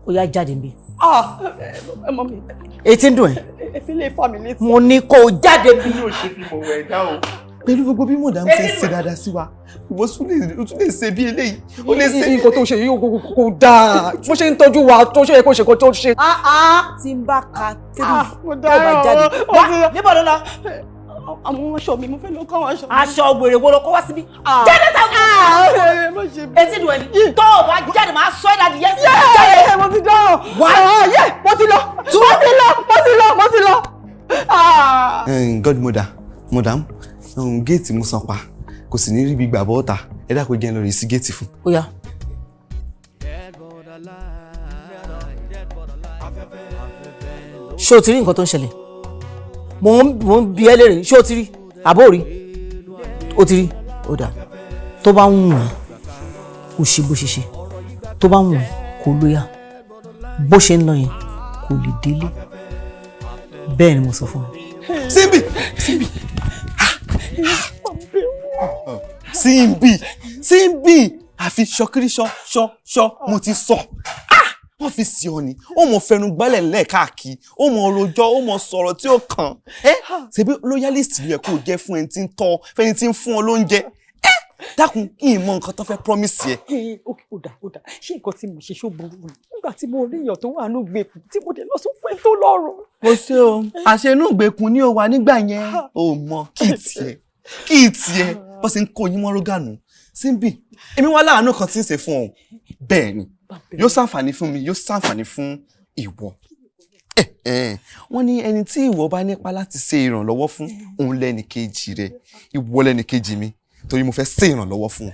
Speaker 7: ó yá, jáde níbí.
Speaker 14: Ah, ẹ mọ mi.
Speaker 7: Etí ń dùn ẹ́?
Speaker 14: Ẹ fi lè fà mí létí.
Speaker 7: Mo ní kó o jáde bí.
Speaker 10: Yóò ṣe fi mọ̀ wẹ̀ dá o. Pẹ̀lú gbogbo bí madam ṣe ń ṣe dáadáa sí wa, ìwọ tún lè ṣe bí eléyìí. Ó lè ṣe.
Speaker 9: Nǹkan tó ṣe yìí kò dáa, bó ṣe ń tọ́jú wa tó ṣe yẹ kó ṣe kó tó ṣe.
Speaker 7: Tí n bá ka three
Speaker 14: Mo
Speaker 7: tó bá jáde wá, níbo ló lọ?
Speaker 14: Àwọn aṣọ mi, mo fẹ́ lọ kọ́ àwọn aṣọ mi.
Speaker 7: Aṣọ wèrè wo ló kó wá síbí? Jáde sáà. Etí dùn ẹ́ ni? Tó o bá jáde, máa sọ ẹ́ dàdí yẹn.
Speaker 14: Jáde, mo ti dáràn.
Speaker 7: Wá.
Speaker 14: Yẹ, mo ti lọ, mo ti lọ, mo ti lọ, mo ti lọ.
Speaker 10: Godmother, madam, géètì mú san pa, kò sì ní rí ibi gbà bọ́ ọ̀tà. Ẹ dákun, jẹ́ ń lọ rí sí géètì fún.
Speaker 7: Ó yá. Ṣé o ti rí nǹkan tó ń ṣẹlẹ̀? Mò ń bi ẹ́ léèrè, ṣé o ti rí àbó rí? O ti rí, ó dà. Tó bá ń wù ẹ́ kó ṣe bó ṣe ṣe, tó bá ń wù ẹ́ kó lóyà bó ṣe ń lọ yẹn, kò lè délé. Bẹ́ẹ̀ ni mo sọ fún ẹ.
Speaker 10: Simbi, Simbi, Simbi, Simbi, àfi ṣọkiri ṣọ ṣọ ṣọ, mo ti sọ. Wọ́n fi sí ọ ni, ó mọ fẹnu gbálẹ̀ lẹ́ẹ̀káàkiri, ó mọ rojọ́, ó mọ sọ̀rọ̀ tí ó kàn ẹ́. Ṣebí loyalist ló yẹ kó o jẹ́ fún ẹni tí ń tọ́, fẹ́ni tí ń fún ọ lóúnjẹ. Ẹ́, dákun, kí n mọ nǹkan tó fẹ́ promise yẹ.
Speaker 1: Ó dà, ó dà. Ṣé nǹkan tí mo ṣe ṣó burú ni nígbà tí mo rí èèyàn tó wà ní ìgbèkùn tí mo dé lọ sọ fún ẹ tó lọ́rùn?
Speaker 10: Kò ṣe o, àṣẹ inú ìgbèkùn ni ó wà nígbà yẹn. Ó mọ kí tiẹ̀ kí tiẹ̀ bó ṣe ń kó yín mọ́ rógànù. Simbi, èmi wá láàánú kan tí ń ṣe fún ọ. Bẹ́ẹ̀ ni, yóò ṣàǹfààní fún mi, yóò ṣàǹfààní fún ìwọ. Wọ́n ní ẹni tí ìwọ bá nípa láti ṣe ìrànlọ́wọ́ fún, òun lẹ́nì kejì rẹ̀. Ìwọ lẹ́nì kejì mi. Torí mo fẹ́ ṣe ìrànlọ́wọ́ fún ọ.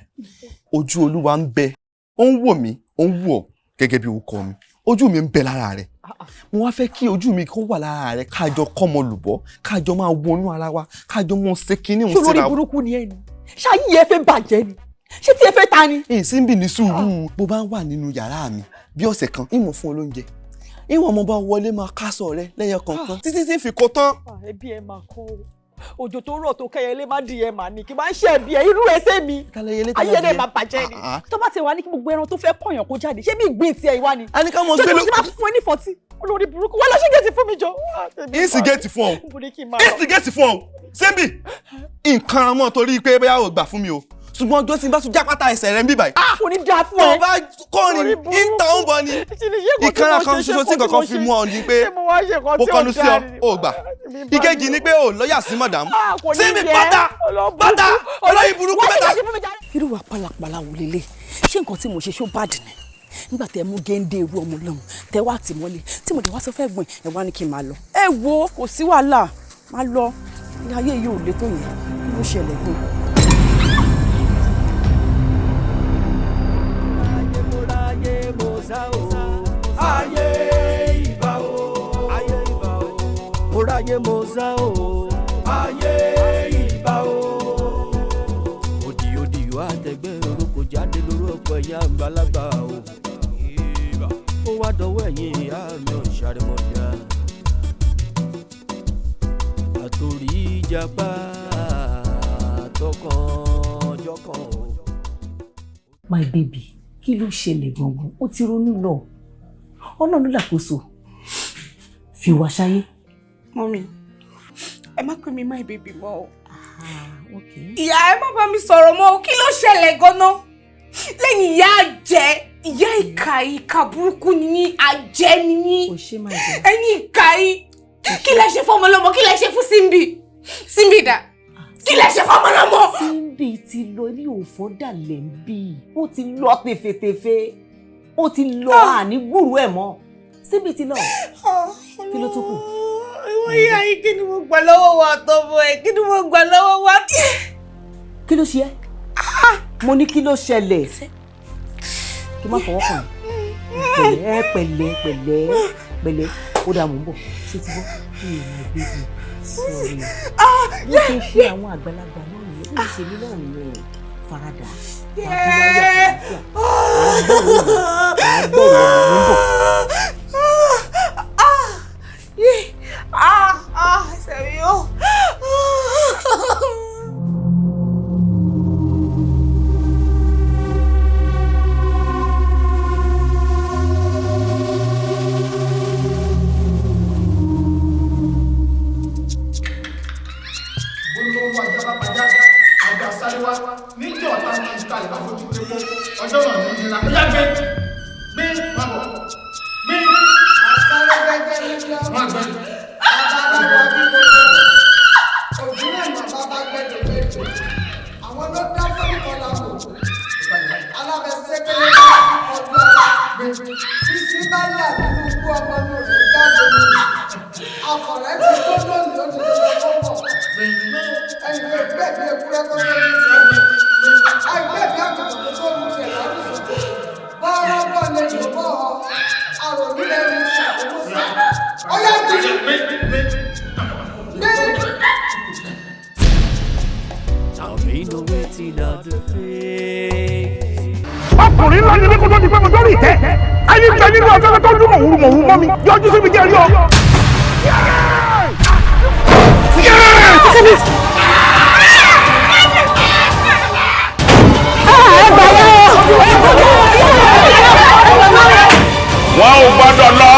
Speaker 10: Ojú Olúwa ń bẹ, ó ń wò mí, ó ń wò ọ́ gẹ́gẹ́ bí orúkọ mi. Ojú mi ń bẹ lára rẹ̀. Mo wá fẹ́ kí ojú mi kó wà lára rẹ̀, kájọ kọ́mọ lùbọ́, kájọ máa wọnú ara wa, kájọ mọ ṣe kinní òun
Speaker 1: Ṣé olórí
Speaker 10: síra wa.
Speaker 1: burúkú ni ẹ ni? Ṣáyé ẹ fẹ́ bàjẹ́ ni? Ṣé tí ẹ fẹ́ ta ni?
Speaker 10: Èyí sì ń bì ní sùúrù. Bó bá ń wà nínú yàrá mi bí ọ̀sẹ̀ kan, ìmọ̀ fún olóúnjẹ. Ìwọ̀n ọmọ bá wọlé máa kásọ̀ rẹ lẹ́yọ kọ̀ọ̀kan títí tí fi kó tán.
Speaker 1: Ẹbí ẹ máa kọ́ o. Òjò tó rọ̀ tó kẹyẹlé má di ẹ mà ní kí n máa ń ṣe ẹbí ẹ irú ẹsẹ̀ mi. Ayé ẹ máa bàjẹ́ ni. Tó bá ti wà ní kí gbogbo ẹran tó fẹ́ kọ̀yàn kó jáde, ṣé bí ìgbín tiẹ̀ ìwá ni?
Speaker 10: A ní ká mọ
Speaker 1: Ṣé
Speaker 10: gbé
Speaker 1: kò
Speaker 10: ló.
Speaker 1: tí máa fún ẹ ní fọtí? Olórí burúkú, wọ́n lọ ṣí géètì fún mi jọ.
Speaker 10: Ìsì géètì fún ọ.
Speaker 1: Níbo ni kí n máa lọ?
Speaker 10: Ìsì géètì fún ọ. Síbì, nǹkan amọ̀ torí pé bóyá o gbà fún mi o. Ṣùgbọ́n ọjọ́ tí n bá tún jápátá ẹsẹ̀ rẹ ń bí báyìí.
Speaker 1: Kò ní dáa fún ẹ.
Speaker 10: Tó bá kọrin, ìta ń bọ ni. Ìkanra kan ṣoṣo tí nǹkan kan fi mú ọ ni pé mo kọnu sí ọ, o gbà. Ìkejì ni pé o lọ́yà sí madam. Síbì pátá pátá olóyìn burúkú mẹ́ta.
Speaker 1: Irú wa pálapàla wò lélẹ̀? Ṣé nǹkan tí mo ṣe ṣó bad ni? Nígbà tẹ mú géńdé irú ọmọ lọ́hùn, tẹ wá tì mọ́lé, tí mo dé wá sọ fẹ́ gbọ̀n, ẹ wá ní kí n máa lọ. Ẹ wo, kò sí wàhálà, máa lọ. Ilé ayé yìí ò le tó yẹn, kí ló ṣẹlẹ̀ gan?
Speaker 4: Ayé ìbà o, ayé ìbà o, mo ráyé mo sá o, ayé ìbà o. Òdì òdì yóò àtẹ̀gbẹ́ orúkọ jáde lórí ọ̀pọ̀ ẹ̀yà àgbàlagbà o. Ó wá dọwọ́ ẹ̀yìn ìyá mi ò ṣàrẹ̀mọ̀dá. Àtòrí ìjàpá àtọkàn jọkàn o.
Speaker 7: My baby, kí ló ṣẹlẹ̀ gangan? Ó ti ronú lọ. Ọlọ́run làkóso. Fi wá ṣáyé.
Speaker 26: Mummy, ẹ má pè mí my baby mọ́ o. Ìyá, ẹ má bá mi sọ̀rọ̀ mọ́ o. Kí ló ṣẹlẹ̀ gan-an? Lẹ́yìn ìyá àjẹ́, ìyá ìkà, ìkà burúkú ni yín, àjẹ́ ni yín. Ẹ̀yin ìkà yìí. Kí lẹ ṣe fún ọmọ? Kí lẹ ṣe fún Simbi? Simbi dà? Kí lẹ ṣe fún ọmọlọ́mọ?
Speaker 7: Simbi ti lọ ilé òfò dàlẹ̀ ń bí. Ó ti lọ tefetefe. Ó ti lọ, àní gbúrú ẹ̀ mọ́. Simbi ti lọ. Kí ló tún kù?
Speaker 26: Ìwọ ìyá yìí, kí ni mo gbà lọ́wọ́ wa àtọmọ ẹ̀? Kí ni mo gbà lọ́wọ́ wa?
Speaker 7: Kí ló ṣe ẹ́? Mo ní kí ló ṣẹlẹ̀? Kí má fọwọ́ kàn mí. Pẹ̀lẹ́ pẹ̀lẹ́ pẹ̀lẹ́ pẹ̀lẹ́. Ó dà, mò ń bọ̀. Ṣé ti bọ́? Hey, my baby, sorry. Bó ṣe ṣe àwọn àgbàlagbà náà nìyẹn, bó ṣe ṣe mí náà nìyẹn. Faradà. Wàá bí wáyà àtàlàfíà. À ń gbọ́ òun, mò ń bọ̀.
Speaker 26: Ah, ah, ẹsẹ̀ mi o.
Speaker 3: Olówó ajá bá pajá, ajá sáré wá. Níjọ́ ọ̀tá ní ìta ìbá fojú tepo, ọjọ́ náà ní ìnira. Ó yá, gbé gbé, má bọ̀, gbé.
Speaker 13: Asáré gẹ́gẹ́ níjọ́.
Speaker 3: Má gbé.
Speaker 13: Babaláwo bí mo ṣe òjúrè mọ̀ bàbá gbẹdẹgbẹdẹ. Àwọn ló dá fọ́nìkọlà wò. Alábẹ́sẹ́kẹ́lẹ́ ọdún ọ̀la. Títí bá là nínú ikú ọmọ inú rẹ̀ jáde ní. Akọ̀rẹ́ ti tó lónìí, ó ti tó lọ́wọ́ bọ̀. Ẹnì kan gbẹ̀bí ewúrẹ́ kó tó ní tiẹ̀. Àìgbẹ̀bí àgùntàn kó tó ní tiẹ̀ lárúsọ. Bọ́ọ̀rọ̀ bọ̀ lè lò bọ́ ọ. Àròlú lẹ́nu ṣàkóso. Ó yá jù. Gbé.
Speaker 4: Now me know wetin I dey face.
Speaker 8: Ọkùnrin ńlá ni mí kó tó di pé mo dórí ìtẹ́. Ayé ń bẹ nínú ọjọ́ tó dún mọ̀wúrú mọ̀wúrú mọ́ mi. Yọjú sí mi jẹ́ rí ọ.
Speaker 16: Wọn ò gbọ́dọ̀ lọ.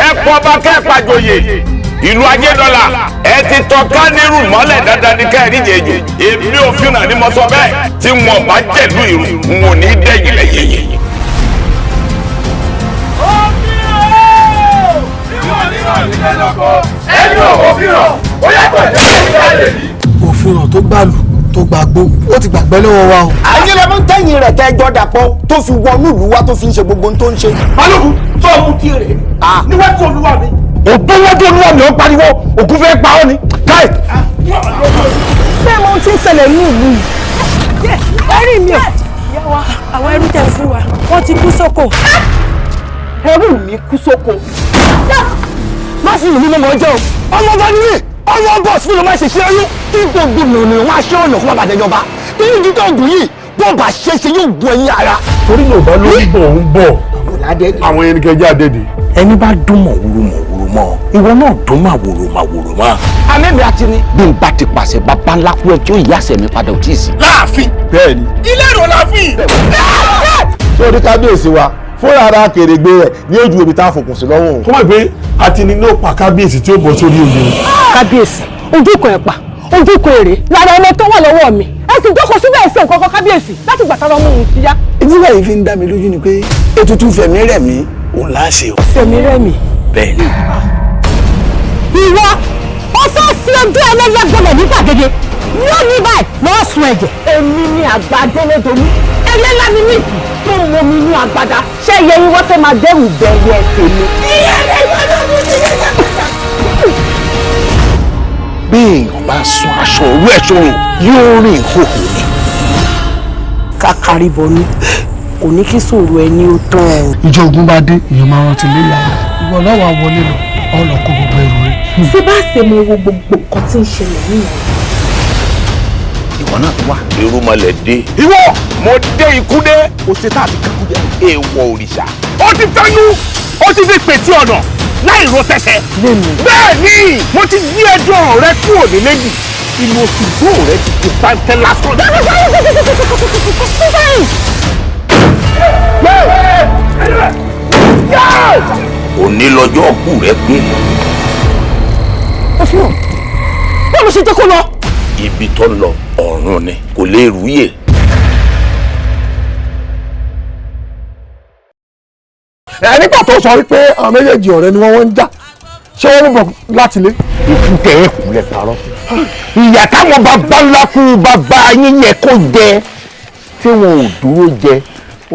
Speaker 16: Ẹ pọ bá kẹpàjọyè ìlú Ajédọ́là, ẹ ti tọ́ka nírú mọ́lẹ̀ dandan ní kẹrin jẹjẹ. Èmi ò fi hàn ní mo sọ bẹ́ẹ̀, tí wọn bá jẹ̀lú ìrù, n ò ní dẹ̀yìn lẹ́yìn yìí.
Speaker 8: Ẹni òwò fìràn ó yàtọ̀ ìdílé ní.
Speaker 5: Òfin hàn tó gbàlù tó gbàgbó, ó ti gbàgbẹ́ lọ́wọ́ wa o.
Speaker 18: Ayé lẹ mú tẹ́yìn rẹ̀ tẹ́ jọ dàpọ̀ tó fi wọnú ìlú wa tó fi ń ṣe gbogbo ohun tó ń ṣe.
Speaker 8: Balógun tó mú tí rè níwájú olúwa mi. Ògbówójú olúwa mi, ó pariwo ògùn fẹ́ pa ọ́ ni káì.
Speaker 15: Ṣé mo ti ń ṣẹlẹ̀ ní ìlú yìí? Ti kú sóko. Ẹrú mi kú sóko.
Speaker 9: Má sì ní mímọ́ ọjọ́ ọmọ ọba ni mí, ọmọ ọba ọ̀sùn ló máa ṣe ṣe ẹrú tí gbogbo mìíràn wọn aṣọ ọ̀nà kó má bàjẹ́ jọba tí ìdí tó gùn yìí bó bá ṣe ṣe yóò gun ẹyin ara.
Speaker 2: Torí Yorùbá ló ń bọ̀ ń bọ̀ àwọn ẹni kẹjá dédé.
Speaker 16: Ẹni bá dún mọ̀wúrú mọ̀wúrú mọ́, ìwọ náà dún màwòrò màwòrò mọ́.
Speaker 9: Amẹ́mi àti ni.
Speaker 11: Bí n bá ti pàṣẹ bàbá ńlá kú ẹ tí ó yí àṣẹ mi padà ò tí ì sí.
Speaker 16: Láàfin.
Speaker 2: Bẹ́ẹ̀ni.
Speaker 16: Ilé ìrò láàfin.
Speaker 2: Sórí kábíyèsí wa fúnra ara kèrègbè rẹ̀ ní ojú omi tá a fòkùn sí lọ́wọ́ òun. Kó má gbé àti ni ló pa kábíyèsí tí ó bọ̀ sórí oyè.
Speaker 15: Kábíyèsí, ojú kan ẹ̀pà, ojú kan èrè lára ọmọ tó wà lọ́wọ́ mi. Ẹ sì jókòó síbẹ̀ ẹ̀sẹ̀ nǹkan kan kábíyèsí láti gbà tára ọmọ òun ti yá.
Speaker 9: Ìdílé yìí fi ń dá mi lójú ni pé ètùtù fẹ̀mí rẹ̀ mí òun là á ṣe o.
Speaker 15: Fẹ̀mí rẹ̀ mí.
Speaker 9: Bẹ́ẹ̀ni.
Speaker 15: Ìwọ, ó fẹ́ fi ojú ẹlẹ́yẹ gbọdọ̀ ní gbàgede. Lónìí báyìí, lọ́ọ́ sun ẹ̀jẹ̀. Èmi ni àgbà Délédolú. Ẹlẹ́lá ni mí tó ń momi inú agbada. Ṣé iye yín wọ́n fẹ́ máa dẹ́rù bẹ̀rù ẹ̀ tèmi?
Speaker 16: Bí èèyàn bá sun aṣọ òru ẹ̀ sórun, yóò rìn ìhòhò ni.
Speaker 15: Kákárí bọnú, kò ní kí sòrò ẹni ó tán.
Speaker 5: Ìjọ ogun bá dé, èèyàn máa rántí lé yàrá. Ìwọ náà wàá wọlé lọ, ọ lọ kó gbogbo ẹrù rẹ.
Speaker 26: Ṣé bá ṣe mọ wo gbogbo nǹkan tí ń ṣẹlẹ̀ nìyẹn?
Speaker 11: Ìwọ náà tó wà.
Speaker 16: Irúnmọlẹ̀ dé. Ìwọ mo dé ikú dé. O ṣe tá a ti kankú jẹ. Èèwọ̀ òrìṣà. Ó ti fẹ́nu, ó ti fi pèsè ọ̀nà láì ro tẹ̀tẹ̀. Bẹ́ẹ̀ ni mo ti yí ẹjọ́ rẹ kúrò ní méjì. Inú oṣù tó rẹ ti di pàǹtẹ́ lásán.
Speaker 11: Òní lọ́jọ́ òkú rẹ pé.
Speaker 15: Ó fi hàn. Báwo ló ṣe jẹ́ kó lọ?
Speaker 16: Ibi tó lọ ọ̀run ni kò lè rúyè.
Speaker 5: Ẹ nígbà tó sọ wípé àwọn méjèèjì ọ̀rẹ́ ni wọ́n ń jà, ṣé wọ́n mú bọ̀ láti ilé.
Speaker 16: Ikú tẹ ẹ kú lẹ parọ́. Ìyà táwọn bàbá ńlá kú bàbá yín yẹ kó jẹ tí wọn ò dúró jẹ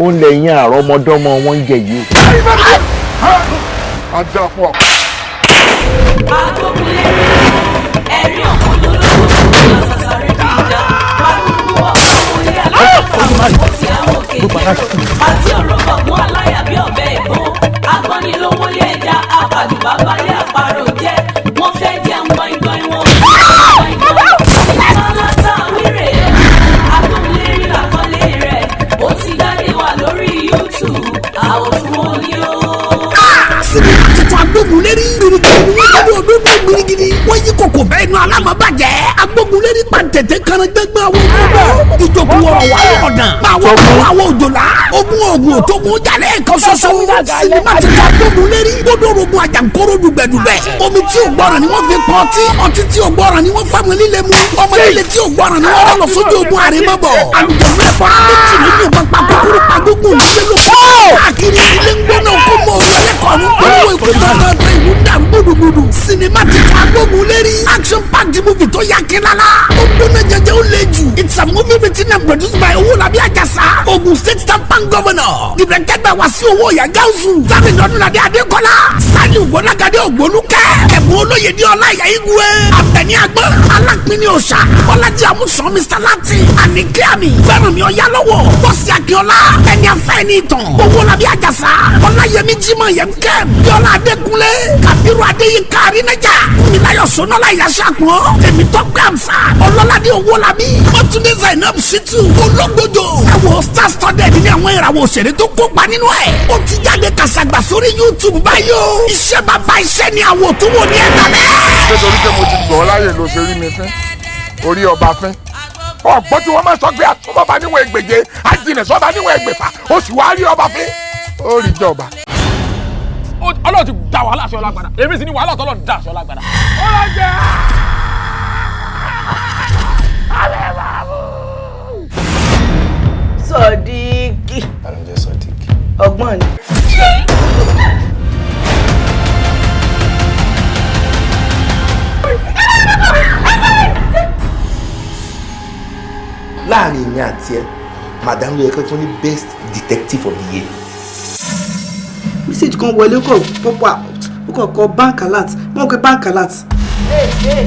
Speaker 16: ó ń lẹ́yìn àrọ́mọdọ́mọ wọn ń jẹ yìí.
Speaker 5: A dá fún ọ.
Speaker 1: Àti ọ̀rọ̀ gbọ̀ngbọ̀n aláyà bí ọ̀bẹ ìbọn agbọ́nilówólé ẹja apàdùbábalẹ̀ àparò jẹ́ wọ́n fẹ́ jẹun gbọ̀ngbọ̀n wọn. Alátàwírè agbóhùnlérí làkọlé rẹ̀ ó ti jáde wà lórí YouTube àwòtún òní o.
Speaker 17: Sinimá tuntun agbógunlérí gbirigidi ni wọ́n jáde òdodo gbirigidi wọ́n yí kòkò bẹ́ẹ̀ nu alámọ̀bàjẹ́ agbógunlérí pàǹtẹ̀tẹ̀ kanadẹ́gbẹ́ àwọn ògbógbó ìjòkó wọ̀rọ̀ wà lọ́ọ̀dàn àwọn òkú àwọn òjòlá ogun oògùn òtógun jalè ẹ̀kan ṣoṣo. Sinimá tuntun agbógunlérí gbódòrógun àjàǹkóró dùgbẹ̀dùgbẹ̀ omi tí ò gbọ́ràn ni wọ́n fi pọn ọtí, ọtí tí ò gbọ́ràn ni wọ́n fáwọn líle mu, ọmọ líle tí ò gbọ́ràn ni wọ́n rán lọ sójú ogun àrèmọ́bọ̀. Àlùjọ̀nú ẹ̀fọ́ra méjì nínú ìbọn pa kúkúrú pa gbógun nílé ló kọ́ káàkiri ilé ń gbóná kó mọ ẹlẹ́kọ̀ọ́ polówó ikú tọ́tọ́ ìlú dà gbúdúgbúdú. Sinimá tuntun agbógunlérí action packed movie tó yá kílálá ó gbóná jẹjẹ ó le jù. It's a movie written and produced by Owólabí Àjàsá, Ogun State Tampan Governor, directed by Wasiu Owó Ìyá Gáúsù, Sami Lọ́dúnladé Adékọ́lá, Saliu Gbọ́lágadé Ògbólúkẹ́, Ẹ̀bùn Olóyèdè Ọláìyá Igwe, Àbẹ̀ní Àgbọ̀n, Alápínní Òòṣà, Bọ́lájí Àmúsàn, Mr Latin, Àníkẹ́ Àmì, Fẹ́rànmi Ọ̀yálọ́wọ̀, Bọ́sì Akínọlá, Ẹni Afẹ́ Ẹni Ìtàn, Owólabí Àjàsá, Ọláyẹmí Jímọ̀ Yẹmkẹ́m, Bíọ́lá Adékúnlé, Kàbírù Adéyínká Arínájà, Fúnmiláyọ̀ Sọnọ́lá Ìyáṣàpọ̀n, Tèmítọ́pẹ́ Àmsà, Ọlọ́ládé Owólabí, Mọ́túndé Zainab Shitu, Ológbòjò. Ẹ̀wọ̀ star studded ní àwọn ìràwọ̀ òṣèré tó kópa nínú ẹ̀. Ó ti jáde kàṣàgbà sórí YouTube báyìí o. Iṣẹ́ bàbá iṣẹ́ ni àwọ̀ tó wò ní ẹ̀dá bẹ́ẹ̀.
Speaker 3: Nítorí pé mo ti gbọ́ láyè ló ṣe rí mi fín, orí ọba fín. Ọ̀gbọ́n tí wọ́n máa sọ pé àtúbọ̀bá níwọ̀n ẹgbẹ̀je, àjìnà sọ́ba níwọ̀n ẹgbẹ̀fà, ó sì wá rí ọba fín. Ó rí jọba.
Speaker 8: Ọlọ́run ti da wàhálà aṣọ lágbára, èmi sì ni wàhálà tọ́lọ́run da aṣọ lágbára. Ó lọ jẹ́
Speaker 19: Sọ̀díkì.
Speaker 9: Ta ló ń jẹ́ Sọ̀díkì?
Speaker 19: Ọgbọ́n ni.
Speaker 10: Láàrin èmi àti ẹ, madam ló yẹ kó fún ní best detective of the year.
Speaker 19: Message kan wọlé, ó kàn pop out, ó kàn kọ bank alert, wọ́n pe bank alert. Ee ee,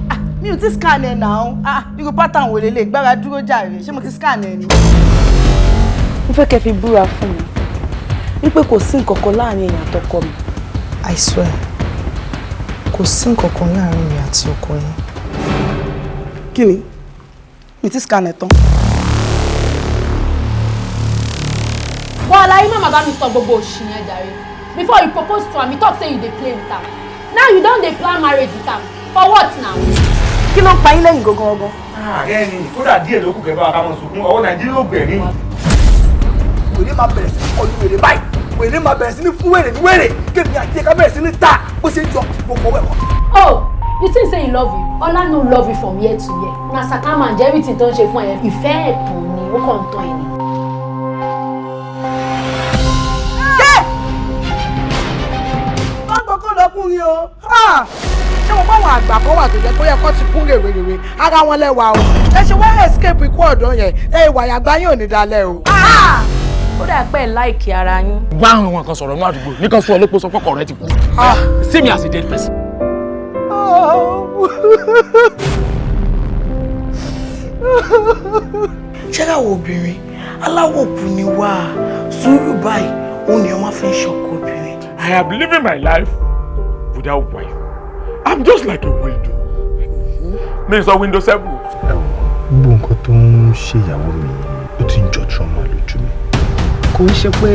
Speaker 19: ah, mi ò ti scan ẹ náà. Ah, irú pattern wo lélẹ̀? Gbára dúró jàre, ṣé mo ti scan ẹ ni? Mo fẹ́ kẹ́ fi búra fún mi wípé kò sí nǹkan kan láàrin èèyàn àtọkọ mi.
Speaker 12: I swear, kò sí nǹkan kan láàrin mi àti ọkọ yín.
Speaker 19: Kí ni? Mi ti scan ẹ̀ tán.
Speaker 6: Wọ́n aláyé má bàbá mi sọ gbogbo òṣì yẹn jàre. Before you propose to am, you talk say you dey play with am. Now you don dey plan marriage with am. For what now?
Speaker 19: Kí ló ń pa yín lẹ́yìn gangan gangan?
Speaker 8: Ààrẹ ni kódà díẹ̀ ló kù kẹ́ bá wa ká mọ̀ sunkún ọwọ́ Nàìjíríà ò gbẹ̀rín.
Speaker 9: Wèrè máa bẹ̀rẹ̀ sí ní kọlu wèrè báyìí, wèrè máa bẹ̀rẹ̀ sí ní fún wèrè ní wèrè, kémi àti ẹ̀ka bẹ̀rẹ̀ sí ní ta bó ṣe ń jọ mo fọwọ́ ẹ̀kọ́.
Speaker 6: Oh, you think say he love you? Ọlá no love you from year to year. Na sakama and everything tó ń ṣe fún ẹ. Ìfẹ́ ẹ̀tàn ni ó kàn ń tán ẹ ni.
Speaker 13: Bákan lọkùnrin o. Ṣé mo báwọn àgbà kan wà tó jẹ́ pé ó yẹ kó ti kún rèwerèwe ara wọn lẹ́wà o. Ẹ ṣe wá escape ikú ọ̀dọ́ yẹn, ẹ ìwà àyàgbá yóò ní dalẹ̀ o.
Speaker 15: Ó dà pé ẹ láìkí ara yín.
Speaker 20: Bá àwọn kan sọ̀rọ̀ ní àdúgbò nìkan sọ olóko sọ pọ́kọ̀ rẹ ti kú. See me as a dead person.
Speaker 19: Ṣé káwọ obìnrin aláwọ̀ kù ni wá sùúrù báyìí òun ni wọ́n fi ń ṣọkọ obìnrin.
Speaker 20: I am living my life without wife. I'm just like a window. Mi sọ window 7.
Speaker 21: Gbogbo nǹkan tó ń ṣe ìyàwó mi ó ti ń jọ trauma lójú mi.
Speaker 13: Kò ń ṣe pé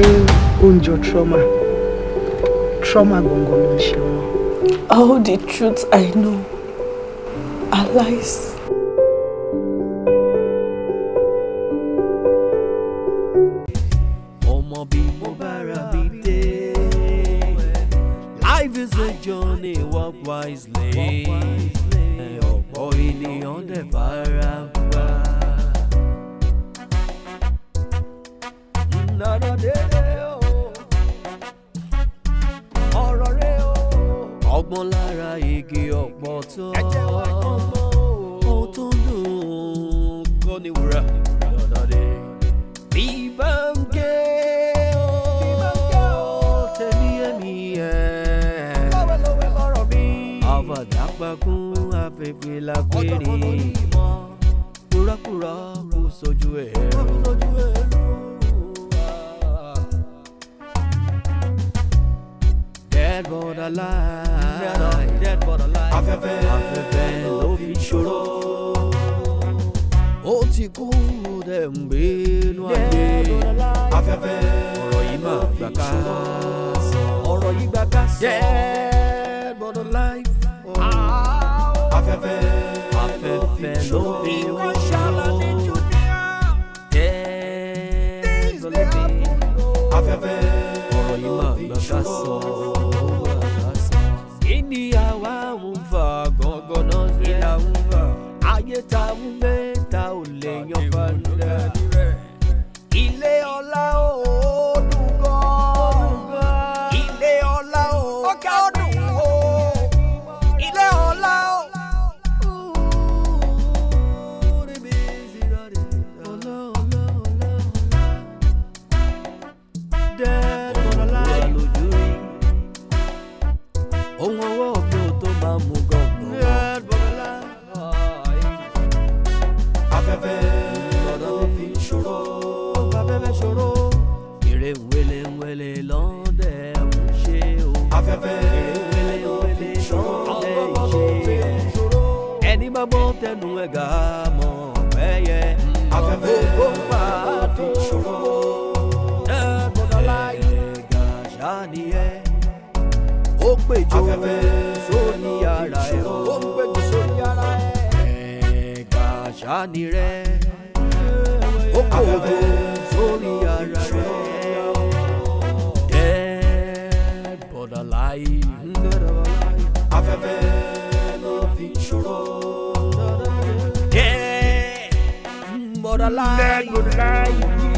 Speaker 13: ó ń jọ trauma, trauma gangan ló ń ṣe wọn.
Speaker 19: All the truth I know are lies.
Speaker 4: Ọmọ bí mo bára mi dé. Life is a journey, walk wisely. Ọ̀pọ̀ ènìyàn dẹ̀ fara gbá. Lọ́dọ̀ délé o, ọ̀rọ̀ rẹ o. Ọgbọ́n lára igi ọ̀pọ̀tọ́. Ohun tó ń dùn kọ́ ni wúrà. Lọ́dọ̀ dé. Bí bá ń gé o, tẹ̀mí ẹ̀mí ẹ̀. Àfàdàpàkùn afẹ́fẹ́ lápẹ́rẹ́. Kúrakúra kò sójú ẹ̀rọ. Dead but alive. Dead but alive. Afẹ́fẹ́ afẹ́fẹ́ ló fi ṣòro. Ó ti kú dẹ̀ ń gbénu ayé. Afẹ́fẹ́ ọ̀rọ̀ yìí máa gbà ká sọ. Ọ̀rọ̀ yìí gbà ká sọ. Dead but alive. Afẹ́fẹ́ afẹ́fẹ́ ló fi ṣòro. Dead but alive. Afẹ́fẹ́ ọ̀rọ̀ yìí máa gbà ká sọ. Kí ni àwa ń fà gangan náà sí? Ayé ta ń mẹ́ta ò lè yan fanda. Ilé ọlá ò dùn gan. Ilé ọlá ò dùn o. Ilé ọlá ò. Ohun ọwọ́ mi ò tó máa mú gangan. Afẹ́fẹ́ lọ́dọ̀ fi ń ṣòro. Afẹ́fẹ́ ṣòro. Eré wele wele lọ́dẹ̀ ń ṣe o. Afẹ́fẹ́ eré wele wele lọ́dẹ̀ ń ṣe. Ẹni bá gbọ́ tẹnu ẹ̀ gà mọ̀ bẹ́yẹ. Afẹ́fẹ́ kó pa fi ṣòro. Ẹ̀gà ṣáà ni ẹ. Ó péjọ sórí ara ẹ̀. Ó péjọ sórí ara ẹ̀. Ẹ̀gà ṣáà ni rẹ̀. Ó kòjò sórí ara rẹ̀. Dead but alive. Afẹ́fẹ́ ló fi ṣòro. Dead but alive. Dead but alive.